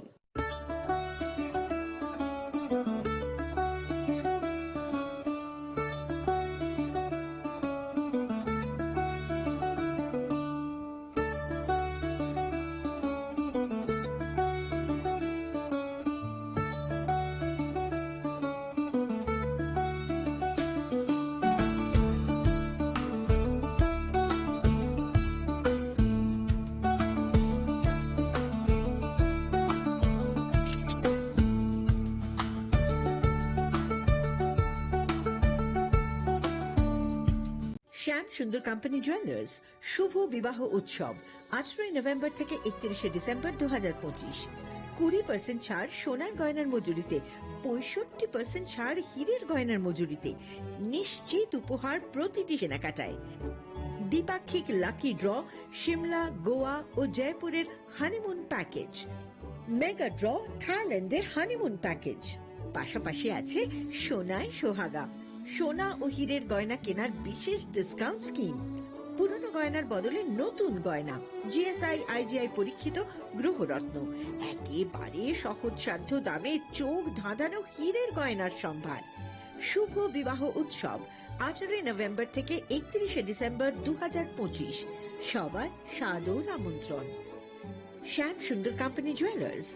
শ্যাম সুন্দর কোম্পানি জুয়েলার্স শুভ বিবাহ উৎসব, আঠারোই নভেম্বর থেকে একত্রিশে ডিসেম্বর দু হাজার পঁচিশ। কুড়ি পার্সেন্ট ছাড় সোনার গয়নার মজুরিতে, পঁয়ষট্টি পার্সেন্ট ছাড় হীরের গয়নার মজুরিতে। নিশ্চিত উপহার প্রতিটি কেনাকাটায়। দ্বিপাক্ষিক লাকি ড্র, সিমলা, গোয়া ও জয়পুরের হানিমুন প্যাকেজ। মেগা ড্র, থাইল্যান্ডে হানিমুন প্যাকেজ। পাশাপাশি আছে সোনায় সোহাগা, সোনা ও হীরের গয়না কেনার বিশেষ ডিসকাউন্ট স্কিম। পুরনো গয়নার বদলে নতুন গয়না, জিএসআই আইজিআই পরীক্ষিত গ্রহরত্ন, একেবারে সহজসাধ্য দামে চোখ ধাঁধানো হীরের গয়নার সম্ভার। শুভ বিবাহ উৎসব, আঠারোই নভেম্বর থেকে একত্রিশে ডিসেম্বর দু হাজার পঁচিশ। সবার সাদর আমন্ত্রণ। শ্যাম সুন্দর কোম্পানি জুয়েলার্স,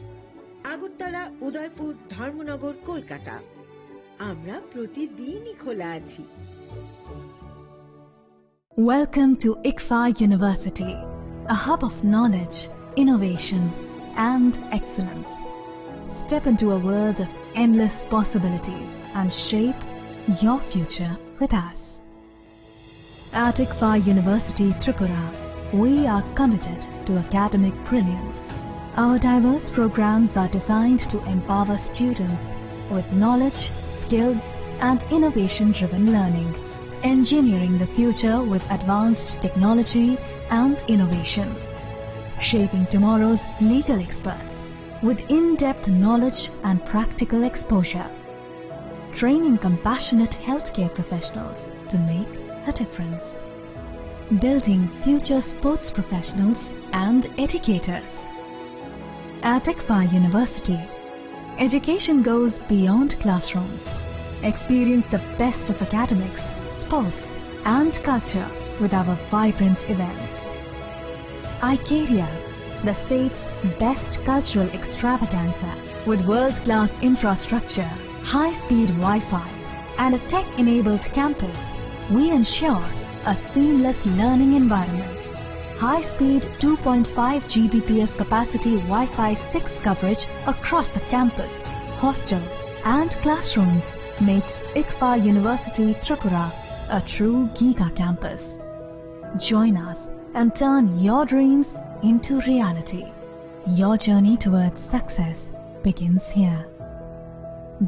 আগরতলা, উদয়পুর, ধর্মনগর, কলকাতা। আমরা প্রতিদিনই খোলা আছি। Welcome to ICFA University, a hub of knowledge, innovation, and excellence. Step into a world of endless possibilities and shape your future with us. At ICFA University Tripura, we are committed to academic brilliance. Our diverse programs are designed to empower students with knowledge, skills, and innovation-driven learning, engineering the future with advanced technology and innovation, shaping tomorrow's legal experts with in-depth knowledge and practical exposure, training compassionate healthcare professionals to make a difference, building future sports professionals and educators. At ICFA University, education goes beyond classrooms. Experience the best of academics, sports, and culture with our vibrant events. Icaria, the state's best cultural extravaganza, with world-class infrastructure, high-speed Wi-Fi, and a tech-enabled campus, we ensure a seamless learning environment. High-speed two point five G B P S capacity Wi-Fi six coverage across the campus, hostel, and classrooms makes ICFA University Tripura a true giga campus. Join us and turn your dreams into reality. Your journey towards success begins here.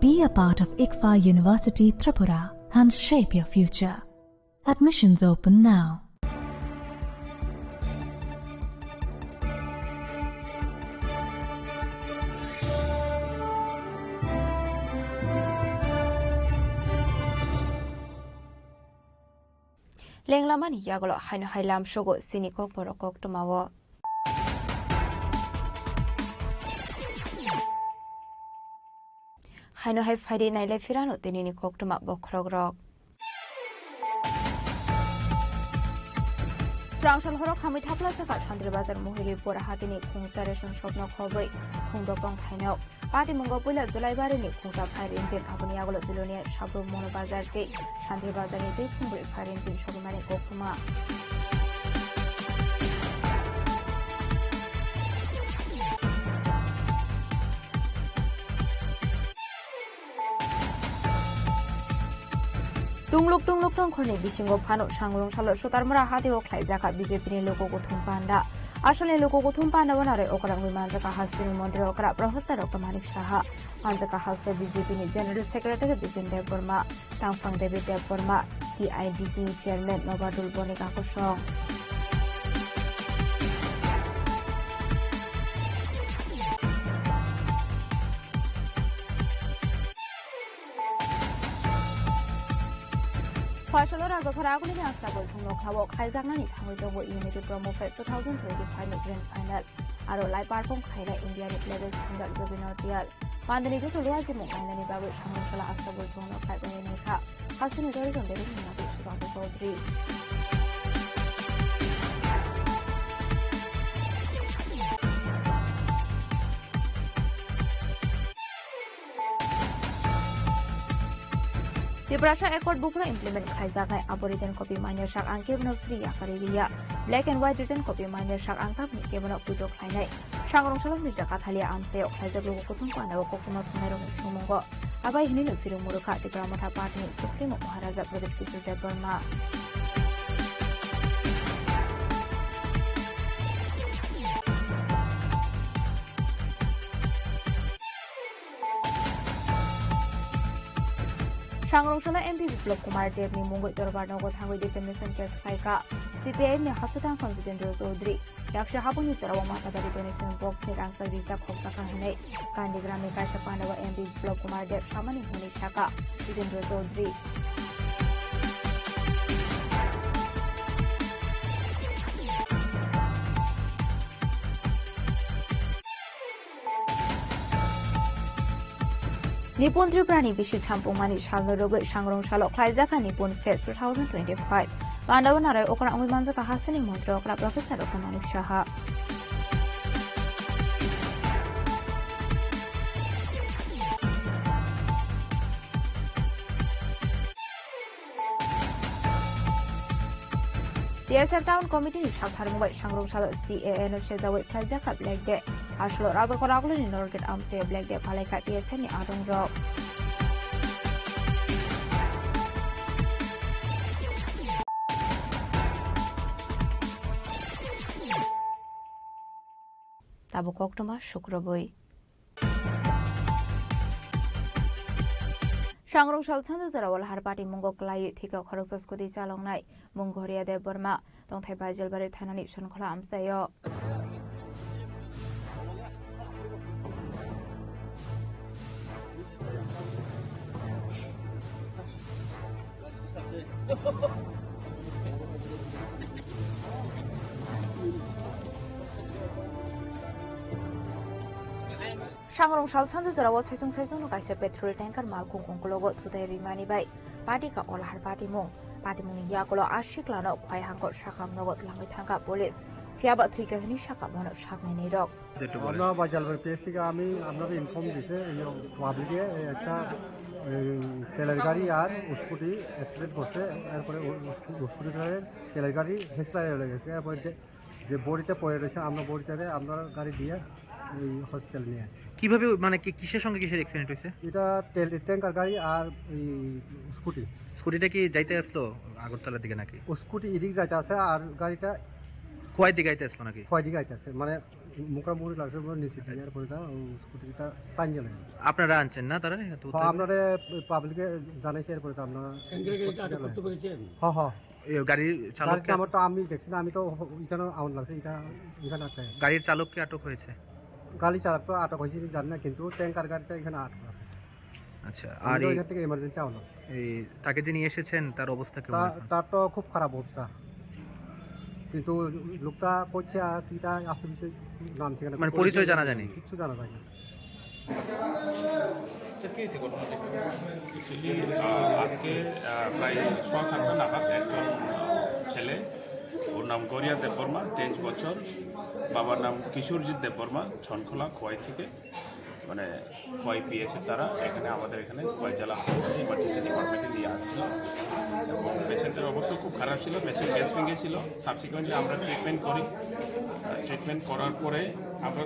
Be a part of ICFA University Tripura and shape your future. Admissions open now. Lenglamani yagulo haino hai lamsogo chini kokborok koktwmao. Haino hai phaidi nailai phirano tinini koktwma bokhorokrok. Srangsan horo khamwi thapla sakha Santri Bazar Mohiri Pora hatini khungsa ration shopno khobwi khungdopong khainok. Patimungo puila Julaibari ni khungsa fire engine, aboni yagulo Bilonia Sabrum Mono Bazar tei Santri Bazar ni tei khungbrwi fire engine sogwimani koktwma. Tungluk tungluk tongkhorni bisingo phano sangrong salo Sotarmura hatio khlaijak kha B J P ni luku kuthum panda. Asalni luku kuthum panda o narwi okra wngwi manjak kha hasteni montri okra Professor Doctor Manik Saha, manjak kha haste B J P ni General Secretary Bijen Debbarma, tangphang David Debbarma, T I D C Chairman Nobadul Bonika kosong. Phaisalo Rajakhara agulini Asra Boithung nokha o khaijaknani thangwi tongo Unity Promo Fest two thousand twenty-five ni grand final. Aro lai perform khaina India ni level singer Zubeen Nautiyal. Pandani joto luajimung nainani bagwi Sangrongsola Asra Boithung no khlaibai nai kha. Hasteni Joyson Debbarma tei Subhankar Chaudhary. Tiprasa Accord buphano implement khlaijaknai, abo written copy manya sak ang kebono free yakarwi riya. Black and white written copy manya sak ang tamni kebono puito khlainai. Sangrong salo Mirza Kathalia amchaio khlaijak luku kuthum panda o koktwma thwngnairokni songmungo. Abai hinwi no phirung murukha Tipra Motha Party ni Supremo Maharaja Pradyut Kishore Debbarma. Sangrong sala M P Biplab Kumar Deb ni mungwi dorbar nogo thangwi defamation case khlaikha. C P I M ni hastang Jitendra Chaudhary yaksa haboni jorao Matabari donation box ni rangchak rijak khokjakha hwnwi Kandigram ni kaisa pandao M P Biplab Kumar Deb samani hwnwi sakha Jitendra Chaudhary. Nipun Tripura ni bisik thampungmani salno rwgwi Sangrong salo khlaijakha Nipun Fest two thousand twenty-five. Pandao narai okra wngwi manjakha hasteni montri okra Professor Doctor Manik Saha. T S F Town Committee ni saktharmung bai Sangrong salo C A A no sejawi khlaijakha Black Day. Asolo Rajakora Agulini Norgate amchai Black Day palaikha T S F ni adongrok. Tabuk koktwma Sukrobwi. Sangrong sal thansa jora Walhar party mungo kwlaiwi thika khoroksa scooty chaloknai mung Ghoria Debbarma, tongthai Baijalbari thanani Sonkhola amchaio. Sangrong sal thansa jorao saichung saichung no kaisa petrol tanker malkhung ongkologo thutai rimani bai patika Olhar patimung. Patimungni yakulo a siklano khwai hangkor sakam nogo twlangwi thangkha police. Phiyaba thwikha hwnwi sakha bono saknainai rok. আমরা বাজার পেজ থেকে আমি আপনারা ইনফর্ম দিছে এই পাবলিকে একটা এই তেলের গাড়ি আর স্কুটি অ্যাক্সিডেন্ট করছে। এরপরে ও স্কু- স্কুটি ড্রাইভার তেলের গাড়ি হেসলায় চলে গেছে। এরপরে যে যে বডিটা পড়ে রয়েছে, আমরা বডিটারে আমরা গাড়ি দিয়ে এই হসপিটাল নিয়ে আসছি। কিভাবে, মানে, কি, কিসের সঙ্গে কিসের অ্যাক্সিডেন্ট হয়েছে? এটা তেল, ট্যাঙ্কার গাড়ি আর এই স্কুটি। স্কুটিটা কি যাইতে আসলো আগরতলার দিকে নাকি? ও স্কুটি এদিক যাইতে আছে আর গাড়িটা খোয়াই দিকে আইতে আসলো নাকি? খোয়াই দিকে আইতে আছে, মানে, মুখরামুখি লাগছে, পুরো নিচে দিয়ে, এরপরে তা ও স্কুটিটা টান গেল। আপনারা আনছেন না তারা? তো হ্যাঁ, আপনারা পাবলিকে জানাইছে, এরপরে তো আপনারা ট্যাঙ্কার গাড়িটা আটক করতে পেরেছেন? হ্যাঁ, হ্যাঁ। এই গাড়ির চালককে গাড়ির নাম্বারটা আমি দেখছি না, আমি তো এখানে আউন লাগছে, এটা এখানে আটকে। গাড়ির চালককে আটক হয়েছে? গাড়ি চালক তো আটক হয়েছে কিনা জানি না, কিন্তু ট্যাঙ্কার গাড়িটা এখানে আটক আছে। আচ্ছা, আমি আর তো এই এখান থেকে ইমার্জেন্সি আউন লাগছে। এই তাকে যে নিয়ে এসেছেন, তার অবস্থা কেমন তা-, এখন? তার তো খুব খারাপ অবস্থা, কিন্তু লোকটা কোথায়, কিটা আছে বিষয়ে নাম ঠিকানা মানে পরিচয় জানা যায়নি? কিচ্ছু জানা যায়নি। স্যার, কি হয়েছে ঘটনাটা? অ্যাকচুয়ালি, আহ, আজকে, আহ, প্রায় সোয়া সাতটা নাগাদ একজন, আহ, ছেলে, ওর নাম গরিয়া দেববর্মা, তেইশ বছর, বাবার নাম কিশোরজিৎ দেববর্মা, ছনখোলা, খোয়াই থেকে, মানে, খোয়াই পিএস এর তারা এখানে, আমাদের এখানে খোয়াই জেলা হাসপাতালে ইমার্জেন্সি ডিপার্টমেন্টে নিয়ে আসছিল। এবং পেশেন্টের অবস্থা খুব খারাপ ছিল, পেশেন্ট গ্যাস ভেঙে ছিল। সাবসিকুয়েন্টলি আমরা ট্রিটমেন্ট করি। আহ, ট্রিটমেন্ট করার পরে আমরা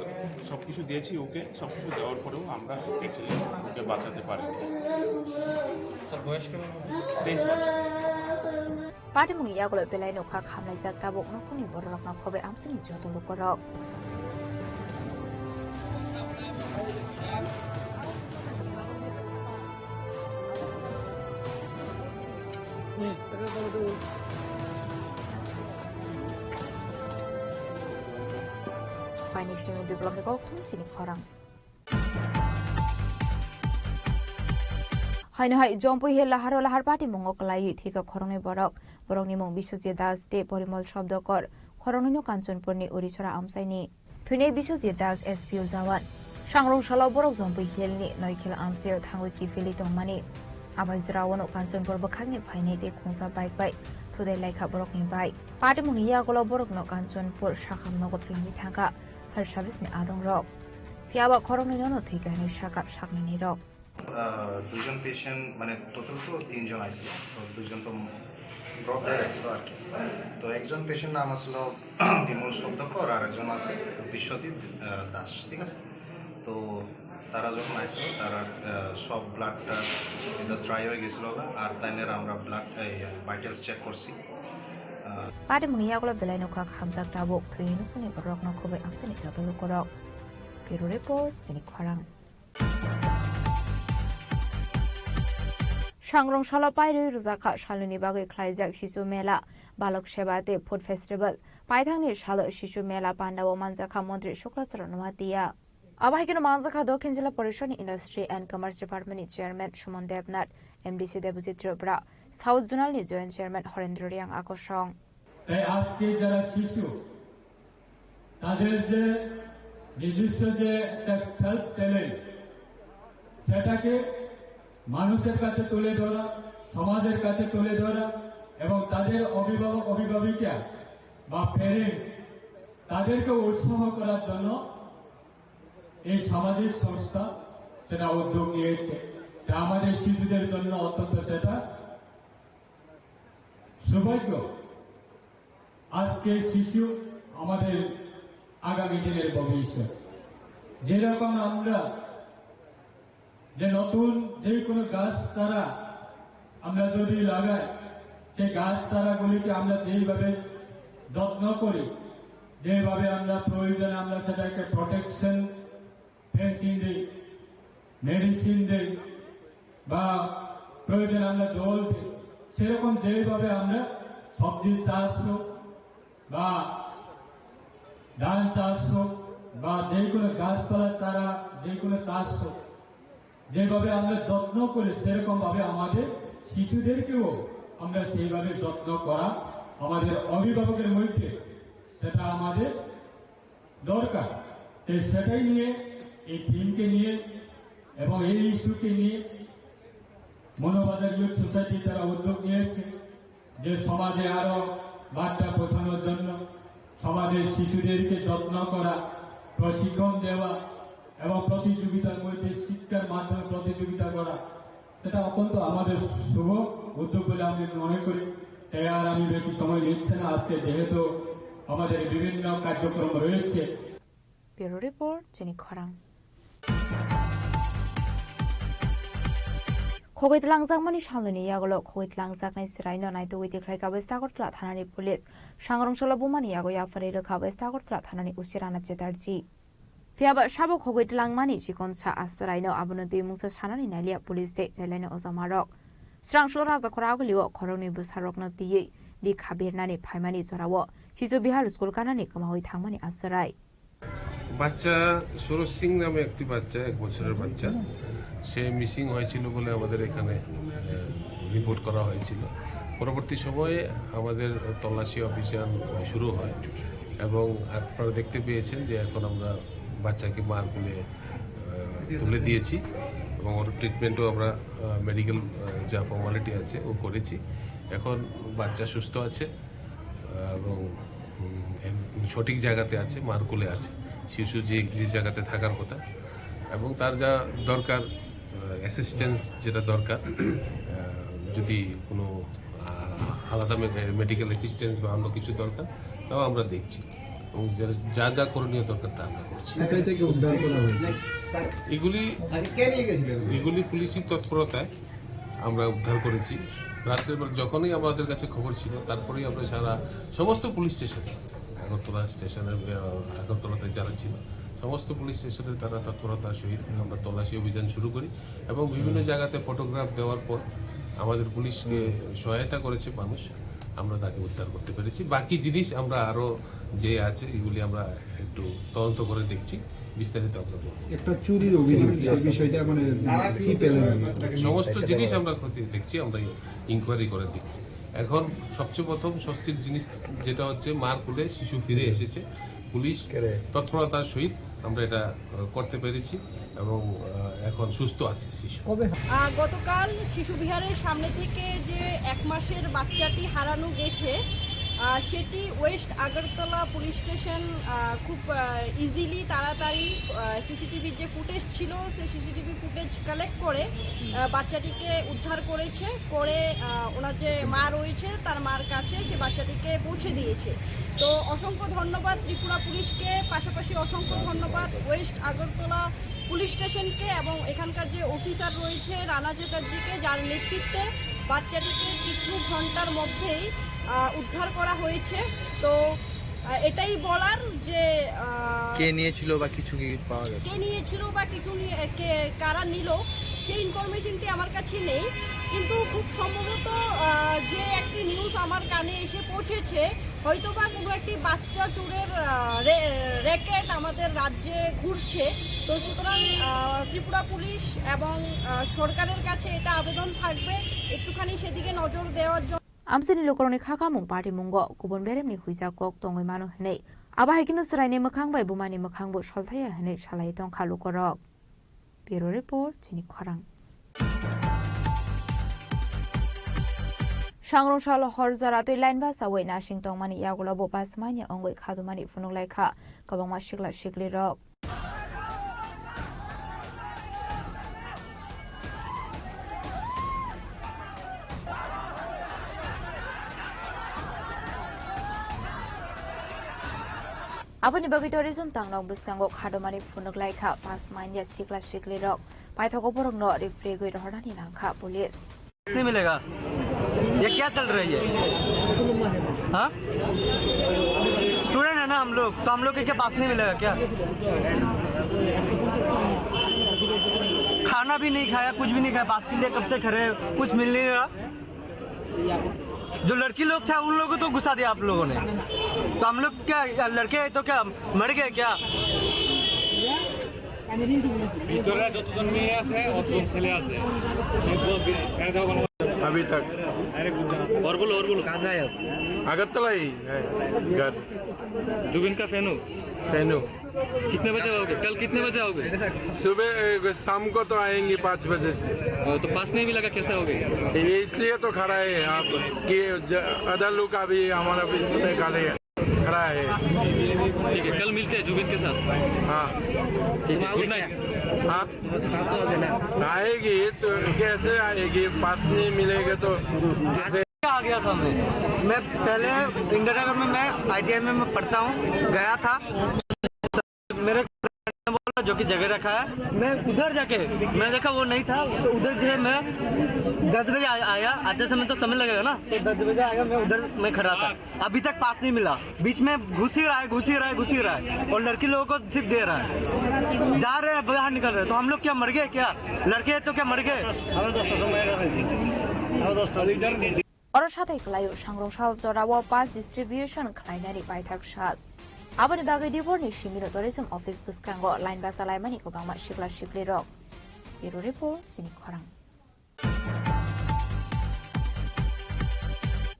সব কিছু দিয়েছি ওকে, সব কিছু দেওয়ার পরেও আমরা অ্যাকচুয়ালি ওকে বাঁচাতে পারিনি। স্যার, বয়স কেমন হবে? তেইশ বছর। Patimungni yagulo belai nokha khamlaijak tabuk nukhungni bororokno khobai amchaini joto lukurok. Paini simi Biplobni kokthum chini khorang. Haino hai Jompui Hill Laharo Lahar patimungo kwlaiwi thika khoroknwi borok. Borokni mung Biswajit Das tei Porimol Shabdakar, khoroknwino Kanchanpurni Urisora amchaini. Thwinai Biswajit Das S P O jawan. Sangrong salo borok Jompui Hillni Noikhel amchaio thangwi kiphilwi tongmani. Abai jorao no Kanchanpur bwkhakni phainai tei khungsa bike bai thudai laikha borokni bike. Patimungni yagulo borokno Kanchanpur sakham nogo twlangwi thangkha fire service ni adongrok. Phiyaba khoroknwino no thwikha hwnwi sakha saknainai rok. আহ, দুইজন পেশেন্ট, মানে, টোটাল তো তিনজন আইছিল, তো দুইজন তো broad dead আইছিল আর কি। তো একজন পেশেন্ট নাম আছিল বিমল শব্দকর, আর একজন আছে বিশ্বজিৎ, আহ, দাস, ঠিক আছে? তো তারা যখন আইছিল, তারা, আহ, সব ব্লাডটা কিন্তু ড্রাই হয়ে গেছিল, আর তাইনের আমরা ব্লাড, এই, ভাইটালস চেক করছি। আহ, Patimungni yagulo belai nokha khamjak tabuk thwini nukhungni borokno khobai amchaini joto lukurok. Bureau Report, chini khorang. Sangrong salo pairwi rwjakha salnwini bagwi khlaijak Sisu Mela, Balok Seba tei Food Festival. Paithangni salo Sisu Mela pandao manjakha Montri Shukla Charan Noatia. Abo hai kheno manjakha Dokhin Jila Porishadni Industry and Commerce Department ni Chairman Suman Debnath, M D C Debojit Tripura, South Zonal ni Joint Chairman Horendra Riang Akosong. তাই আজকে যারা শিশু, তাদের যে নিজস্ব যে একটা self talent, সেটাকে মানুষের কাছে তুলে ধরা, সমাজের কাছে তুলে ধরা এবং তাদের অভিভাবক অভিভাবিকা বা প্যারেন্টস, তাদেরকে উৎসাহ করার জন্য এই সামাজিক সংস্থা সেটা উদ্যোগ নিয়েছে। তা আমাদের শিশুদের জন্য অত্যন্ত সেটা সৌভাগ্য। আজকে শিশু আমাদের আগামী দিনের ভবিষ্যৎ। যেরকম আমরা যে নতুন যে কোনো গাছ চারা আমরা যদি লাগাই, সেই গাছ চারাগুলিকে আমরা যেইভাবে যত্ন করি, যেভাবে আমরা প্রয়োজনে আমরা সেটাকে প্রোটেকশন, ফেন্সিং দিই, মেডিসিন দেই বা প্রয়োজনে আমরা জল দিই, সেরকম যেইভাবে আমরা সবজি চাষ হোক বা ধান চাষ হোক বা যে কোনো গাছপালা চারা, যে কোনো চাষ হোক, যেভাবে আমরা যত্ন করি, সেরকম ভাবে আমাদের শিশুদেরকেও আমরা সেইভাবে যত্ন করা আমাদের অভিভাবকের মধ্যে সেটা আমাদের দরকার। তাই সেটাই নিয়ে, এই থিমকে নিয়ে এবং এই ইস্যুকে নিয়ে মনোবাজার ইউথ সোসাইটি তারা উদ্যোগ নিয়েছে যে সমাজে আরো বার্তা পৌঁছানোর জন্য সমাজের শিশুদেরকে যত্ন করা, প্রশিক্ষণ দেওয়া এবং প্রতিযোগিতার মধ্যে শিক্ষার মাধ্যমে প্রতিযোগিতা করা। সেটা অত্যন্ত আমাদের শুভ উদ্যোগ বলে আমি মনে করি। তাই আর আমি বেশি সময় নিচ্ছি না। আজকে যেহেতু আমাদের বিভিন্ন কার্যক্রম রয়েছে, Bureau Report, Chini Khorang. Khogoi tlangjakmani salnwini yagulo khogoi tlangjaknai chwraino naitugwi tikhlai kha West Agartala thanani police. Sangrong salo bumani yago yapharwi rwkha West Agartala thanani O C Rana Chatterjee. Phiyaba sabo khogoi tlangmani chikonsa a chwraino abono twi mungsa sanani nailia police tei chailaino ojamarok. Srangso Rajakhor agulio khoroknwi bwsarokno twiwi bikha birnani phaimani jorao Sisu Bihar school kanani kwmawi thangmani a chwrai. বাচ্চা সুরজ সিং নামে একটি বাচ্চা, এক বছরের বাচ্চা, সে মিসিং হয়েছিল বলে আমাদের এখানে, আহ, রিপোর্ট করা হয়েছিল। পরবর্তী সময়ে আমাদের তল্লাশি অভিযান শুরু হয় এবং আপনারা দেখতে পেয়েছেন যে এখন আমরা বাচ্চাকে মার কোলে, আহ, তুলে দিয়েছি এবং ওর ট্রিটমেন্টও আমরা, আহ, মেডিকেল, আহ, যা ফর্মালিটি আছে ও করেছি। এখন বাচ্চা সুস্থ আছে। এবং, উম, এম-, সঠিক জায়গাতে আছে, মার কোলে আছে। শিশু যে, যে জায়গাতে থাকার কথা এবং তার যা দরকার, আহ, অ্যাসিস্ট্যান্স যেটা দরকার, আহ, যদি কোনো, আহ, আলাদা মে-, মেডিকেল অ্যাসিস্ট্যান্স বা অন্য কিছু দরকার, তাও আমরা দেখছি। এবং যে, যা যা করণীয় দরকার, তা আমরা করছি। কোথায় থেকে উদ্ধার করা হয়েছে? এগুলি, আগে কে নিয়ে গেছিল এগুলো? এগুলি পুলিশি তৎপরতায় আমরা উদ্ধার করেছি। রাত্রের বেলা যখনই আমাদের কাছে খবর ছিল, তারপরেই আমরা সারা সমস্ত পুলিশ স্টেশন, আগরতলা স্টেশনের, আহ, আগরতলাতে যারা ছিল, সমস্ত পুলিশ স্টেশনে তারা তৎপরতার সহিত আমরা তল্লাশি অভিযান শুরু করি এবং বিভিন্ন জায়গাতে ফটোগ্রাফ দেওয়ার পর আমাদের পুলিশকে সহায়তা করেছে মানুষ, আমরা তাকে উদ্ধার করতে পেরেছি। বাকি জিনিস আমরা আরো যে আছে, এগুলি আমরা একটু তদন্ত করে দেখছি, বিস্তারিত আমরা বলবো। একটা চুরির অভিযোগ, সেই বিষয়টা মানে কি পেলেন? সমস্ত জিনিস আমরা খতিয়ে দেখছি, আমরা ইনকোয়ারি করে দেখছি। এখন সবচেয়ে প্রথম স্বস্তির জিনিস যেটা হচ্ছে, মার কোলে শিশু ফিরে এসেছে। পুলিশ তৎপরতার সহিত আমরা এটা, আহ, করতে পেরেছি এবং, আহ, এখন সুস্থ আছে শিশু। আহ, গতকাল শিশু বিহারের সামনে থেকে যে এক মাসের বাচ্চাটি হারানো গেছে, আহ, সেটি ওয়েস্ট আগরতলা পুলিশ স্টেশন, আহ, খুব, আহ, ইজিলি, তাড়াতাড়ি, আহ, সিসিটিভির যে ফুটেজ ছিল, সেই সিসিটিভি ফুটেজ কালেক্ট করে, আহ, বাচ্চাটিকে উদ্ধার করেছে, করে, আহ, ওনার যে মা রয়েছে, তার মার কাছে সে বাচ্চাটিকে পৌঁছে দিয়েছে। তো অসংখ্য ধন্যবাদ ত্রিপুরা পুলিশকে, পাশাপাশি অসংখ্য ধন্যবাদ ওয়েস্ট আগরতলা পুলিশ স্টেশনকে এবং এখানকার যে ওসি স্যার রয়েছে রানা চ্যাটার্জিকে, যার নেতৃত্বে বাচ্চাটিকে কিছু ঘন্টার মধ্যেই, আহ, উদ্ধার করা হয়েছে। তো, আহ, এটাই বলার যে, আহ, কে নিয়েছিল বা কিছু কি পাওয়া গেছে? কে নিয়েছিল বা কিছু নিয়ে, কে, কারা নিল, সেই ইনফরমেশনটি আমার কাছে নেই। কিন্তু খুব সম্ভবত, আহ, যে একটি নিউজ আমার কানে এসে পৌঁছেছে, হয়তোবা কোনো একটি বাচ্চা চোরের, আহ, রে-, র‍্যাকেট আমাদের রাজ্যে ঘুরছে। তো সুতরাং, আহ, ত্রিপুরা পুলিশ এবং, আহ, সরকারের কাছে এটা আবেদন থাকবে একটুখানি সেদিকে নজর দেওয়ার জন্য। Amsini lukurokni kha khamung party mungo kubun beremni huijak kok tongwi mano hwnwi. Abo hai kheno chwraini mwkhang bai bumani mwkhangbo solthaya hwnwi salai tongkha lukurok. Bureau Report, chini khorang. Sangrong sal hor jora twi line basawi nasing tongmani yagulo bo bus manya wngwi khadumani phunuk lai kha kwbangma sikla siklirok. Aboni bagwi tourism tangnok bwskango khadomani phunuk lai kha, pass manya sikla siklirok. Paithago borokno ripregwi rohornani nang kha police. नहीं मिलेगा। ये क्या चल रही है? हाँ? स्टूडेंट है ना हम लोग, तो हम लोग के क्या पास नहीं मिलेगा क्या? खाना भी नहीं खाया, कुछ भी नहीं खाया, पास के लिए कब से खड़े हैं, कुछ मिल नहीं रहा। जो लड़की लोग था उन लोगों को तो घुसा दिया आप लोगों ने, तो हम लोग क्या लड़के हैं तो क्या मर गए क्या? ভিতরে যতজন মেয়ে আছে, অতজন ছেলে আছে। अभी तक। और बोलो, और बोलो, कहाँ से आए हो? अगरतला ही है घर। जुबिन का फैन हो? फैन हूँ। कितने बजे आओगे? कल कितने बजे आओगे? सुबह, ए, शाम को तो आएंगे पाँच बजे से। ओ, तो पास नहीं मिला का कैसे आओगे? ये इसलिए तो खड़ा है यहाँ पर कि ज-, अदर लोग अभी हमारा इसमें खड़े हैं। खड़ा है। ठीक है, कल मिलते हैं जुबिन के साथ। हाँ। ठीक है, गुड नाइट। हाँ। आएगी तो कैसे आएगी? पास नहीं मिलेगा तो कैसे? आ गया था मैं। मैं पहले इंदिरानगर में, मैं आईटीआई में मैं पढ़ता हूँ, गया था। मेरे friend ने बोला जो कि जगह रखा है, मैं उधर जाके, मैं देखा वो नहीं था, तो उधर जो है मैं दस बजे आया, आया, आते समय तो समय लगेगा ना, तो दस बजे आया, मैं उधर मैं खड़ा था। अभी तक पास नहीं मिला, बीच में घुस ही रहा है, घुस ही रहा है, घुस ही रहा है, और लड़की लोगों को सिर्फ दे रहा है। जा रहे हैं, बाहर निकल रहे हैं, तो हम लोग क्या मर गए क्या? लड़के हैं तो क्या मर गए? সাড়ে দশটার সময় এরা খাইছে। সাড়ে দশটা। Oro satai kwlaio, sangrong sal jorao pass distribution khlainani paithak sal. Aboni bagwi diborni simino tourism office bwskango line bachalaimani kwbangma sikla siklirok. Bureau Report, chini khorang.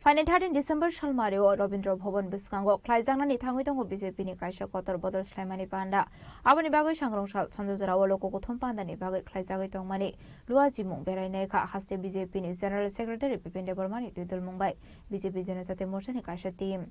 Phainai thirteen December salmario Rabindra Bhavan bwskango khlaijaknani thangwi tongo B J P ni kaisa kotor bodol swlaimani panda. Aboni bagwi sangrong sal sanjajora o loko kuthum panda ni bagwi khlaijagwi tongmani luajimung berai naikha haste B J P ni General Secretary Bipin Debbarma ni twidulmung bai B J P Janajati Morcha ni kaisa team.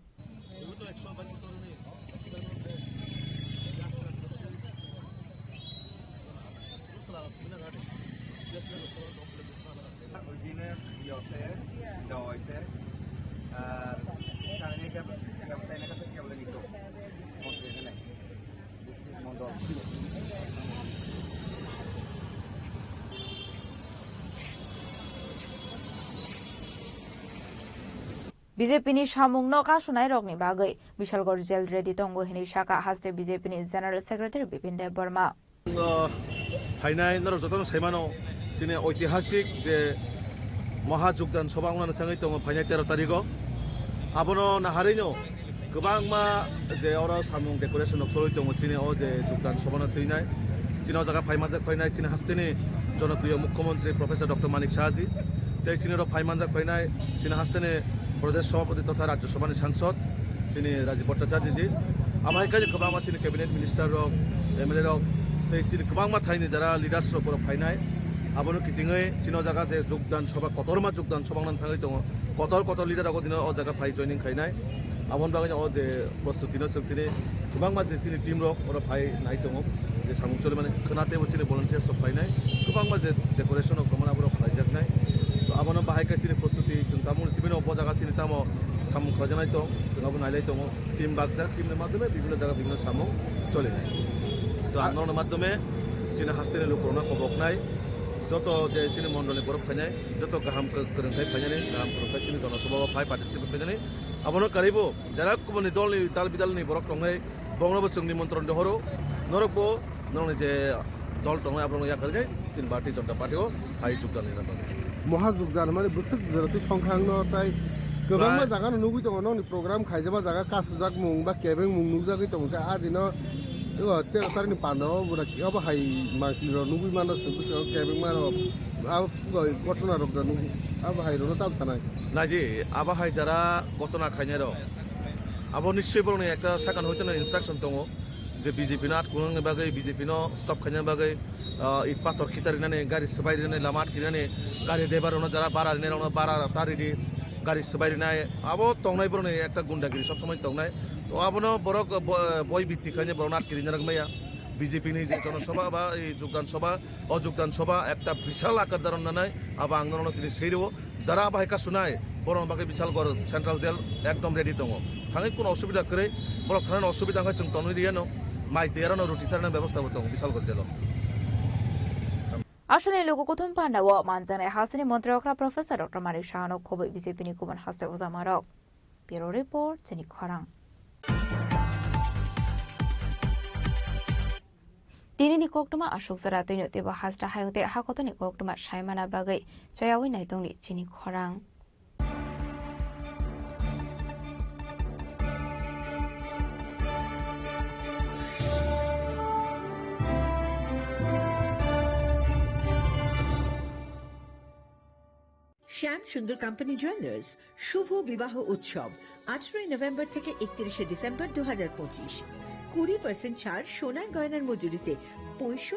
B J P ni samungno kasunairokni bagwi Bishalgarh jail ready tongo hinwi sakha haste B J P ni General Secretary Bipin Debbarma. O phainai norok jotono saimano, chini oitihasik je Maha Jogdan Sabha wngnani thangwi tongo phainai tero tarigo. Abono naharino kwbangma je oro samung decoration rok choli tongo chini o je Jogdan Sabhano twinai. Chini o jaga phai manjak phainai chini hasteni jonopriyo Mukhyamantri Professor Doctor Manik Sahaji, tei chini oro phai manjak phainai chini hasteni Pradesh Sabhapati totha Rajya Sabhani Sangsad chini Rajiv Bhattacharya ji. Abo hai khe kwbangma chini cabinet minister rok, M L A rok tei chini kwbangma thaini jara leaders rok borok phainai. Abono kitingwi chini o jaga je Jogdan Sabha, kotorma Jogdan Sabha wngnani thangwi tongo. Kotor kotor leader rok o dino o jaga phai joining khainai. Aboni bagwi o je prostuti no chwng tini kwbangma je chini team rok oro phai nai tongo, je samung choli mani khwna teibo chini volunteers rok phainai, kwbangma je decoration rok tongmani aborok khlaijaknai. To abono bahai khe chini prostuti chwng tabuk simi no bo jaga chini tamo samung khlaijaknai tong, chwng abo nailai tongo, team bakjak, team ni madhyome bibhinno jaga bibhinno samung cholinai. To ang norokni madhyome chini hasteni lukurokno koboknai, joto je chini mondolni borok phainai, joto kaham kwrwng khai phainani, kaham kwrwng khai chini jonosabha o phai participate khainani, abono karwibo jara kubuni dolni dal bidalni borok tongnai, boroknobo chwng nimontron de horo, norokbo norokni je dol tongnai aborokno yakarwi chini Bharatiya Janata Party o phai jogdan rwna bagwi. Moha jukjan mani bwswk jora twi songkhangno tai kwbangma Bai. Jagano nugwi tongo, nokni program khaijaba jaga kasujak mung ba kebeng mung nugjagwi tongo khe a dino o tero tarini pandao bwrwi abo hai mangpili rok nugwi mano chwng bwskango kebeng mano abo gotona rok da nugwi abo hai rokno tam sanai. Naidi abo hai jara gotona khainai rok abo nischoi borokni ekta sakhan hoiteno instruction tongo je B J P no atkunani bagwi B J P no stop khainani bagwi ah, it pathor khitarinani, gari swbairinani, lama atkirinani, gari driver rokno jara bara rinai rokno bara ta ridi, gari swbairinai, abo tongnai borokni ekta gundagiri sob somoi tongnai. To abono borok bo-, boi bitti khainai borokno atkirinai rok maya. B J P ni je jonosabha ba ei jogdan sabha, o jogdan sabha ekta bishal akar dharon nanai, abo ang norokno tini sei rwo. Jara bahai kasunai, borokni bagwi Bishalgarh Central Jail ekdom ready tongo. Thangwi kuno osubida kwrwi, borok thangnani osubida wngkha chwng tonwi riyano, mai twi arano roti charnani bebosta bo tongo Bishalgarh Jail o. Aswkni luku kuthum panda o manjaknai hasteni montri okra Professor Doctor Manik Sahano khobwi B J P ni kubun haste ujamarok. Bureau Report, Chini Khorang. Tinini koktwma aswk jora twino teibo hasta hayung tei hakotoni koktwma saimana bagwi chayawi naitongni chini khorang. শ্যাম সুন্দর company jewellers শুভ বিবাহ উৎসব আঠারোই নভেম্বর থেকে একত্রিশে ডিসেম্বর দু হাজার পঁচিশ। কুড়ি পার্সেন্ট ছাড় সোনার গয়নার মজুরিতে পঁয়ষট্টি